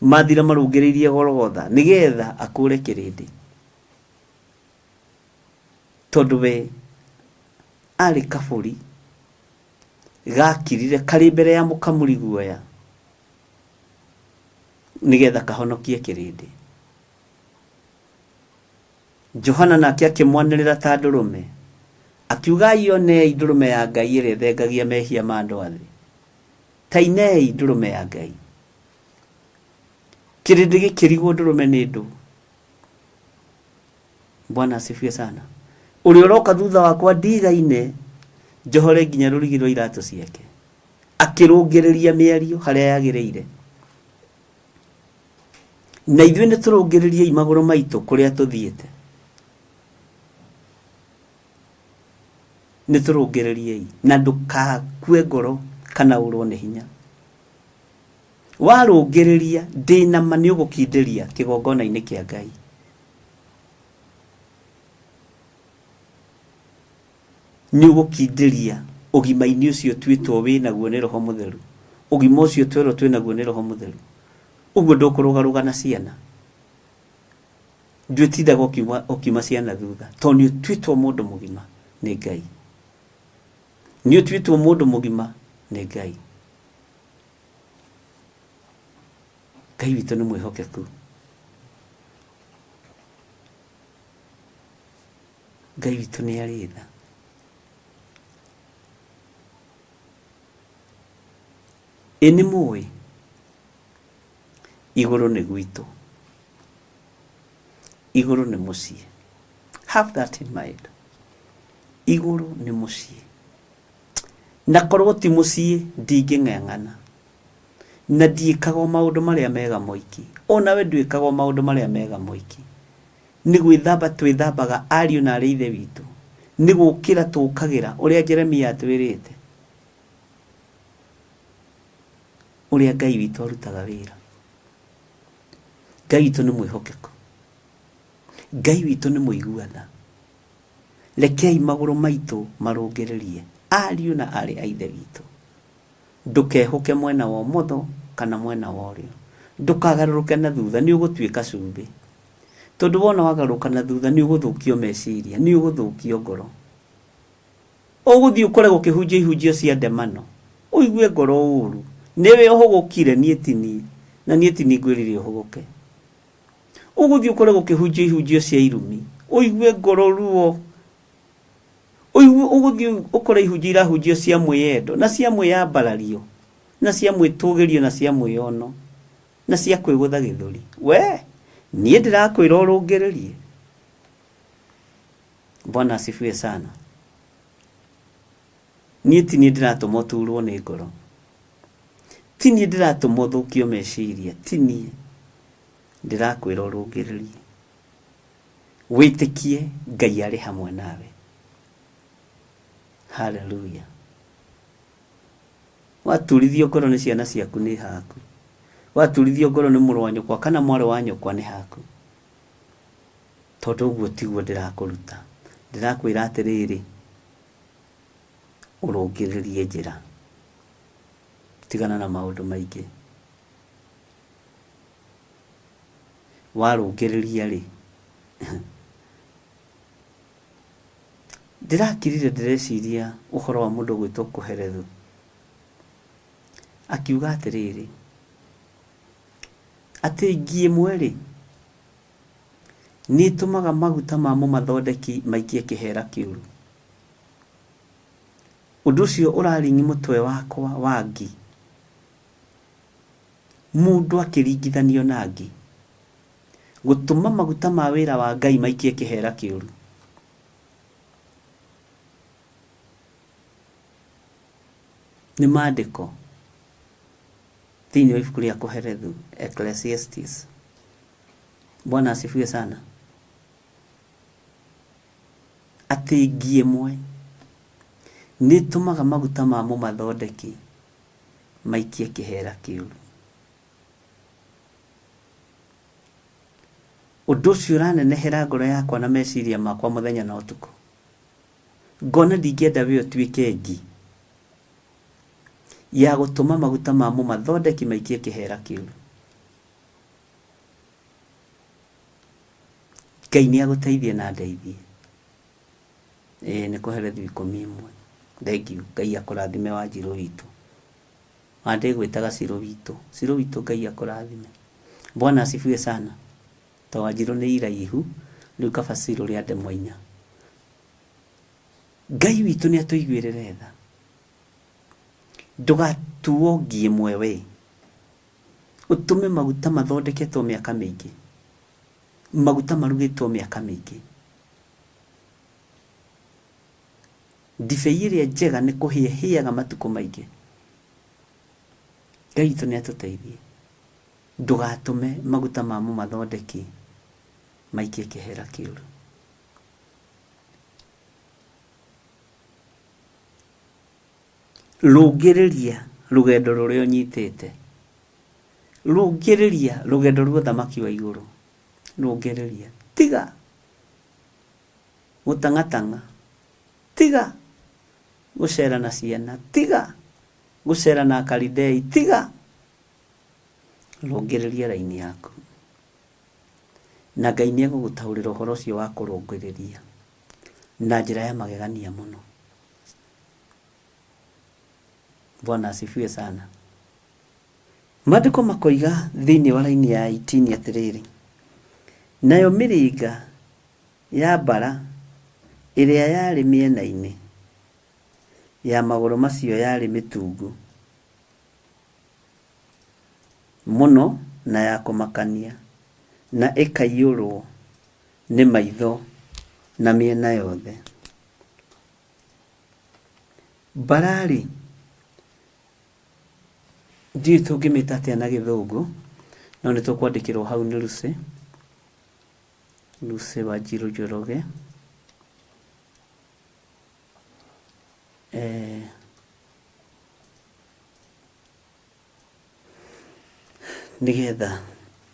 Maathire marũngĩrĩirie Gologotha nĩgetha akũũre kĩrĩndĩ. Tondũ we aarĩ kabũri gakirire karĩ mbere ya mũkamuri guoya nĩgetha kahonokie kĩrĩndĩ. Johana nake akĩmwanĩrĩra ta ndũrũme, akiuga, Ionei ndũrũme ya Ngai ĩrĩa ĩthengagia mehia ma andũ a thĩ. Ta inei ndũrũme ya Ngai. Kĩrĩndĩ gĩkĩrigwo ndũrũme nĩ ndũ. Bwana asifiwe sana. Ũrĩa ũroka thutha wakwa ndigaine, njohore nginya rũrigi rwa iratũ ciake. Akĩrũngĩrĩria mĩario harĩa yagĩrĩire. Na ithuĩ nĩ tũrũngĩrĩriei magũrũ maitũ kũrĩa tũthiĩte. Nĩ tũrũngĩrĩriei na ndũkakue ngoro kana ũrwo nĩ hinya. Warũngĩrĩria ndĩna ma nĩ ũgũkindĩria kĩgongona-inĩ kĩa Ngai. Nĩ ũgũkindĩria ũgima-inĩ ũcio twĩtwo wĩ naguo nĩ Roho Mũtheru. Ũgima ũcio twerwo twĩ naguo nĩ Roho Mũtheru. Ũguo ndũkũrũgarũga na ciana. Ndwĩtindaga ũkiuma, ũkiuma ciana thutha. Tondũ nĩ ũtuĩtwo mũndũ mũgima Nĩ Ngai. Nĩ ũtuĩtwo mũndũ mũgima? Nĩ Ngai. Ngai witũ nĩ mwĩhokeku. Ngai witũ nĩ arĩ tha. Ĩ nĩ mũĩ igũrũ nĩ gwitũ, igũrũ nĩ mũciĩ. Have that in mind. Igũrũ nĩ mũciĩ. Na korwo ti mũciĩ ndingĩng'eng'ana. Na ndiĩkaga o maũndũ marĩa mega moiki. Onawe ndwĩkaga o maũndũ marĩa mega moiki. Nĩ gwĩthamba twĩthambaga ariũ na arĩ ithe witũ. Nĩ gũkĩra tũkagĩra ũrĩa Jeremia atwĩrĩte. Ũrĩa Ngai witũ arutaga wĩra. Ngai witũ nĩ mwĩhokeku. Ngai witũ nĩ mũigua tha. Rekei magũrũ maitũ marũngĩrĩrie ariũ na arĩ a ithe witũ. Ndũkehũke mwena wa ũmotho kana mwena wa ũrĩo. Ndũkagarũrũke na thutha, nĩ ũgũtuĩka cumbĩ. Tondũ wona wagarũrũka na thutha nĩ ũgũthũkio meciria, nĩ ũgũthũkio ngoro. Ũgũthiĩ ũkore gũkĩhunjio ihunjio cia ndemano, ũigue ngoro ũru. Nĩwe ũhũgũkire, niĩ ti niĩ. Na niĩ ti niĩ ngwĩrire ũhũgũke. Ũgũthiĩ ũkore gũkĩhunjio ihunjio cia irumi, ũigue ngoro ruo. Ũigue ũgũthiĩ ũkore ihunjio irahunjio cia mwĩyendo, na cia mwĩyambarario, na cia mwĩtũgĩrio, na cia mwĩyono, na cia kwĩgũtha gĩthũri. We, niĩ ndĩrakwĩra ũrũngĩrĩrie. Bwana asifiwe sana. Niĩ ti niĩ ndĩratũma ũturwo nĩ ngoro. Ti niĩ ndĩratũma ũthũkio meciria. Ti niĩ. Ndĩrakwĩra ũrũngĩrĩrie. Wĩtĩkie Ngai arĩ hamwe nawe. Haleluya. Waturithio ngoro nĩ ciana ciaku nĩ haku. Waturithio ngoro nĩ mũrũ wa nyũkwa kana mwarĩ wa nyũkwa nĩ haku. Tondũ ũguo tiguo ndĩrakũruta. Ndĩrakwĩra atĩrĩrĩ, ũrũngĩrĩrie njĩra. Tigana na maũndũ maingĩ. Warũngĩrĩria rĩ, ndĩrakirire ndĩreciria ũhoro wa mũndũ ũgwĩtwo Kohelethu. Akiuga atĩrĩrĩ, atĩ ngi ĩmwe rĩ, nĩ ĩtũmaga maguta ma mũmathondeki maikie kĩhera kĩũru. Ũndũ ũcio ũraringi mũtwe wakwa wa ngi. Mũndũ akĩringithanio na ngi. Gũtũma maguta ma wĩra wa Ngai maikie kĩhera kĩũru. Nĩ maandĩko thĩinĩ wa ibuku rĩa Kohelethu, Ecclesiastes. Bwana asifiwe sana. Atĩ ngi ĩmwe nĩ ĩtũmaga maguta ma mũmathondeki maikie kĩhera kĩũru. Ũndũ ũcio ũranenehera ngoro yakwa na meciria makwa mũthenya na ũtukũ. Ngona ndingĩenda we ũtuĩke ngi ya gũtũma maguta ma mũmathondeki maikie kĩhera kĩũru. Ngai nĩ agũteithie na andeithie. Ĩĩ nĩ kũherethu ikũmi ĩmwe. Thengiũ. Ngai akũrathime Wanjirũ witũ. Wa ndĩgwĩtaga Cirũ witũ. Cirũ witũ Ngai akũrathime. Bwana asifiwe sana. To Wanjirũ nĩ iraihu, rĩu kaba Cirũ rĩa ndemwa inya. Ngai witũ nĩ atũiguĩrĩre tha. Ndũgatuo ngi ĩmwe we. Ũtũme maguta mathondeketwo mĩaka mĩingĩ. Maguta marugĩtwo mĩaka mĩingĩ. Ndibei ĩrĩa njega nĩ kũhĩa ĩhĩaga matukũ maingĩ. Ngai witũ nĩ atũteithie. Ndũgatũme maguta ma mũmathondeki maikie kĩhera kĩũru. Rũngĩrĩria rũgendo rũrĩa ũnyitĩte. Rũngĩrĩria rũgendo rwa ũthamaki wa igũrũ. Rũngĩrĩria. Tiga gũtang'atang'a. Tiga gũcera na ciana. Tiga gũcera na Akalidei. Tiga. Rũngĩrĩria raini yaku. Na Ngai nĩ egũgũtaũrĩra ũhoro ũcio wa kũrũngĩrĩria. Na njĩra ya magegania mũno. Bwana asifiwe sana. Maandĩko makoiga thĩinĩ wa raini ya 18 atĩrĩrĩ, nayo mĩrĩnga ya mbara ĩrĩa yarĩ mĩena-inĩ ya magũrũ macio yarĩ mĩtungu mũno na ya kũmakania, na ĩkaiyũrwo nĩ maitho na mĩena yothe. Mbara-rĩ, ndiũĩ tũngĩmĩta atĩa na gĩthũngũ, no nĩ tũkwandĩkĩrwo hau nĩ Lucy, Lucy Wanjiru Njoroge. Eh, nĩgetha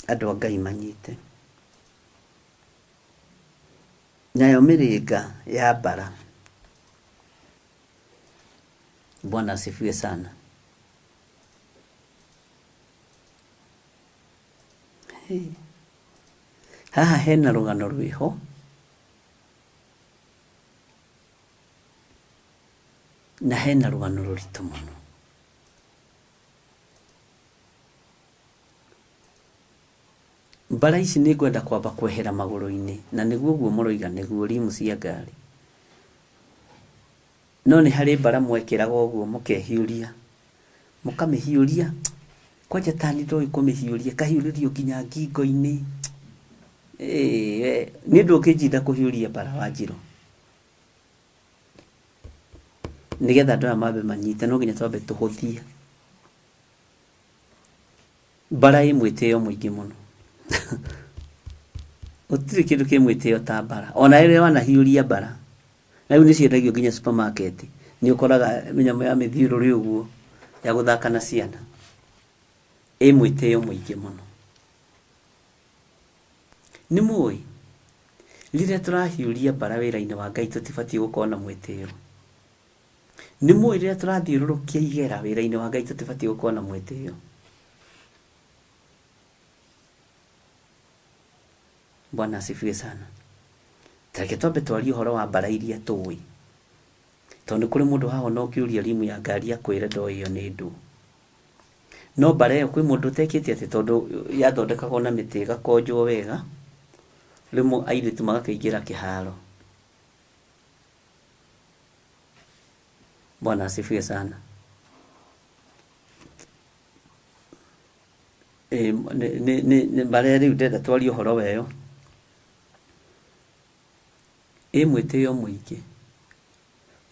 andũ a Ngai manyite. Nayo mĩrĩnga ya mbara. Bwana asifiwe sana. Hey. Haha hena rũgano rwĩho na hena rũgano rũritũ mũno. Mbara ici nĩ ngwenda kwamba kwehera magũrũ-inĩ na nĩguo ũguo mũroiga nĩguo rimu cia ngari. No nĩ harĩ mbara mwekĩraga ũguo mũkehiũria, mũkamĩhiũria, kwanja tani ndoĩ kũmĩhiũria, ĩkahiũrĩrio nginya ngingo-inĩ. Niĩ ndũngĩnjinda kũhiũria mbara Wanjirũ. Nĩgetha andũ aya mambe manyite no nginya twambe tũhũthie. Mbara ĩ mwĩtĩo mũingĩ mũno. Gũtirĩ kĩndũ kĩ mwĩtĩo ta mbara. Ona rĩrĩa wanahiũria mbara, na rĩu nĩ ciendagio nginya supermarket, nĩ ũkoraga mĩnyamũ ya mĩthiũrũrĩ ũguo ya gũthaka na ciana. Ĩ mwĩtĩo mũingĩ mũno. Nĩ mũĩ, rĩrĩa tũrahiũria mbara wĩra-inĩ wa Ngai tũtibatiĩ gũkorwo na mwĩtĩo. Nĩ mũĩ rĩrĩa tũrathiũrũrũkia igera wĩra-inĩ wa Ngai tũtibatiĩ gũkorwo na mwĩtĩo. Bwana asifiwe sana. Tareke twambe twarie ũhoro wa mbara iria tũĩ. Tondũ nĩ kũrĩ mũndũ haha ona ũngĩũria rimu ya ngari akwĩre ndoĩ ĩyo nĩ ndũ. No mbara ĩyo kwĩ mũndũ ũtekĩte atĩ tondũ yathondekagwo na mĩtĩ ĩgakonjwo wega, rĩmwe airĩtu magakĩingĩra kĩharo. Bwana asifiwe sana. Nĩ mbara rĩu ndĩrenda twarie ũhoro wa ĩyo. Ĩ mwĩtĩo mũingĩ.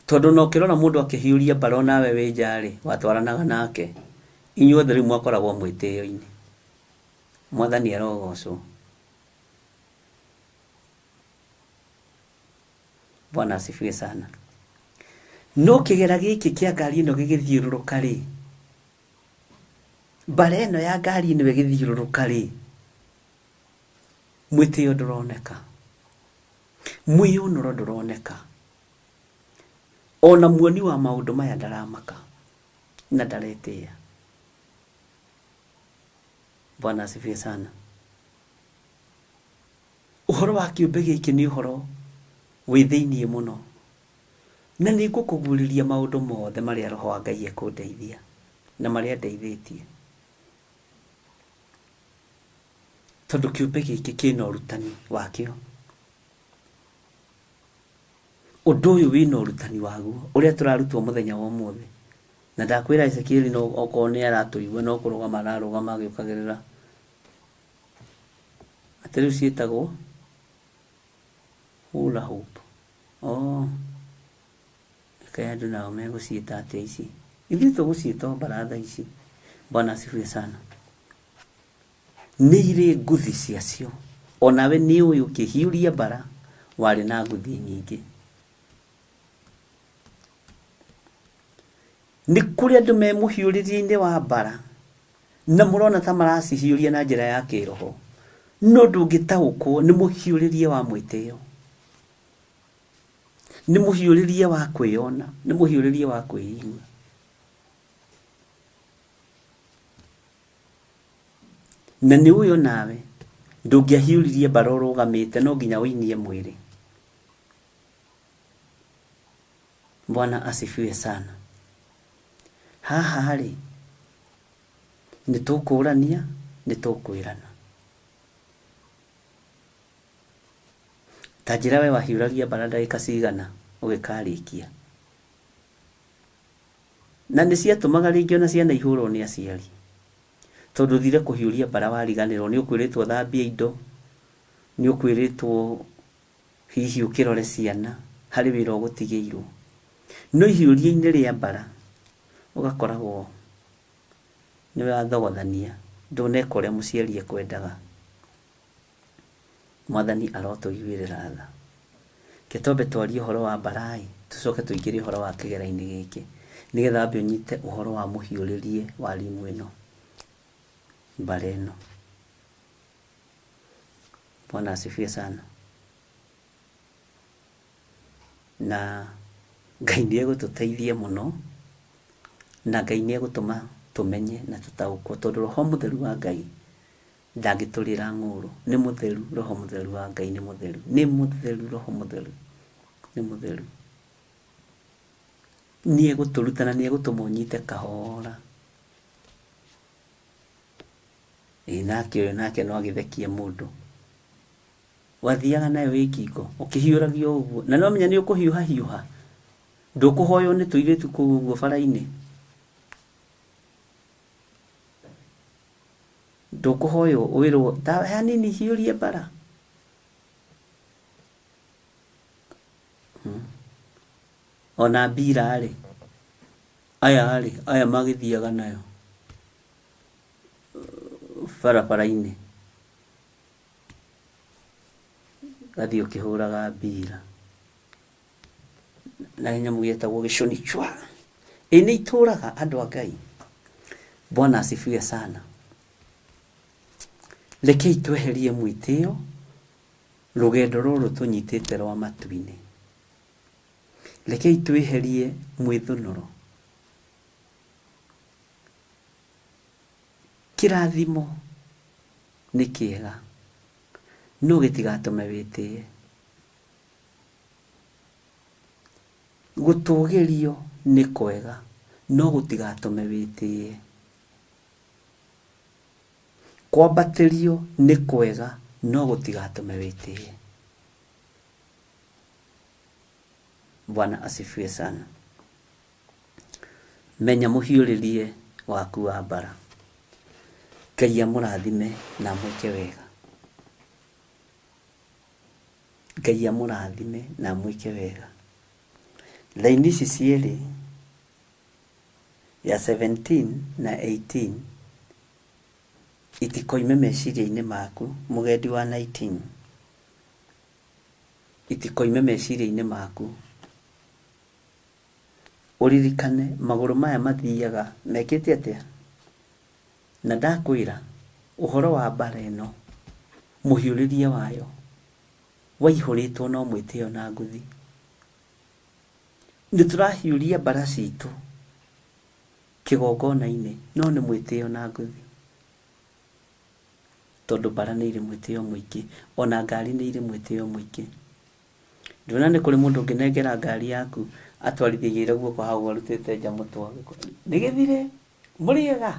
Tondũ ona ũkĩrora mũndũ akĩhiũria mbara onawe wĩ nja-rĩ, watwaranaga nake. Inyuothe rĩu mwakoragwo mwĩtĩo-inĩ. Mwathani arogocwo. Bwana asifiwe sana. No kĩgera gĩkĩ kĩa ngari ĩno gĩgĩthiũrũrũka rĩ, mbara ĩno ya ngari ĩno ĩgĩthiũrũrũka rĩ, mwĩtĩo ndũroneka, mwĩyũnũro ndũroneka, ona muoni wa maũndũ maya ndaramaka na ndaretĩĩa. Bwana asifiwe sana. Ũhoro wa kĩũmbe gĩkĩ nĩ ũhoro wĩ thĩiniĩ mũno, na nĩ ngũkũguũrĩria maũndũ mothe marĩa Roho wa Ngai ekũndeithia na marĩa andeithĩtie, tondũ kĩũmbe gĩkĩ kĩna ũrutani wakĩo. Ũndũ ũyũ wĩna ũrutani waguo ũrĩa tũrarutwo mũthenya wa ũmũthĩ. Na ndakwĩra Ezekieli no okorwo nĩ aratũigua no kũrũgama ararũgama agĩũkagĩrĩra. Atĩ rĩu ciĩtagwo hula hoop. Oh. Kaĩ andũ nao megũciĩta atĩa ici? Ithuĩ tũgũciĩta o mbaratha ici. Bwana asifiwe sana. Nĩ irĩ nguthi ciacio. Onawe nĩ ũĩ ũkĩhiũria mbara warĩ na nguthi nyingĩ. Nĩ kũrĩ andũ me mũhiũrĩrie-inĩ wa mbara na mũrona ta maracihiũria na njĩra ya kĩroho, no ndũngĩtaũkwo nĩ mũhiũrĩrie wa mwĩtĩo, nĩ mũhiũrĩrie wa kwĩyona, nĩ mũhiũrĩrie wa kwĩigua. Na nĩ ũĩ onawe ndũngĩahiũririe mbara ũrũgamĩte, no nginya ũinie mwĩrĩ. Bwana asifiwe sana. Haha rĩ, nĩ tũkũrania, nĩ tũkwĩrana. Ta njĩra we wahiũragia mbara ndagĩka cigana ũgĩkarĩkia. Na nĩ ciatũmaga rĩngĩ ona ciana ihũrwo nĩ aciari. Tondũ ũthire kũhiũria mbara wariganĩrwo, nĩ ũkwĩrĩtwo ũthambie indo, nĩ ũkwĩrĩtwo hihi ũkĩrore ciana, harĩ wĩra ũgũtigĩirwo. No ihiũria-inĩ rĩa mbara, ũgakoragwo nĩ wathogothania, ndũneka ũrĩa mũciari ekwendaga. Mwathani arotũiguĩrĩra tha. Reke twambe twarie ũhoro wa mbara-ĩ, tũcoke tũingĩre ũhoro wa kĩgera-inĩ gĩkĩ, nĩgetha wambe ũnyite ũhoro wa mũhiũrĩrie wa rimũ ĩno, mbara ĩno. Bwana asifiwe sana. Na Ngai nĩ egũtũteithia mũno, na Ngai nĩ egũtũma tũmenye na tũtaũkwo, tondũ Roho Mũtheru wa Ngai ndangĩtũrĩra ng'ũrũ. Nĩ mũtheru, Roho Mũtheru wa Ngai nĩ mũtheru, nĩ mũtheru Roho Mũtheru, nĩ mũtheru. Nĩ egũtũruta na nĩ egũtũma ũnyite kahora. Ĩ nake ũyũ nake no agĩthekie mũndũ. Wathiaga nayo ĩ ngingo, ũkĩhiũragio ũguo. Na nĩwamenya nĩ ũkũhiũha hiũha. Ndũkũhoywo nĩ tũirĩtu kũu ũguo bara-inĩ. Ndũkũhoywo wĩrwo ta hanini hiũrie mbara. Ona mbira rĩ, aya rĩ, aya magĩthiaga nayo barabara-inĩ. Ũgathiĩ ũkĩhũraga mbira. Na kĩnyamũ gĩtagwo gĩcũni chwa. Ĩ nĩ itũraga andũ a Ngai. Bwana asifiwe sana. Rekei tweherie mwĩtĩo rũgendo rũrũ tũnyitĩte rwa matu-inĩ. Rekei twĩherie mwĩthũnũro. Kĩrathimo nĩ kĩega, no gĩtigatũme wĩtĩe. Gũtũgĩrio nĩ kwega, no gũtigatũme wĩtĩe. Kwambatĩrio nĩ kwega, no gũtigatũme wĩtĩe. Bwana asifiwe sana. Menya mũhiũrĩrie waku wa mbara. Ngai amũrathime na amwĩke wega. Ngai amũrathime na amwĩke wega. Raini ici cierĩ ya 17 na 18 itikoime meciria-inĩ maku mũgendi wa 19 itikoime meciria-inĩ maku. Ũririkane magũrũ maya mathiaga mekĩte atĩa? Na ndakwĩra ũhoro wa mbara ĩno, mũhiũrĩrie wayo waihũrĩtwo no mwĩtĩo na nguthi. Nĩ tũrahiũria mbara citũ kĩgongona-inĩ no nĩ mwĩtĩo na nguthi. Tondũ mbara nĩ irĩ mwĩtĩo mũingĩ, ona ngari nĩ irĩ mwĩtĩo mũingĩ. Ndũrona nĩ kũrĩ mũndũ ũngĩnengera ngari yaku atwarithie aigĩrĩire guoko hau arutĩte nja mũtwe nĩ gĩthire mũrĩega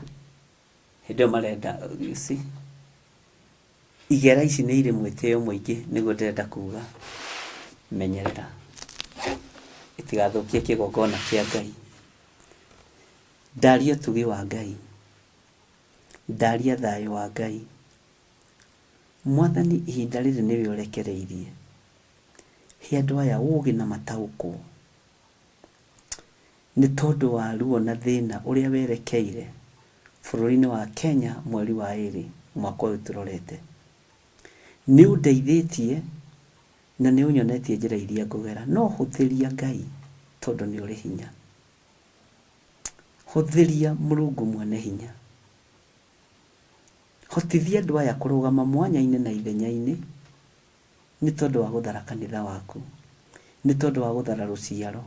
hĩndĩ ĩyo marenda you see igera ici nĩ irĩ mwĩtĩo mũingĩ nĩguo ndĩrenda kuga menyerera itigathũkie kĩgongona kĩa Ngai. Ndaria ũtugi wa Ngai, ndaria thayũ wa Ngai. Mwathani ihinda rĩrĩ nĩwe ũrekereirie. He andũ aya ũũgĩ na mataũkwo. Nĩ tondũ wa ruo na thĩna ũrĩa werekeire bũrũri-inĩ wa Kenya mweri wa ĩrĩ mwaka ũyũ tũrorete. Nĩ ũndeithĩtie na nĩ ũnyonetie njĩra iria ngũgera. No hũthĩria Ngai tondũ nĩ ũrĩ hinya. Hũthĩria Mũrungu mwene hinya. Hotithia andũ aya kũrũgama mwanya-inĩ na ithenya-inĩ nĩ tondũ wa gũthara kanitha waku, nĩ tondũ wa gũthara rũciaro,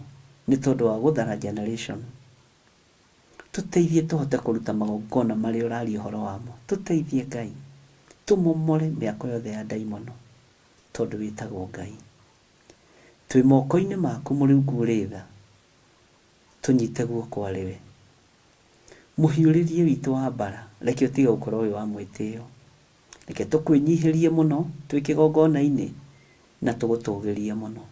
nĩ tondũ wa gũthara generation. Tũteithie tũhote kũruta magongona marĩa ũraria ũhoro wamo. Tũteithie Ngai, tũmomore mĩako yothe ya ndaimono tondũ wĩtagwo Ngai. Twĩ moko-inĩ maku Mũrungu ũrĩ tha. Tũnyite guoko arĩ we. Mũhiũrĩrie witũ wa mbara, reke ũtige gũkorwo wĩ wa mwĩtĩo. Reke tũkwĩnyihĩrie mũno twĩ kĩgongona-inĩ na tũgũtũgĩrie mũno.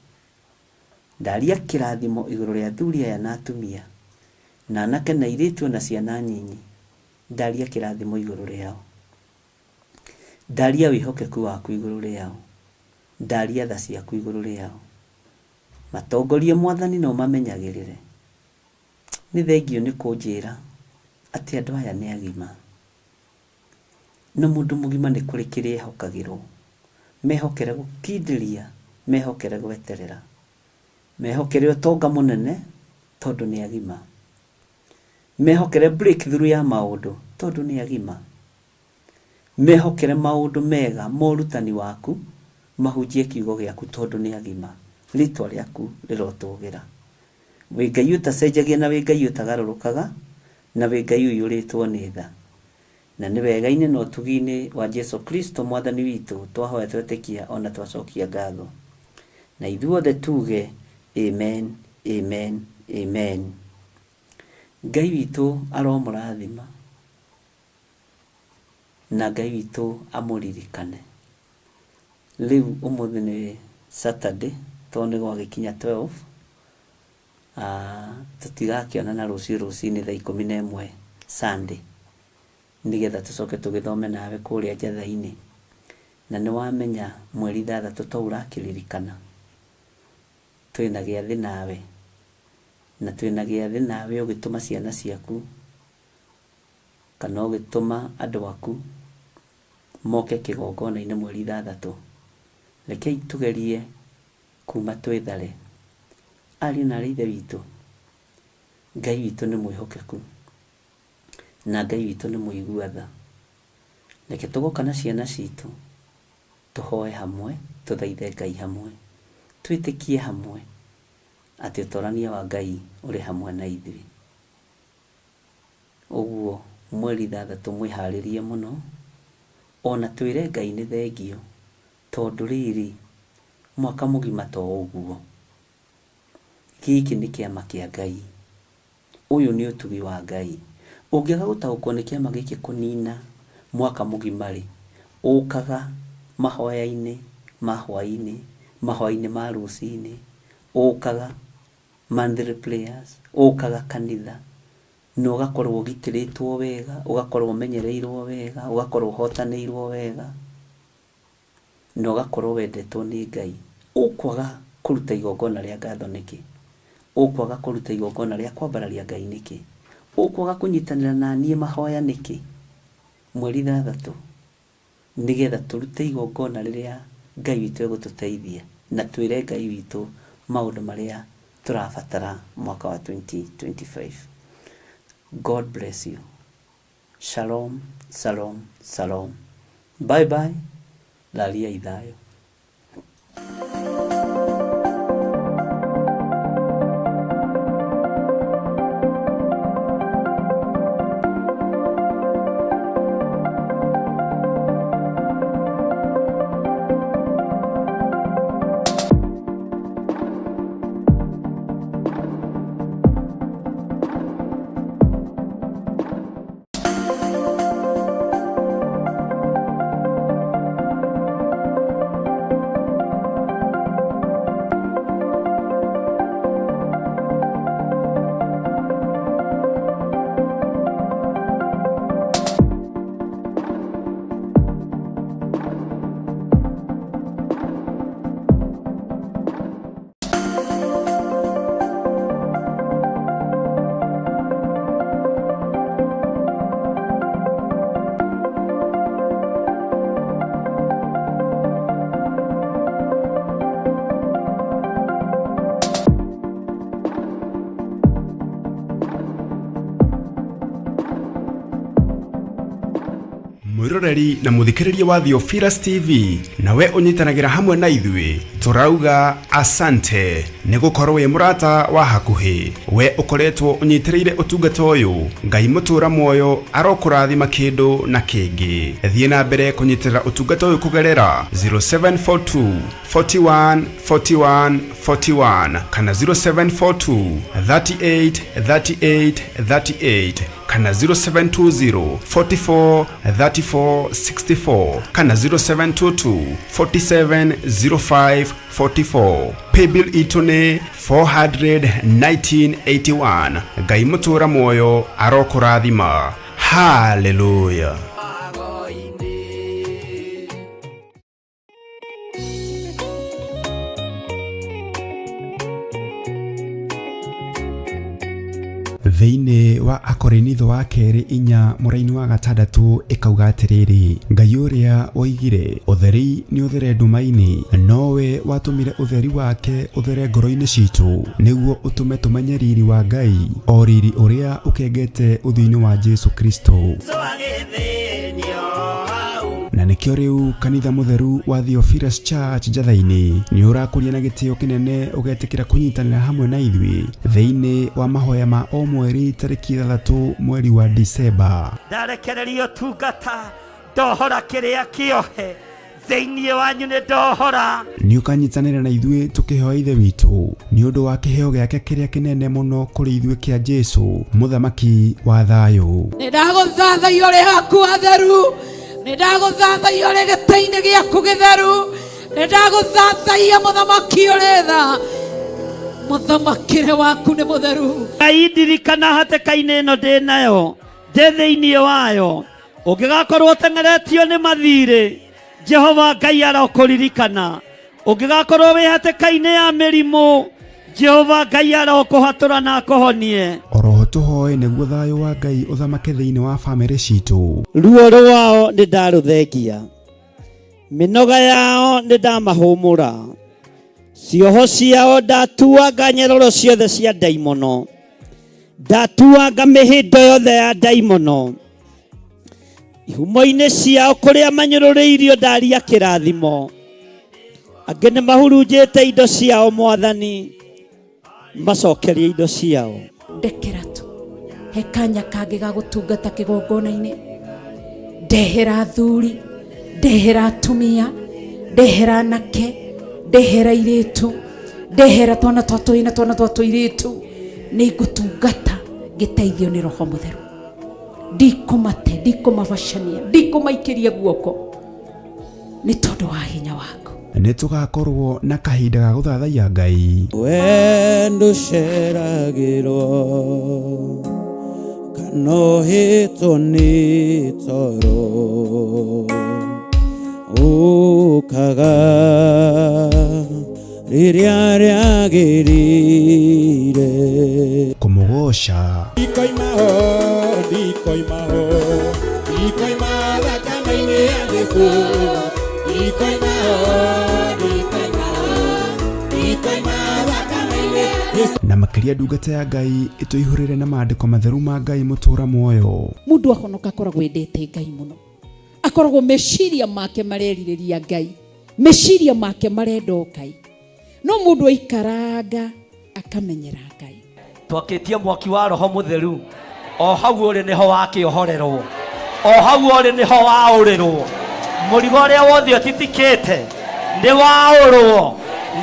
Ndaria kĩrathimo igũrũ rĩa athuri aya na atumia, na anake na airĩtu ona ciana nyinyi. Ndaria kĩrathimo igũrũ rĩao. Ndaria wĩhokeku waku igũrũ rĩao. Ndaria tha ciaku igũrũ rĩao. Matongorie Mwathani na ũmamenyagĩrĩre. Nĩ thengiũ nĩ kũnjĩra atĩ andũ aya nĩ agima. Na mũndũ mũgima nĩ kũrĩ kĩrĩa ehokagĩrwo. Mehokere gũkindĩria, mehokere gweterera. Mehokere ũtonga mũnene tondũ nĩ agima. Mehokere breakthrough ya maũndũ tondũ nĩ agima. Mehokere maũndũ mega ma ũrutani waku, mahunjie kiugo gĩaku tondũ nĩ agima. Rĩtwa rĩaku rĩrotũgĩra. Wĩ Ngai ũtacenjagia na wĩ Ngai ũtagarũrũkaga, na wĩ Ngai ũiyũrĩtwo nĩ tha. Na nĩ wega-inĩ na ũtugi-inĩ wa Jesu Kristo Mwathani witũ twahoya twetĩkia o na twacokia ngatho. Na ithuothe tuge Amen, amen, amen. Ngai witũ aromũrathima na Ngai witũ amũririkane. Rĩu ũmũthĩ nĩ Saturday tondũ nĩ gwagĩkinya 12. Ah, tũtigakĩonana rũciũ rũcinĩ thaa 11 Sunday nĩgetha tũcoke tũgĩthome nawe kũrĩa njatha-inĩ. Na nĩ wamenya mweri 6 to ũrakĩririkana twĩna gĩathĩ nawe, na twĩna gĩathĩ nawe ũgĩtũma ciana ciaku kana ũgĩtũma andũ aku moke kĩgongona-inĩ mweri 6. Rekei tũgerie kuma twĩthare. Ariũ na aarĩ a Ithe witũ, Ngai witũ nĩ mwĩhokeku na Ngai witũ nĩ mũigua tha. Reke tũgoka na ciana citũ tũhoe hamwe, tũthaithe Ngai hamwe, twĩtĩkie hamwe atĩ ũtorania wa Ngai ũrĩ hamwe na ithuĩ. Ũguo mweri 6 mwĩharĩrie mũno, ona twĩre Ngai nĩ thengio, tondũ rĩrĩ, mwaka mũgima to ũguo. Gĩkĩ nĩ kĩama kĩa Ngai. Ũyũ nĩ ũtugi wa Ngai. Ũngĩaga gũtaũkwo nĩ kĩama gĩkĩ kũnina mwaka mũgima-rĩ, ũkaga mahoya-inĩ ma hwaĩ-inĩ, mahoya-inĩ ma rũcinĩ, ũkaga monthly prayers, ũkaga kanitha, na ũgakorwo ũgitĩrĩtwo wega, ũgakorwo ũmenyereirwo wega, ũgakorwo ũhotanĩirwo wega, na ũgakorwo wendetwo nĩ Ngai. Ũkwaga kũruta igongona rĩa ngatho nĩkĩ? Ũkwaga kũruta igongona rĩa kwambararia Ngai nĩkĩ? Ũkwaga kũnyitanĩra na niĩ mahoya nĩkĩ? Mweri 6 nĩgetha tũrute igongona rĩrĩa Ngai witũ egũtũteithia na twĩre Ngai witũ maũndũ marĩa tũrabatara mwaka wa 2025. God bless you. Shalom, shalom, shalom. Bye bye. Laliai thayũ. Mwĩroreri na mũthikĩrĩria wa Theophilus TV, nawe ũnyitanagĩra hamwe na ithuĩ, tũrauga asante nĩ gũkorwo wĩ mũrata wa hakuhĩ. We ũkoretwo ũnyitĩrĩire ũtungata ũyũ, Ngai mũtũra muoyo arokũrathima kĩndũ na kĩngĩ. Thiĩ na mbere kũnyitĩrĩra ũtungata ũyũ kũgerera 0742 41 41 41 kana 0742 38 38 38 kana 0720 44 34 64 kana 0722 47 05 44. Paybill itũ nĩ 41981. Ngai mũtũra muoyo arokũrathima. Haleluya. Thĩinĩ wa Akorinitho wa kerĩ 4 mũraini wa 6 ĩkauga atĩrĩrĩ, Ngai ũrĩa woigire ũtheri nĩ ũthere nduma-inĩ, nowe watũmire ũtheri wake ũthere ngoro-inĩ citũ, nĩguo ũtũme tũmenye riri wa Ngai, o riri ũrĩa ũkengete ũthiũ-inĩ wa Jesu Kristo. Na nĩkĩo rĩu kanitha mũtheru wa Theophilus Church Njatha-inĩ nĩ ũrakũria na gĩtĩo kĩnene ũgetĩkĩra kũnyitanĩra hamwe na ithuĩ thĩinĩ wa mahoya ma o mweri tarĩki 6 mweri wa Disemba. Ndarekereria ũtungata, ndohora kĩrĩa kĩohe thĩinĩ wanyu, nĩ ndohora. Nĩ ũkanyitanĩra na ithuĩ tũkĩhoya Ithe witũ nĩ ũndũ wa kĩheo gĩake kĩrĩa kĩnene mũno kũrĩ ithuĩ kĩa Jesu, mũthamaki wa thayũ. Nĩ ndagũthathaiya ũrĩ haku hatheru, nĩ ndagũthathaiya ũrĩ gĩtĩ-inĩ gĩaku gĩtheru, nĩ ndagũthathaiya mũthamaki ũrĩ tha, mũthamakĩre waku nĩ mũtheru. Ngai ndirikana hatĩka-inĩ ĩno ndĩ nayo, ndĩ thĩinĩ wayo, ũngĩgakorwo ũteng'eretio nĩ mathirĩ, Jehova Ngai arokũririkana. Ũngĩgakorwo wĩ hatĩka-inĩ ya mĩrimũ, Jehova Ngai arokũhatũra na akũhonie. Oroho tũhoe nĩguo thayũ wa Ngai ũthamake thĩinĩ wa bamĩrĩ citũ. Ruo rwao nĩ ndarũthengia, mĩnoga yao nĩ ndamahũmũra, cioho ciao ndatuanga nyeroro ciothe cia ndaimono, ndatuanga mĩhĩndo yothe ya ndaimono, ihumo-inĩ ciao kũrĩa manyũrũrĩirio ndaria kĩrathimo, angĩ nĩ mahurunjĩte indo ciao, Mwathani macokerie indo ciao. Ndekera tu he kanya kangĩ ga gũtungata kĩgongona-inĩ, ndehera athuri, ndehera atumia, ndehera anake, ndehera airĩtu, ndehera twana twa tũhĩĩ na twana twa tũirĩtu, nĩ ngũtungata ngĩteithio nĩ Roho Mũtheru. Ndikũmate, ndikũmabacania, ndikũmaikĩria guoko nĩ tondũ wa hinya waku. Nĩ tũgakorwo na kahinda ga gũthathaiya Ngai. Wendo ũceragĩrwo kana ũhĩtwo nĩ toro, ũkaga rĩrĩa rĩagĩrĩire. Kũmũgoca. Ndikoima ho, ndikoima ho, ndikoima thakame-inĩ ya Jesũ. Ndikoima ho, ndikoima ho, ndikoima thakame-inĩ ya Jesũ. Na makĩria ndungata ya Ngai ĩtũihũrĩre na maandĩko matheru ma Ngai mũtũra muoyo. Mũndũ ahonoka akoragwo endete Ngai mũno, akoragwo meciria make marerirĩria Ngai, meciria make marenda o Ngai, no mũndũ aikaranga akamenyera Ngai. Twakĩtie mwaki wa Roho Mũtheru, o hau ũrĩ nĩho wakĩohorerwo, o hau ũrĩ nĩho waũrĩrwo, mũrigo ũrĩa wothe ũtitikĩte nĩ waũrwo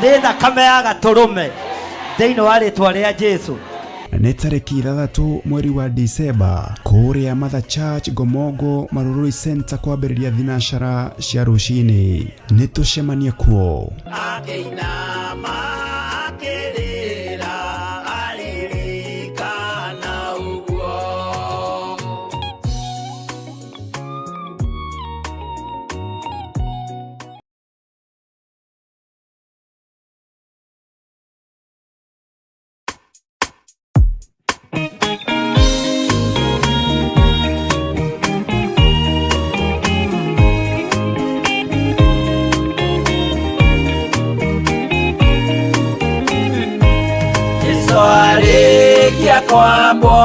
nĩ thakame ya gatũrũme thĩinĩ wa rĩtwa rĩa Jesu. Nĩ tarĩki 6 mweri wa Disemba kũrĩa Mother Church Ngomongo Marurui Center kwambĩrĩria thinacara cia rũcinĩ. Nĩ tũcemanie kuo. Akĩinama akĩrĩra aririkana ũguo. Jesu arĩkia kwambwo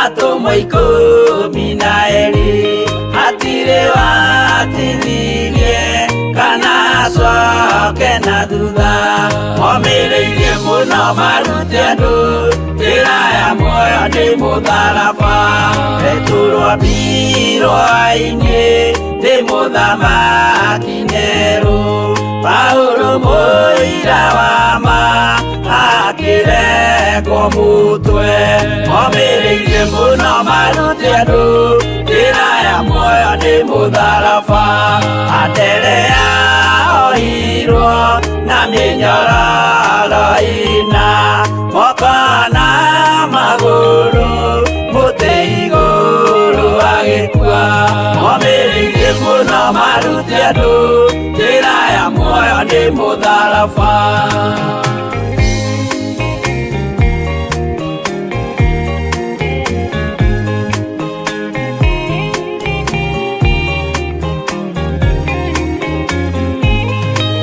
atũmwo 12 ati Gũtirĩ watithirie kana acoke na thutha. Momĩrĩirie mũno marute andũ njĩra ya muoyo nĩ mũtharaba. Petero ambirwo-inĩ nĩ mũthamaki Nero. Paulo mũira wa ma akĩrekwo mũtwe. Momĩrĩirie mũno marute andũ njĩra ya muoyo nĩ mũtharaba. Anderea ohirwo na mĩnyororo ĩna moko na magũrũ mũtĩ igũrũ agĩkua. Momĩrĩirie mũno marute andũ njĩra ya muoyo nĩ mũtharaba.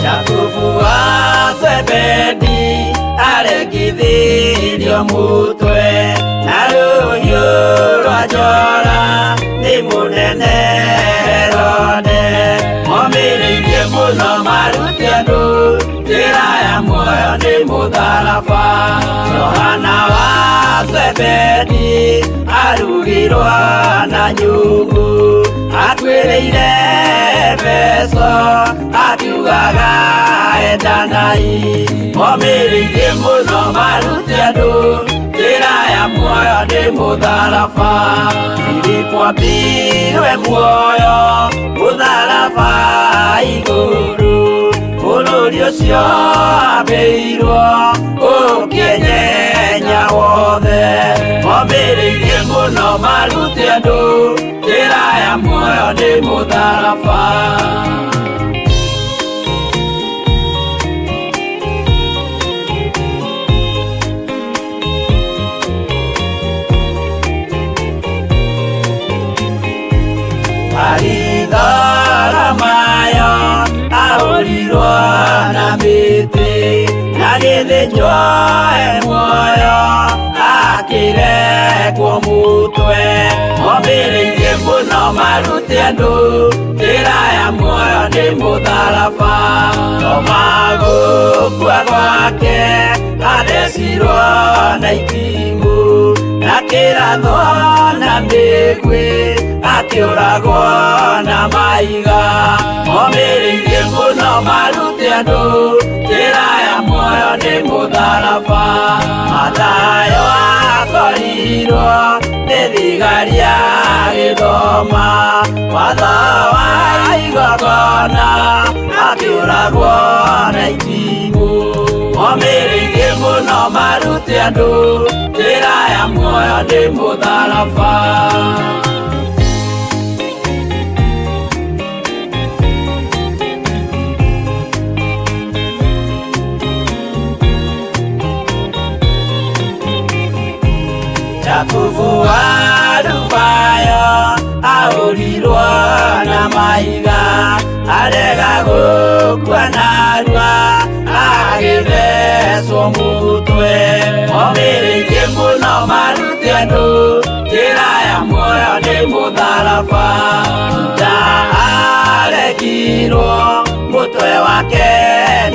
Jakubu wa Zebedi aregithirio mutwe na rũhiũ rwa njora nĩ mũnene Herode. Momĩrĩirie mũno marute andũ njĩra ya muoyo nĩ mũtharaba. Johana wa Zebedi arugirwo na nyũngũ akuĩrĩire Efeso akiugaga endanai. Momĩrĩirie mũno marute andũ njĩra ya muoyo nĩ mũtharaba. Filipo ambirwe muoyo mũtharaba igũrũ. Bũrũri ũcio ambĩirwo ũkĩenyenya wothe. Momĩrĩirie mũno marute andũ njĩra ya muoyo nĩ mũtharaba. Baritholomayo ahũrirwo na mĩtĩ na gĩthĩnjwo e muoyo akĩrekwo mũtwe. Momĩrĩirie mũno marute andũ njĩra ya muoyo nĩ mũtharaba. Toma gũkua gwake athecirwo na itimũ na kĩrathwo na mĩguĩ akĩũragwo na mahiga. Momĩrĩirie mũno marute andũ njĩra ya muoyo nĩ mũtharaba. Mathayo akorirwo nĩ thigari agĩthoma watho wa igongona akĩũragwo na itimũ. Momĩrĩirie mũno marute andũ njĩra ya muoyo nĩ mũtharaba. Jakubu wa Alufayo ahũrirwo na mahiga arega gũkua narua agĩthecwo mũtwe. Momĩrĩirie mũno marute andũ njĩra ya muoyo nĩ mũtharaba. Juda aregirwo mũtwe wake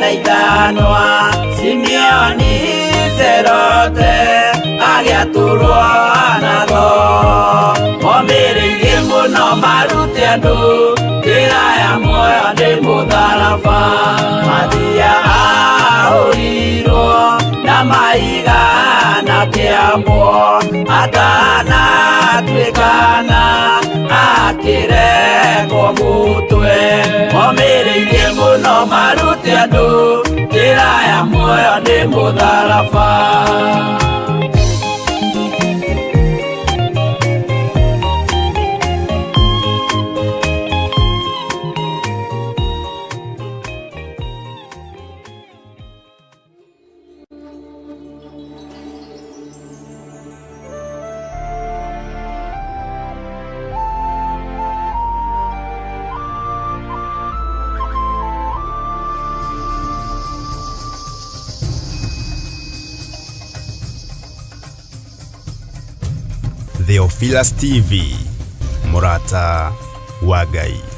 na ithanwa. Simeoni Zerote agĩatũrwo na thoo. Momĩrĩirie mũno marute andũ njĩra ya muoyo nĩ mũtharaba. Mathia ahũrirwo na mahiga na kĩambwo atanatuĩkana akĩrekwo mũtwe. Momĩrĩirie mũno marute andũ njĩra ya muoyo nĩ mũtharaba. Theophilus TV, mũrata wa Ngai.